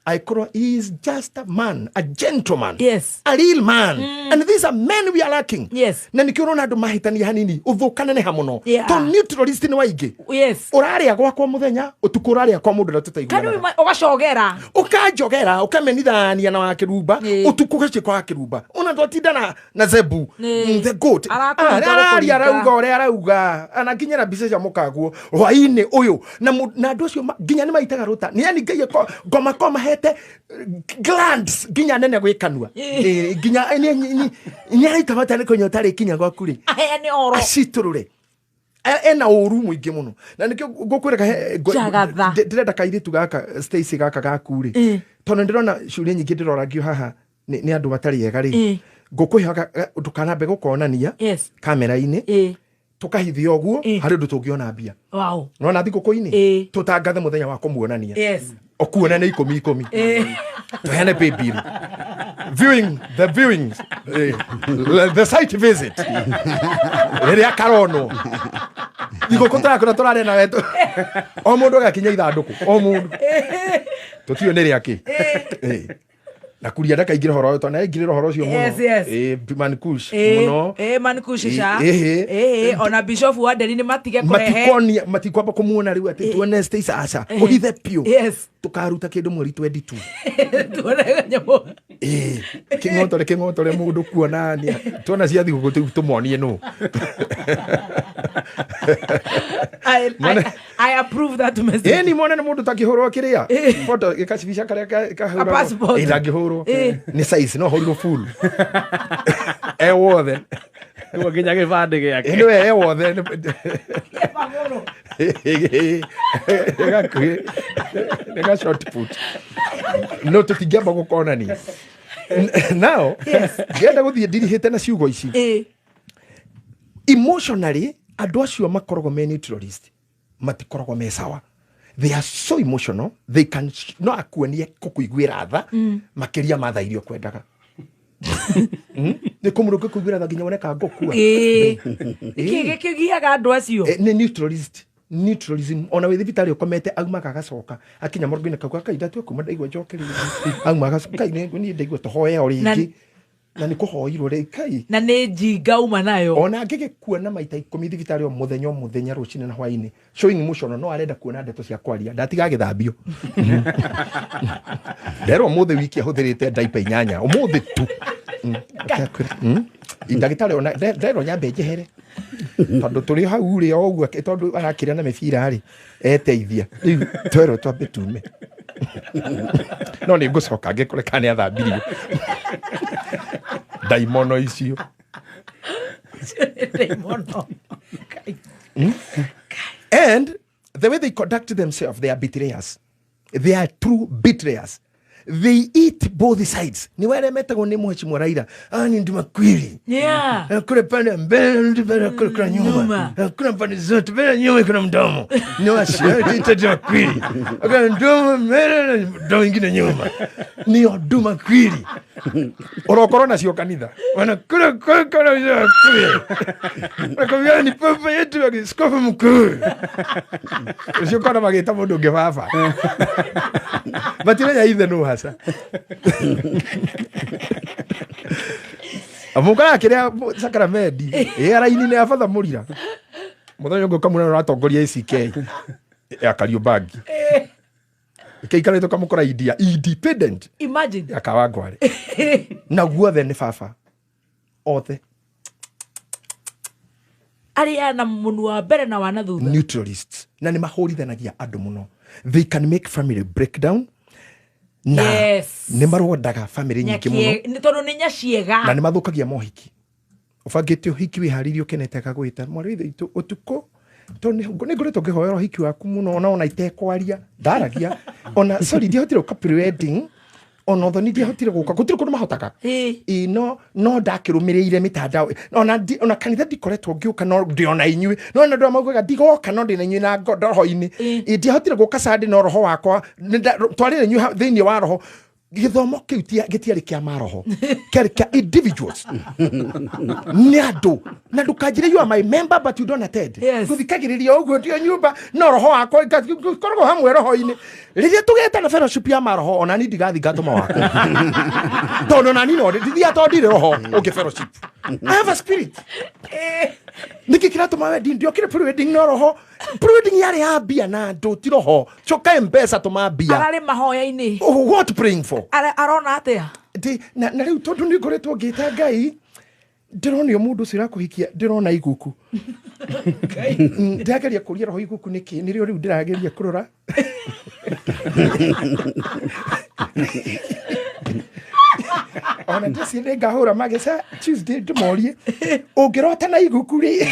Aikorwo he is just a man, a gentleman. Yes. A real man. And these are men we are lacking. Yes. Na nikĩo ũrona andũ mahĩtania hanini ũthũkaneneha mũno. Yeah. To neutralist nĩ waingĩ. Yes. Ũrarĩa gwakwa mũthenya, ũtukũ ũrarĩa kwa mũndũ ũrĩa tũtaiguanaga. Kana ũgacogera. Ũkanjogera, ũkamenithania na wakĩrumba, ũtukũ ũgaciĩ kwa wakĩrumba. Ona twatinda na Zebu, the goat. Araria arauga ũrĩa arauga, anakinyĩra mbica cia mũkaguo hwainĩ ũyũ. Na andũ acio nginya nĩ maitaga rũta. Nĩ yani Ngai ngoma koma hete glands nginya nene gwĩ kanua. Nginya nĩ araita mata nĩ kũnyua ũtarĩ kinya gwaku rĩ. Aheane oro. Acitũrũre. Ena ũru mũingĩ mũno. Na nĩkĩo ngũkwĩra ndĩrenda kairĩtu gaka Stacy gaka gaku rĩ. Tondũ ndĩrona ciũria nyingĩ ndĩroragio haha nĩ andũ matarĩ ega rĩ. Ngũkũhe ndũkanambe gũkonania kamera-inĩ. Tũkahithia ũguo harĩ ũndũ tũngĩona mbia. Wow. Nona thigũkũ-inĩ tũtangathe mũthenya wa kũmuonania. Yes. Okuona nĩ 10 10. Tũheane pay bill. Viewing, the viewings, the site visit. Rĩrĩa karonwo. Thigũkũ tũrakora tũraria nawe. O mũndũ agakinya ithandũkũ. O mũndũ. Tũtiũĩ nĩ rĩa kĩ. Na kuria ndakaingĩra ũhoro ũyũ tondũ nĩaingĩrĩra ũhoro ũcio mũno. Yes, yes. Man Kush mũno. Man Kush ca. Ona Bishop wa Nderi nĩ matige kũrehe. Matikonia, matikwamba kũmuona rĩu atĩ tuone Stacy aca. Ũhithe biũ. Yes. Tũkaruta kĩndũ mweri 22. Tuone nyamũ. Kĩng'otore kĩng'otore mũndũ kuonania. Tuona cia thigũkũ tũmonie nũ. I approve that message. Ni mwana nĩ mũndũ takĩhũrwo kĩrĩa. Photo gĩkacibica karĩa kahũragwo. Passport. Ndangĩhũrwo. Nĩ size no hũrirwo full. Wothe. Nĩguo nginya gĩbandĩ gĩake. Nĩwe wothe. Gakuhĩ. Nĩ ga short put. No tũtingĩamba gũkonania. Now, ngĩenda gũthiĩ ndirihĩte na ciugo ici. Emotionally, andũ acio makoragwo me neutralist. Matikoragwo me sawa. They are so emotional, they can no akuonie kũkũiguĩra tha makĩria ma tha iria ũkwendaga. Nĩ kũmũrũ kũkũiguĩra tha nginya wone ka ngũkua. Nĩkĩ gĩkĩgiaga andũ acio? Nĩ neutralist. Neutralism. Ona wĩ thibitarĩ ũkomete aumaga agacoka akinya mũrũngũ-inĩ kauga kai ndatua kuma ndaigua njoke rĩngĩ. Auma agacoka kai niĩ ndaigua tũhoe o rĩngĩ. Na nĩ kũhoirwo rĩ kai. Na nĩ njinga uma nayo. Ona angĩgĩkuona maita 10 thibitarĩ o mũthenya o mũthenya rũcinĩ na hwainĩ. Showing emotion no arenda kuona ndeto cia kwaria. Ndatiga agĩthambio. Nderwo ũmũthĩ wiki ahũthĩrĩte diaper 8 ũmũthĩ tu. Ndagĩtarĩ ona nderwo nyambe njehere. Tondũ tũrĩ hau rĩ o ũguo tondũ arakĩrĩa na mĩbira rĩ eteithia. Rĩu twerwo twambe tume. No nĩ ngũcoka ngĩkore kana nĩ athambirio. Daimono icio. Daimono. And the way they conduct themselves, they are betrayers. They are true betrayers. They eat both sides. Ni wale metagwo ni mheshimiwa Raila. Ni ndumakwili. Yeah. Kule pande mbele, kule kuna nyuma. Kuna pande zote, mbele nyuma kuna mdomo. Ni wasi ndumakwili. Kuna mdomo mbele na mdomo ingine nyuma. Ni ndumakwili. Orokorwo nacio kanitha. Wanakula kula kula kula. Wanakwambia ni papa yetu ya askofu mkuu. Ucio kona magĩta mũndũ ũngĩ baba. Matimenya ithe nũ haca. Amũkara kĩrĩa sakramendi. Araini nĩ abatha mũrira. Mũthenya ũngĩ ũkamũra ũratongoria ACK. Ya Kariobangi. Kĩikarĩte ũkamũkora India. Independent. Imagine. Ya Kawangware. Na guothe nĩ baba. Othe. Arĩaga na mũnu wa mbere na wa na thutha. Neutralists, na nĩ mahũrithanagia andũ mũno. They can make family breakdown na nĩ marondaga family nyingĩ mũno. Nĩ tondũ nĩ nyaciega. Na nĩ mathũkagia mohiki. Ũbangĩte ũhiki wĩharĩirie ũkenete agagwĩta mwarĩ wa ithe witũ ũtukũ, tondũ nĩ ngoretwo ngĩhoera ũhiki waku mũno, ona itekwaria ndaragia, ona sorry ndiahotire gũka pre-wedding, ona ũthoni ndiahotire gũka, gũtirĩ kũndũ mahotaga. Ĩ, no ndakĩrũmĩrĩire mĩtandao, ona kanitha ndikoretwo ngĩũka, no ndĩ ona inyuĩ, no ona andũ arĩa maugaga ndigoka, no ndĩ na inyuĩ na roho-inĩ. Ĩ, ndiahotire gũka Sunday, no roho wakwa twarĩ na inyuĩ thĩinĩ wa roho. Gĩthomo kĩu gĩtiarĩ kĩa maroho, kĩarĩ kĩa individuals. Nĩ andũ. Na ndũkanjĩre you are my member but you don't attend. Gũthikagĩrĩria ũguo ndio nyũmba, no roho wakwa ngoragwo hamwe roho-inĩ. Rĩrĩa tũgetana fellowship ya maroho, ona niĩ ndigathiĩ ngatũma wakwa. Tondũ ona niĩ no ndithiaga tondũ ndirĩ roho ũngĩ fellowship. I have a spirit. Nĩkĩ kĩratũma wedding? Ndiokire pre-wedding no roho. Pre-wedding yarĩ ya mbia na andũ, ti roho. Coka M-Pesa tũma mbia. Ararĩ mahoya-inĩ. Oh, what praying for? Arona atĩa? Na rĩu tondũ nĩ ngoretwo ngĩta Ngai, ndĩronio mũndũ ũcio ũrakũhikia, ndĩrona iguku. Ndĩrageria kũria roho iguku nĩkĩ? Nĩrĩo rĩu ndĩrageria kũrora. Ona ndĩciĩ nĩngahũra mageca Tuesday ndĩmorie, ũngĩrota na iguku rĩ?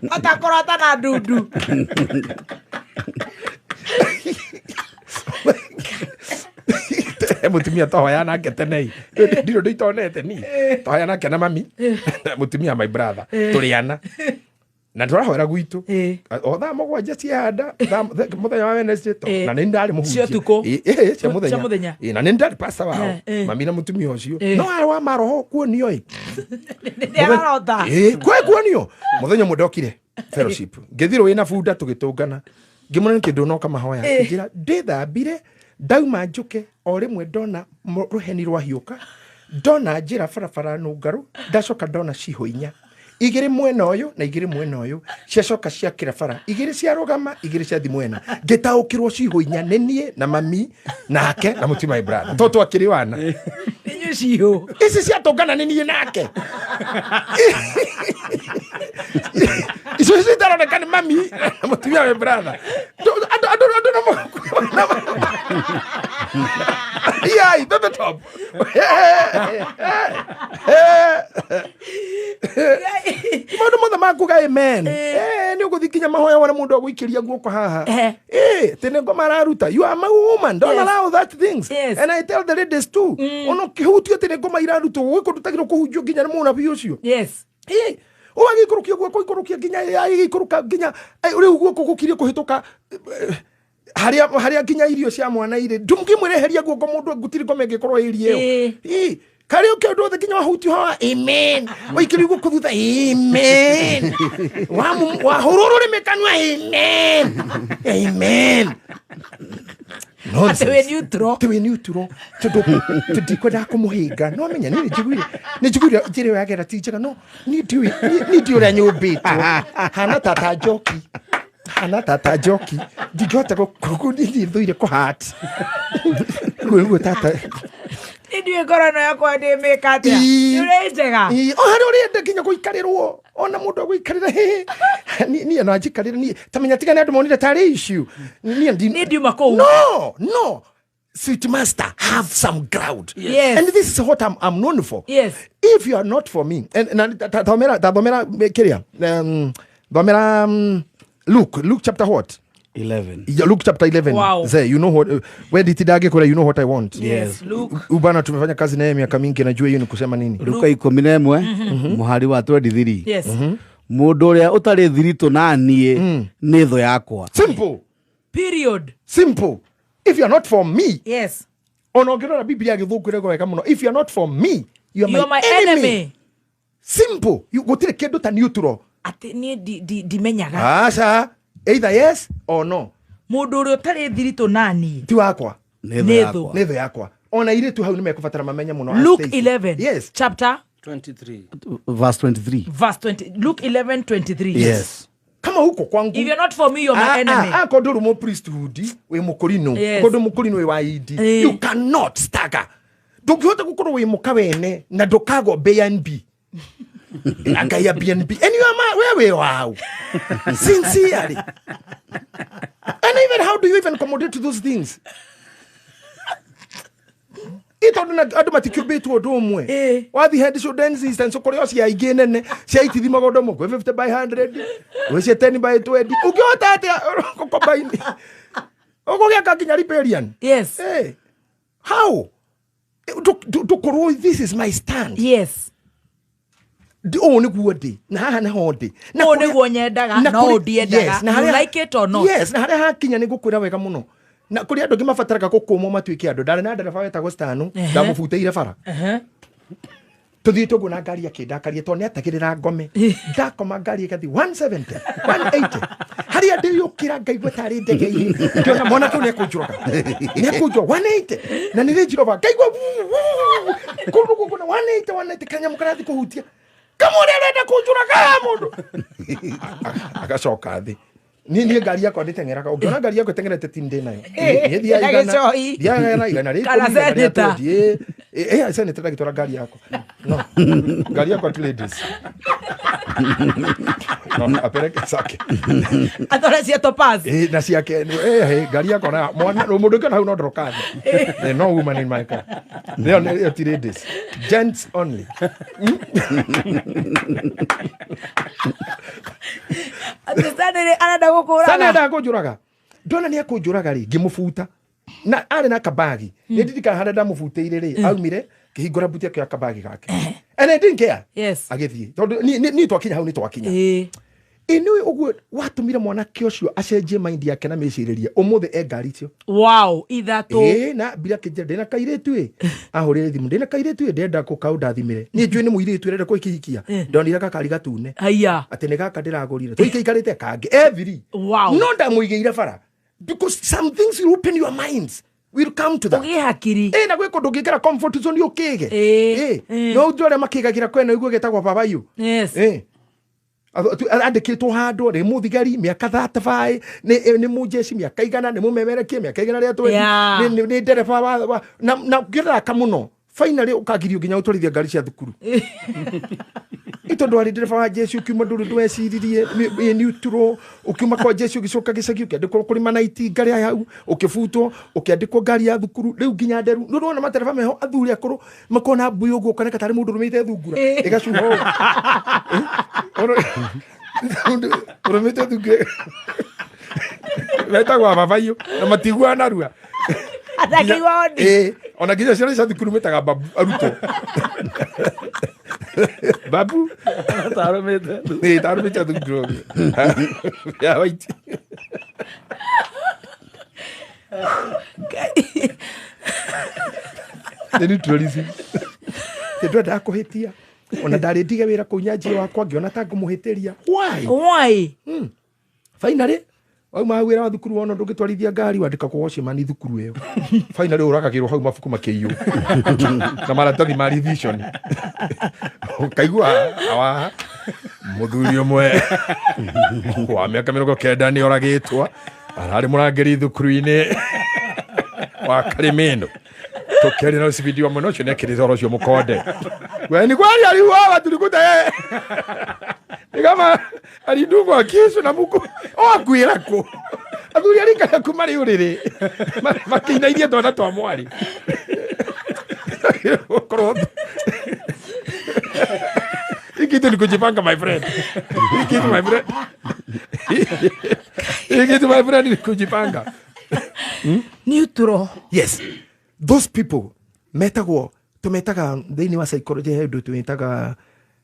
Atakũrota na ndundu. Mũtumia tohoya nake tene. Ndirĩ ũndũ itonete ni. Tohoya nake na mami. Mũtumia my brother. Tũrĩ ana. Na tũrahoera gwitũ. O thaa mũgwanja ciahanda, mũthenya wa Wednesday to. Na nĩ ndarĩ mũhunjia. Cia ũtukũ. Cia mũthenya. Cia mũthenya. Na nĩ ndarĩ pastor wao. Mami na mũtumia ũcio. No arĩ wa maroho kuonio ĩ. Nĩ ararota. Kwĩ kuonio. Mũthenya ũmwe ndokire fellowship. Ngĩthiĩ rũĩ na bunda tũgĩtũngana. Ngĩmwĩra nĩ kĩndũ noka mahoya. Ngĩnjĩra ndĩthambire, ndauma njũke o rĩmwe ndona rũheni rwahiũka, ndona njĩra barabara nũngarũ, ndacoka ndona cihũ inya. Igĩrĩ mwena ũyũ na igĩrĩ mwena ũyũ, ciacoka ciakĩra bara, igĩrĩ ciarũgama, igĩrĩ ciathi mwena. Ngĩtaũkĩrwo cihũ inya nĩ niĩ na mami nake na mũtumia my brother. Tondũ twakĩrĩ wana. Inyuĩ cihũ. Ici ciatũngana nĩ niĩ nake. Icio citaroneka nĩ mami na mũtumia my brother. Andũ no Yai, the top. Maũndũ mothe makuga amen. Nĩ ũgũthiĩ nginya mahoya wone mũndũ agũikĩria guoko haha. Tĩ nĩ ngoma araruta. You are my woman. Don't allow that things. And I tell the ladies too. Ono kĩhutio atĩ nĩ ngoma irarutwo, gwĩ kũndũ tagĩrĩirwo kũhunjio nginya nĩ mũnabii ũcio. Ũgagĩikũrũkia guoko, ikũrũkia nginya, ĩgĩikũrũka nginya, rĩu guoko gũkirie kũhĩtũka, harĩa nginya irio cia mwana irĩ. Ndũngĩmwĩreheria guoko mũndũ, gũtirĩ ngoma ĩngĩkorwo ĩrie ĩyo. Karĩ ũkĩ ũndũ wothe nginya wahutio haha, amen. Waikĩrio guoko thutha, amen. Wahũrwo rũrĩmĩ kanua, amen. Amen. Atĩ wĩ neutral. Atĩ wĩ neutral. Tondũ ndikwendaga kũmũhĩnga. No menya, niĩ nĩ njiguire njĩra ĩyo yagera ti njega, no niĩ ndiũĩ ũrĩa nyũmbĩtwo. Hana tata njoki. Hana tata njoki. Ndingĩhota niĩ thũire kũhat. Ũguo nĩguo tata. Niĩ ndiũĩ ngoro ĩno yakwa ndĩmĩka atĩa. Nĩ ũrĩ njega. O harĩa ũrenda nginya gũikarĩrwo. Ona mũndũ agũikarĩra, hĩ, hĩ. Niĩ no njikarĩre, niĩ. Ta menya tiga nĩ andũ monire tarĩ issue. Niĩ ndi- Niĩ ndiuma kũu. No, no. Sweet master, have some ground. And this is what I'm known for. If you are not for me, and, na, ta, ta, thomera, ta, thomera, kiria, thomera, Luke chapter what? 11. Yeah, Luke chapter 11. Wow. Zee, you know what, where did Tidage kule, you know what I want. Yes, Luke. Ubana tumefanya kazi naye miaka mingi, najua hiyo ni kusema nini. Luka ikũmi na ĩmwe, mũhari wa 23. Yes. Mũndũ ũrĩa ũtarĩ thiritũ na niĩ, nĩ thũ yakwa. Simple. Period. Simple. If you are not for me. Yes. Ona ũngĩrora Biblia gĩthũngũ ĩrĩa wega mũno. If you are not for me, you are You are my my enemy. enemy. Simple. You gũtirĩ kĩndũ ta neutral. Atĩ niĩ ndimenyaga. Aca. Either yes or no. Mũndũ ũrĩa ũtarĩ thiritũ na niĩ. Ti wakwa. Nĩ thũ Nĩ yakwa. thũ. Nĩ thũ yakwa. Ona airĩtu hau nĩ mekũbatara mamenye mũno. Luke Stacy. 11. Yes. Chapter 23. Verse 23. Verse 20. Luke 11:23. Yes. Kama huko kwangu. If you're not for me, you're my enemy. Kondo rumo priesthood, we mukorino. Yes. Kondo mukorino we wa ID. You cannot stagger. Ndũngĩhota gũkorwo wĩ mũka wene na ndũkagwo BNB. Akaiya BNB and you are where we are sincerely. And even how do you even accommodate to those things? Itondu andu matikiumbitwo undu umwe wathi head shoulder and systems ukorio cia ingi nene cia itithimaga undu umwe 50 by 100 wi 10 by 20 ungihota atia gukombaini ugugiaka nginya riparian. Yes. How ndukorwo this is my stand. Yes. Ũũ nĩguo ndĩ na haha nĩho ndĩ na ũũ nĩguo nyendaga na ũũ ndiendaga, you like it or not. Yes, na harĩa hakinya nĩ ngũkwĩra wega mũno na kũrĩ andũ angĩ mabataraga gũkũmwo matuĩke andũ. Ndarĩ na ndereba wetagwo Stano, ndamũbutĩire bara tũthiĩte ũguo na ngari akĩndakaria tondũ nĩatagĩrĩra ngome. Ndakoma ngari ĩgathiĩ 170 180 harĩa ndĩyũkĩra ngaigua tarĩ ndege-inĩ ngĩona mwanake ũyũ nĩekũnjũraga nĩekũnjũraga 180 na nĩ Range Rover ngaigua kũndũ gũkũ na 180 190 kanyamũ karathiĩ kũhutia kama ũrĩa arenda kũnjũraga mũndũ agacoka thĩ. Niĩ ngari yakwa ndĩteng'eraga ũngĩona ngari yakwa ĩteng'erete ti ndĩ nayo niĩ thiaga igana rĩa ikũmi igana rĩa twendi senator ndagĩtwara ngari yakwa no ngari yakwa ti ladies no apereke zake atwara cia Topaz na ciake ngari yakwa na mwana mũndũ ũngĩona hau no ndoroka thĩ. No woman in my car. They are ti ladies, gents only. Arenda gũkũraga sana endaga kũnjũraga ndona nĩ akũnjũraga rĩ ngĩmũbuta na arĩ na kabagi nĩ ndirikana harĩa ndamũbutĩire rĩ aumire ngĩhingũra buti akĩoya kabagi gake and I didn't care. Yes. Agĩthiĩ tondũ niĩ twakinya hau nĩ twakinya. Ĩ nĩũĩ ũguo watũmire mwanake ũcio acenjie mind yake na mĩcirĩrie ũmũthĩ e ngari icio. Wow, ithatũ. Na mbira akĩnjĩra ndĩna kairĩtu ĩ ahũrĩre thimũ ndĩna kairĩtu ĩ ndĩrenda gũka ũndathimĩre niĩ njũĩ nĩ mũirĩtu ũrenda kũhikia ndonire gakari gatune haiya atĩ nĩ gaka ndĩragũrire tũikaikarĩte kangĩ every. Wow. No ndamũigĩire bara because some things will open your minds will come to that. Ũgĩe hakiri. Na gwĩ kũndũ ũngĩingĩra comfort zone ũkĩge. No ũndũ arĩa makĩgagĩra kwena ũigue getagwo babayu. Yes. Andĩkĩtwo handũ nĩ mũthigari mĩaka 35 nĩ mũjeshi mĩaka igana nĩ mũmemerekie mĩaka igana rĩa 20 nĩ ndereba na ngĩthaka mũno finally ũkagirio nginya ũtwarithia ngari cia thukuru ĩ tondũ warĩ ndereba wa jeshi ũkiuma ndũrĩ ndweciririe wĩ neutral ũkiuma kwa jeshi ũgĩcoka gĩcagi ũkĩandĩkwo kũrĩma na itinga rĩa hau ũkĩbutwo ũkĩandĩkwo ngari ya thukuru rĩu nginya nderu nĩ ũrona matereba meho athuri akũrũ makona mbui ũguo ũkoneka tarĩ mũndũ ũrũmĩte thungura ĩgacuha ũũ ũrũmĩte thungura metagwo ababaiyũ na matiguaga narua atakĩigua ondi ona nginya ciana cia thukuru metaga babu arutwo babu tarũmĩte thungura ya waiti nĩ neutralism ndĩrendaga kũhĩtia ona ndarĩ ndige wĩra kũu nyanjie wakwa ngĩona ta ngũmũhĩtĩria why finally wauma hau wĩra wa thukuru wona ndũngĩtwarithia ngari wandĩkagwo watchman thukuru ĩyo finally ũragagĩrwo hau mabuku makĩiywo na maratathi ma revision ũkaigua awa mũthuri ũmwe wa mĩaka 90 nĩ oragĩtwo ararĩ mũrangĩri thukuru-inĩ wa Karimeno tũkĩaria na CBD wa mwena ũcio nĩekĩrĩte ũhoro ũcio mũkonde we ni kweli aliuawa tulikuta yeye ni kama alidungwa kisu na muku akuĩra kũ athuri arika ku marĩ ũrĩrĩ makĩinairie twana twa mwarĩ korwo ikitu ni kujipanga my friend ikitu my friend ikitu my friend ni kujipanga. Neutral. Yes, those people metagwo tumetaga thĩinĩ wa psychology he ũndũ twĩtaga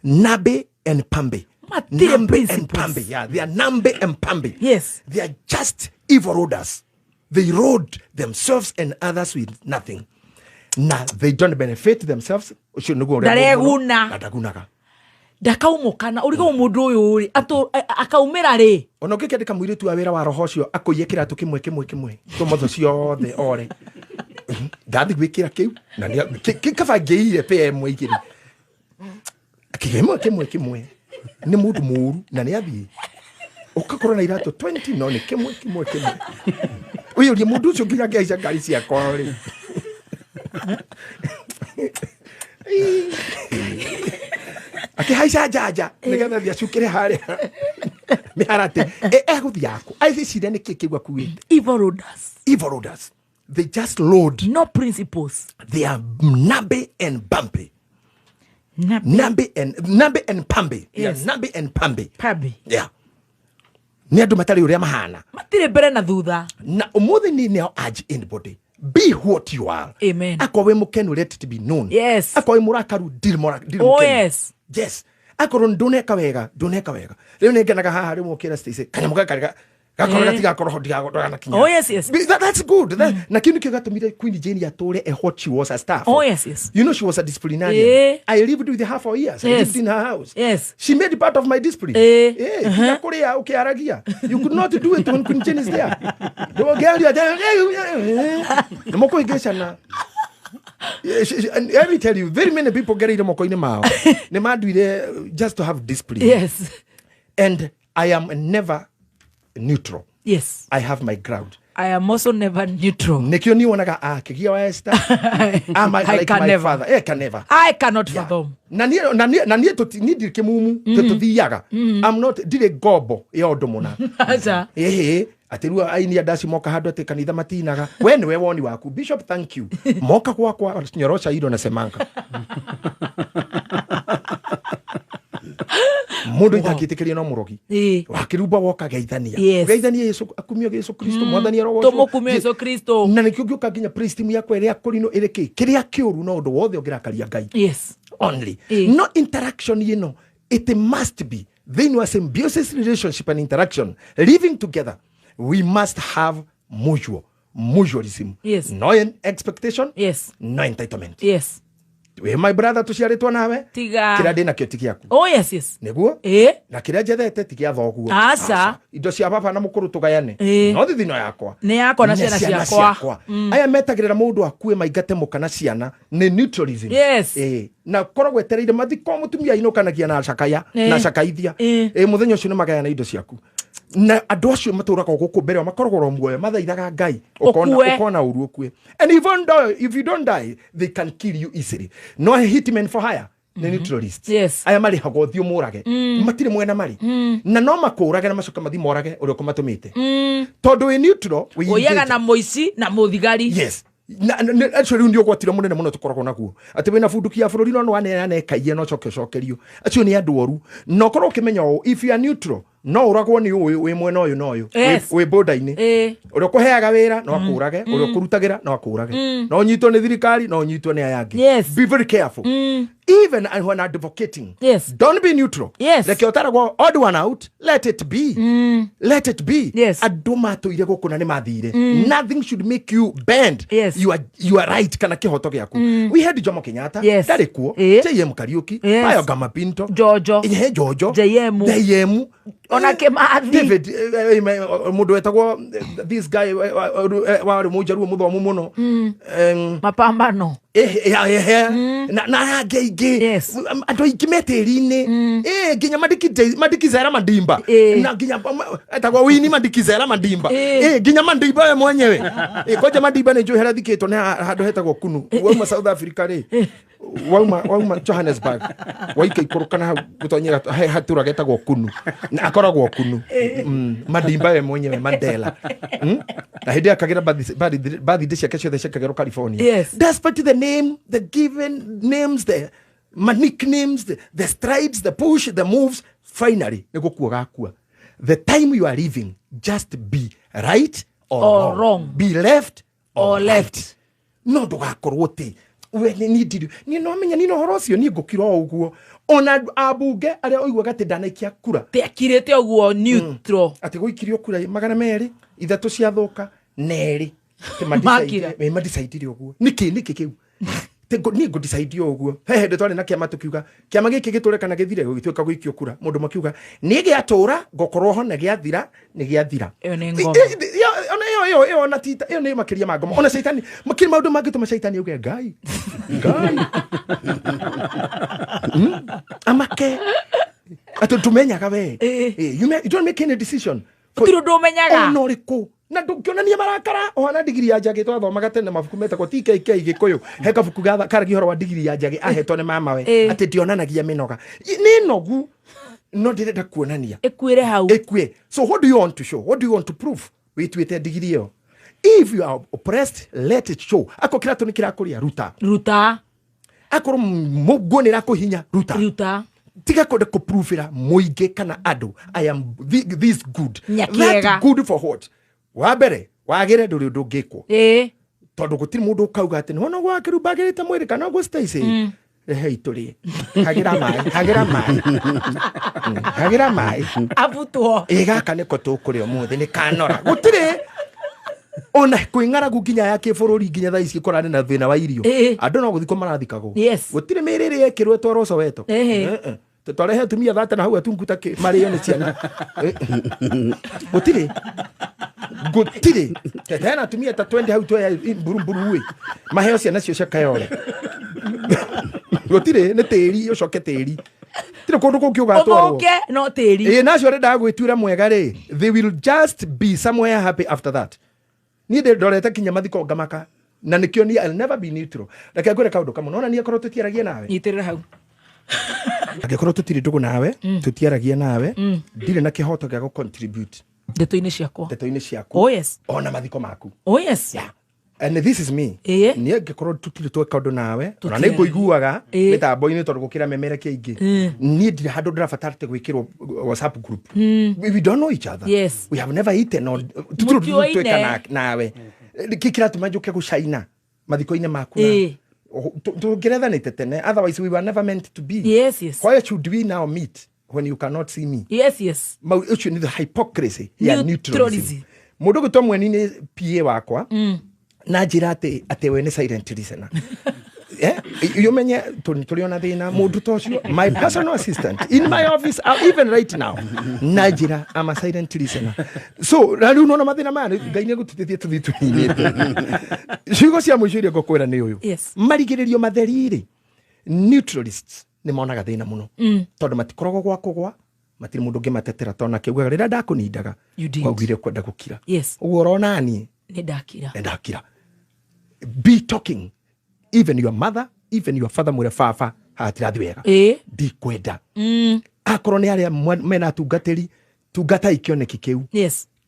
nabe and pambe. Nambe and pambe. Yeah, they are nambe and pambe. Yes. They are just evil roaders. They road themselves and others with nothing. Na they don't benefit themselves. Ũcio nĩguo ũrĩa Ndareguna. Ndagunaga. Ndakaumũkana ũrigwo mũndũ ũyũ rĩ akaumĩra rĩ ona ũngĩkĩandĩka mũirĩtu wa wĩra wa roho ũcio akũiye kĩratũ kĩmwe kĩmwe kĩmwe tũmotho ciothe ore ndathi gwĩkĩra kĩu na kaba ngĩire pea ĩmwe igĩrĩ kĩmwe kĩmwe kĩmwe nĩ mũndũ mũũru na nĩ athiĩ ũgakorwo na iratũ 20 no nĩ kĩmwe kĩmwe kĩmwe ũyũrie mũndũ ũcio nginya angĩhaica ngari ciakwa rĩ Akĩhaica njanja nĩgetha thiĩ acukĩre harĩa mĩharatĩ. Egũthiĩ akũ aiciria nĩkĩ kĩu akuĩte. Evil roaders. Evil roaders, they just load. No principles. They are nambe and bumpy. Nabi. Nambe and pambe. They are Yes. nambe and pambe. Pabi. Yeah, nĩ andũ matarĩ ũrĩa mahana. Matirĩ mbere na thutha. Na ũmũthĩ niĩ nĩo urge anybody, be what you are. Amen. Akorwo wĩ mũkenu, let it be known. Yes. Akorwo wĩ mũrakaru, ndirĩ ndirĩ Oh, mũkenu. yes. Yes, akorwo nduneka wega, nduneka wega. Rĩu nĩ ngenaga haha rĩmwe ũkĩra Stacy kanyamũ gaka gakorwo gatigakorwo ho ndiganakinya. Oh, yes. That's good. Na kĩu nĩkĩo gatũmire Queen Jane atũre a what she was, a staff. Oh, yes. You know she was a disciplinarian. I lived with her for years. I lived in her house. She made part of my discipline. Nginya kũrĩa ũkĩaragia, you could not do it when Queen Jane is there. Ndũngĩaria nĩ mũkũhĩngĩcana. And let me tell you, very many people gereire moko-inĩ mao nĩ manduire just to have discipline. And I am never neutral. I have my ground. I am also never neutral. Nĩkĩo niĩ wonaga akĩgia wa Esther. I'm I like can my never. father. Can never. I cannot fathom. Na niĩ niĩ ndirĩ kĩmumu, tũthiaga. I'm not, ndirĩ ngombo ya ũndũ mũna. Aca. Ĩhĩ, atĩ rĩu aini a ndaci moka handũ atĩ kanitha matinaga, we nĩwe woni waku. Bishop, thank you. Moka gwakwa nyorosha iro na semanga mundu itangĩtĩkĩria no mũrogi. Wakĩrumba woka geithania. Geithania Yesu, akumio Yesu Kristo, mwathani arogocwo. Tũmũkumie Yesu Kristo. Na nĩkĩo ngĩũka nginya praise team yakwa ĩrĩa kũrinũ ĩrĩ kĩ kĩrĩa kĩũru no ũndũ wothe ũngĩrakaria Ngai only. No interaction, it must be thĩinĩ wa symbiosis relationship and interaction, living together, we must have mutualism. No expectation, no entitlement. We my brother, tũciarĩtwo nawe. Tiga. Kĩrĩa ndĩ nakĩo ti gĩaku. Oh, yes. Nĩguo. Na kĩrĩa njethete ti gĩa thoguo. Aca. Indo cia baba na mũkũrũ tũgayane. No thithino yakwa Nĩ yakwa na nĩ ciana ciakwa. Aya metagĩrĩra mũndũ akue maingate mũka na ciana nĩ neutralism. Na koragwo etereire mathiko mũtumia ainũkanagia na cakaya na cakaithia. Mũthenya ũcio nĩ magayana indo ciaku, na andũ acio matũraga gũkũ mbere yao makoragwo ro muoyo mathaithaga Ngai ũkona Ũkue. ũkona ũru ũkue. And even though if you don't die, they can kill you easily. No hitmen for hire nĩ neutralists. Aya marĩhagwo ũthiũ mũrage, matirĩ mwena marĩ na no makũrage na macoke mathi morage ũrĩa ũkũmatũmĩte, tondũ wĩ neutral, wĩ Ũiyaga engaged. na mũici na mũthigari. Yes, na acio rĩu nĩ ũgwati ũrĩa mũnene mũno tũkoragwo naguo, atĩ wĩna bunduki ya bũrũri no nĩwaneana ĩkaiye no coke ũcokerio. Acio nĩ andũ oru, na ũkorwo ũkĩmenya ũũ, if you are neutral, no ũragwo nĩ ũyũ wĩ mwena ũyũ na ũyũ. Wĩ border-inĩ. Ũrĩa ũkũheaga wĩra no akũrage, ũrĩa ũkũrutagĩra no akũrage, no ũnyitwo nĩ thirikari, no ũnyitwo nĩ aya angĩ. Be very careful even when advocating. Don't be neutral. Reke ũtaragwo odd one out, let it be, let it be. Andũ matũire gũkũ na nĩ mathire. Nothing should make you bend you are right kana kĩhoto gĩaku. We had Jomo Kenyatta. Ndarĩ kuo. JM Kariuki. Payo Gamapinto. Jojo. Ihe Jojo. JM. JM. Ona Kĩmathi. David, mũndũ wetagwo this guy warĩ mũnjaruo mũthomu mũno. Mapambano. Na aya angĩ aingĩ. Andũ aingĩ me tĩri-inĩ. Nginya Madikizera Mandimba. Na nginya etagwo Winnie Madikizera Mandimba. Nginya Mandimba we mwenyewe. Kwanja Mandimba nĩ njũĩ harĩa athikĩtwo nĩ handũ hetagwo Kunu. Wauma South Africa rĩ, wauma Johannesburg, waika ikũrũka na hau gũtonyera he hatũra getagwo Kunu, na akoragwo Kunu. Mandimba we mwenyewe, Mandela. Na hĩndĩ ĩyo akagĩra birthday ciake ciothe ciakagĩrwo California. Despite the name, the given names, the nicknames, the strides, the push, the moves, finally nĩ gũkua gakua. The time you are living, just be right or, Or wrong. Be left or, Or left. right. No ndũgakorwo atĩ we nĩ ndirĩ niĩ no menya niĩ na ũhoro ũcio niĩ ngũkira o ũguo, ona ambunge arĩa ũiguaga atĩ ndanaikia kura. Tekirĩte ũguo neutral. Atĩ gũikirio kura 203 ciathũka nerĩ. Makira. Madicaidire ũguo nĩkĩ nĩkĩ kĩu? Niĩ ngũdecide o ũguo. He hĩndĩ twarĩ na kĩama tũkiuga kĩama gĩkĩ gĩtũre kana gĩthire, gũgĩtuĩka gũikio kura, mũndũ makiuga niĩ gĩatũra ngũkorwo ho na gĩathira nĩ gĩathira. Ĩyo nĩ ngoma. Ona ĩyo ona tita ĩyo nĩ makĩria ma ngoma, ona caitani makĩria maũndũ mangĩtũma caitani auge Ngai Ngai. Amake atĩ tũmenyaga we. You don't make any decision Gũtirĩ ũndũ ũmenyaga. Ona ũrĩkũ. Na ndũngĩonania marakara ũhana ndigiri ya njagĩ. Twathomaga tene mabuku metagwo TKK Gĩkũyũ, he kabuku karagia ũhoro wa ndigiri ya njagĩ ahetwo nĩ mamawe. Atĩ ndionanagia mĩnoga. Nĩ nogu no ndĩrenda kuonania. Ĩkuĩre hau. Ĩkue. So what do you want to show? What do you want to prove wĩtuĩte ndigiri ĩyo? If you are oppressed, let it show. Akorwo kĩratũ nĩ kĩrakũrĩa, ruta. Ruta. Akorwo nguo nĩ ĩrakũhinya, ruta. Ruta. Tiga kwenda kũpruvĩra mũingĩ kana andũ I am this good. Nyakiega. That good for what? Wa mbere wagĩre ndũrĩ ũndũ ũngĩkwo, tondũ gũtirĩ mũndũ ũkauga atĩ nĩwona ũguo wakĩrumbagĩrĩte mwĩrĩ kana ũguo Stacy. Rehei tũrĩe, hagĩra maĩ, hagĩra maĩ. Hagĩra maĩ. Abutwo. Ĩ gaka nĩko tũkũrĩa ũmũthĩ nĩ kanora. Gũtirĩ ona kwĩ ng'aragu nginya ya kĩbũrũri, nginya thaa ici kũrarĩ na thĩna wa irio. Andũ no gũthikwo marathikagwo. Gũtirĩ mĩrĩ ĩrĩa ĩkĩrwo ĩtwarwo Soweto. Twarehe atumia thate na hau atunguta marĩo nĩ ciana. Gũtirĩ, gũtirĩ hena atumia ta 20 hau twoya mburumburu ĩ maheo ciana cio cia kayore. Gũtirĩ, nĩ tĩri ũcoke tĩri, tirĩ kũndũ kũngĩ ũgatwarwo. Ũthũke no tĩri. Ĩ nacio arendaga gwĩtuĩra mwega rĩ, they will just be somewhere happy after that. Niĩ ndĩ ndorete kinya mathiko ngamaka, na nĩkĩo niĩ I'll never be neutral. Reke ngwĩre kaũndũ kamwe, nona niĩ akorwo tũtiaragia nawe, Nyitĩrĩra hau. Angĩkorwo tũtirĩ ndũgũ nawe, tũtiaragia nawe, ndirĩ na kĩhoto gĩa gũ-contribute ndeto-inĩ ciakwa, ndeto-inĩ ciaku, oh yes, ona mathiko maku. Oh yes. Yeah. And this is me. Niĩ angĩkorwo tũtirĩ tweka ũndũ nawe, ona Tũtiaragia. nĩ ngũiguaga mĩtambo-inĩ tondũ gũkĩra memerekia aingĩ, niĩ ndirĩ handũ ndĩrabatara atĩ gwĩkĩrwo WhatsApp group. We don't know each other. We have never eaten or tũtirĩ Mũtiũaine. tweka nawe. Kĩ kĩratũma njũke gũcaina mathiko-inĩ maku? Tũngĩrethanĩte tene. Otherwise we were never meant to be. Why should we now meet when you cannot see me? Mau ũcio nĩ the hypocrisy ya Neutralism. neutralism. Mũndũ gwĩtwo Mweni nĩ PA wakwa na njĩra atĩ we nĩ silent listener. Ũmenye tũrĩ ona thĩna mũndũ ta ũcio, my personal assistant in my office, even right now, na njĩra I'm a silent listener. So na rĩu nona mathĩna maya Ngai nĩ egũtũteithia tũthiĩ tũninĩte. Ciugo cia mũico iria ngũkwĩra nĩ ũyũ: marigĩrĩrio matheri rĩ, neutralists nĩ monaga thĩna mũno tondũ matikoragwo gwa kũgwa, matirĩ mũndũ ũngĩmatetera, tondũ nake augaga rĩrĩa ndakũnindaga You did. waugire kwenda gũkira. Ũguo ũrona niĩ Nĩ ndakira. Nĩ ndakira. Be talking, even your mother, even your father, mwĩre baba hatirathi wega, ndikwenda. Akorwo nĩ arĩa mena atungatĩri, tungatai kĩoneki kĩu.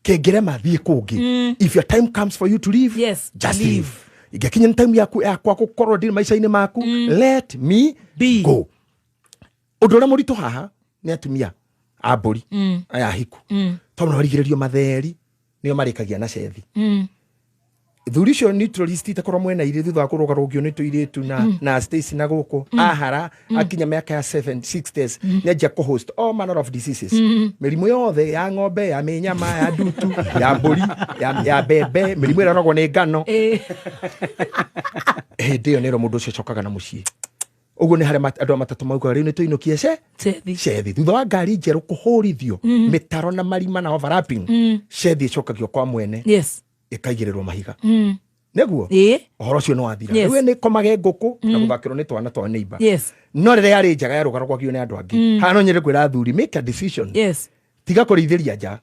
Kĩngĩrema, thiĩ kũngĩ. If your time comes for you to leave, just Leave. leave. Ingĩkinya nĩ time yaku yakwa gũkorwo ndirĩ maica-inĩ maku, let me Be. go. Ũndũ ũrĩa mũritũ haha nĩ atumia a mbũri aya ahiku, tondũ marigĩrĩrio matheri nĩo marĩkagia na cethi. Thuri icio neutralist itakorwo mwena irĩ thutha wa kũrũgarũngio nĩ tũirĩtu na Stacy na gũkũ ahara akinya mĩaka ya 7 60s nĩanjia kũhost all manner of diseases, mĩrimũ yothe ya ng'ombe, ya mĩnyama, ya ndutu, ya mbũri, ya mbembe, mĩrimũ ĩrĩa ĩroragwo nĩ ngano. Hĩndĩ ĩyo nĩrĩo mũndũ ũcio acokaga na mũciĩ. Ũguo nĩ harĩa andũ a matatũ maugaga rĩu nĩ tũinũkie ce Cethi. Cethi thutha wa ngari njerũ kũhũrithio mĩtaro na marima na overlapping, cethi ĩcokagio kwa mwene, ĩkaigĩrĩrwo mahiga nĩguo ũhoro ũcio nĩ wathira. Rĩu nĩ komage ngũkũ na gũthakĩrwo nĩ twana twa neighbor. No rĩrĩa yarĩ njaga yarũgarũgagio nĩ andũ angĩ. Haha no nyende kwĩra athuri, make a decision. Tiga kũrĩithĩria nja.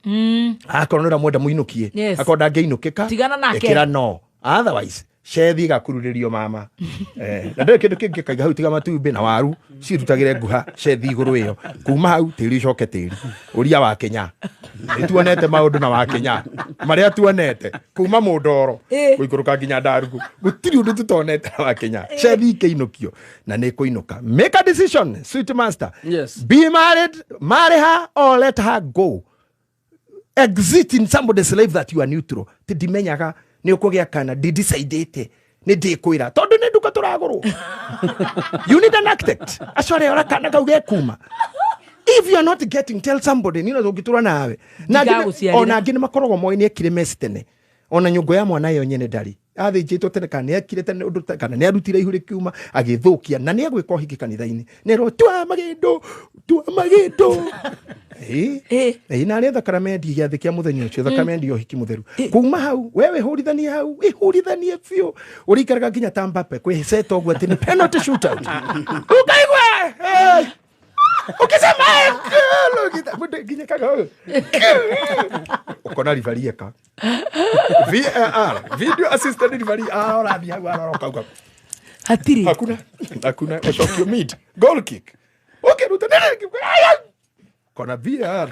Akorwo nĩ ũramwenda, mũinũkie. Akorwo ndangĩinũkĩka, Tigana nake. ĩkĩra no, otherwise cethi ĩgakururĩrio mama. Na ndĩrĩ kĩndũ kĩngĩ kaiga hau tiga matumbĩ na waru cirutagĩre nguha cethi igũrũ ĩyo. Kuma hau tĩri ũcoke tĩri ũria wa Kenya. Nĩ tuonete maũndũ na wa Kenya marĩa tuonete kuma mũndoro gũikũrũka nginya ndarugu, gũtirĩ ũndũ tũtonete na wa Kenya. Cethi ikĩinũkio na nĩ kũinũka. Make a decision, sweet master. Be married, marry her or let her go. Exit in somebody's life that you are neutral. Ti ndimenyaga nĩ ũkũgĩa kana ndidecidĩte nĩ ndĩkwĩra tondũ nĩ nduka tũragũrwo. You need an architect acore ora kana kau gekuma. If you are not getting, tell somebody. Nino ũngĩtũra nawe na Ndigagũciarĩra. Ona angĩ nĩ makoragwo moĩ nĩ ekire mesi tene, ona nyũngũ ya mwana yo nyene ndarĩ athĩnjĩtwo tene, kana nĩ ekire tene ũndũ kana nĩ arutire ihu rĩkiuma agĩthũkia na nĩ egwĩka ũhiki kanitha-inĩ nerwo tua magĩndũ, tua magĩndũ. Ĩĩ, na arĩa thakaramendi gĩathĩ kĩa mũthenya ũcio thakaramendi ya ũhiki mũtheru. Kuma hau we wĩhũrithanie hau, wĩhũrithanie biũ ũrĩikaraga nginya ta Mbappe kwĩceta ũguo atĩ nĩ penalty shootout, ũkaigua "Eh, ukisema eh, Mũndũ nginya kaga ũũ. Ũkona referee eka VAR, video assistant referee, ũrathiĩ hau arora ũkauga Hatirĩ. Hakuna, hakuna, ũcokio mid goal kick, ũkĩruta kona VAR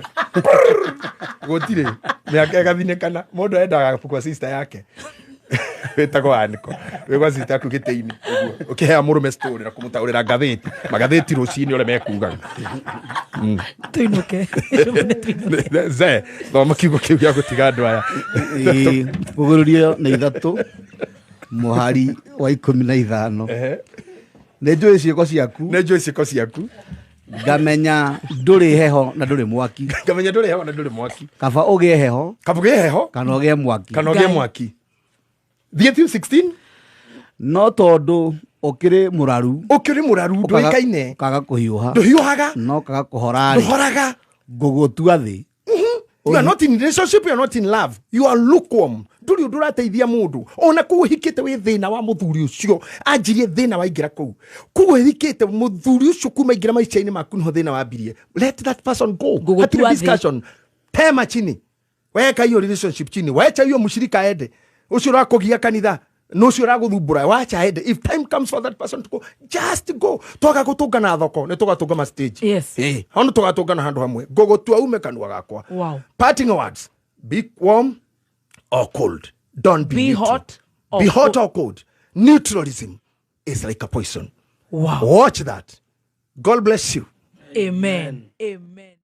gũtirĩ mĩaka ĩgathinĩkana. Mũndũ endaga kwa sister yake wĩtagwo Aniko, wĩ gwa sister yaku gĩtĩ-inĩ ũguo ũkĩhea mũrũme story na kũmũtaũrĩra ngathĩti, magathĩti rũcinĩ ũrĩa mekugaga. Tuinuke. Tuinuke. Ze thoma kiugo kĩu gĩa gũtiga andũ aya. Ĩĩ, kũgũrũrio nĩ 3 mũhari wa 15. Nĩ njũĩ ciĩko ciaku. Nĩ njũĩ ciĩko ciaku. Ngamenya ndũrĩ heho na ndũrĩ mwaki. Ngamenya ndũrĩ heho na ndũrĩ mwaki. Kaba ũgĩe heho kaba ũgĩe heho kana ũgĩe mwaki. Kana ũgĩe Ngai. mwaki. Thiĩ tu 16. No tondũ ũkĩrĩ mũraru. Ũkĩrĩ mũraru, ndũĩkaine. Ũkaga kũhiũha. Ndũhiũhaga. No kaga kũhora rĩ, ndũhoraga. Ngũgũtua thĩ. You are not in relationship, you are not in love. You are lukewarm. Ndũrĩ ũndũ ũrateithia mũndũ. Ona kũu ũhikĩte wĩ thĩna wa mũthuri ũcio. Anjirie thĩna waingĩra kũu. Kũu ũhikĩte mũthuri ũcio kuma aingĩra maica-inĩ maku nĩho thĩna wambirie. Let that person go. Ngũgũtua Hatirĩ thĩ. discussion. Tema chini. Weka hiyo relationship chini. Wacha hiyo mshirika aende. Ũcio ũrakũgia kanitha. Na ũcio ũragũthumbũra. Wacha aende. If time comes for that person to go, just go. Twaga gũtũngana thoko, nĩ tũgatũngana stage. Yes. Eh, hau tũgatũngana handũ hamwe. Ngũgũtua ume kanua gakwa. Wow. Parting words. Be warm or cold. Don't be, Be neutral. hot or Be hot cold. or cold. Neutralism is like a poison. Wow. Watch that. God bless you. Amen. Amen.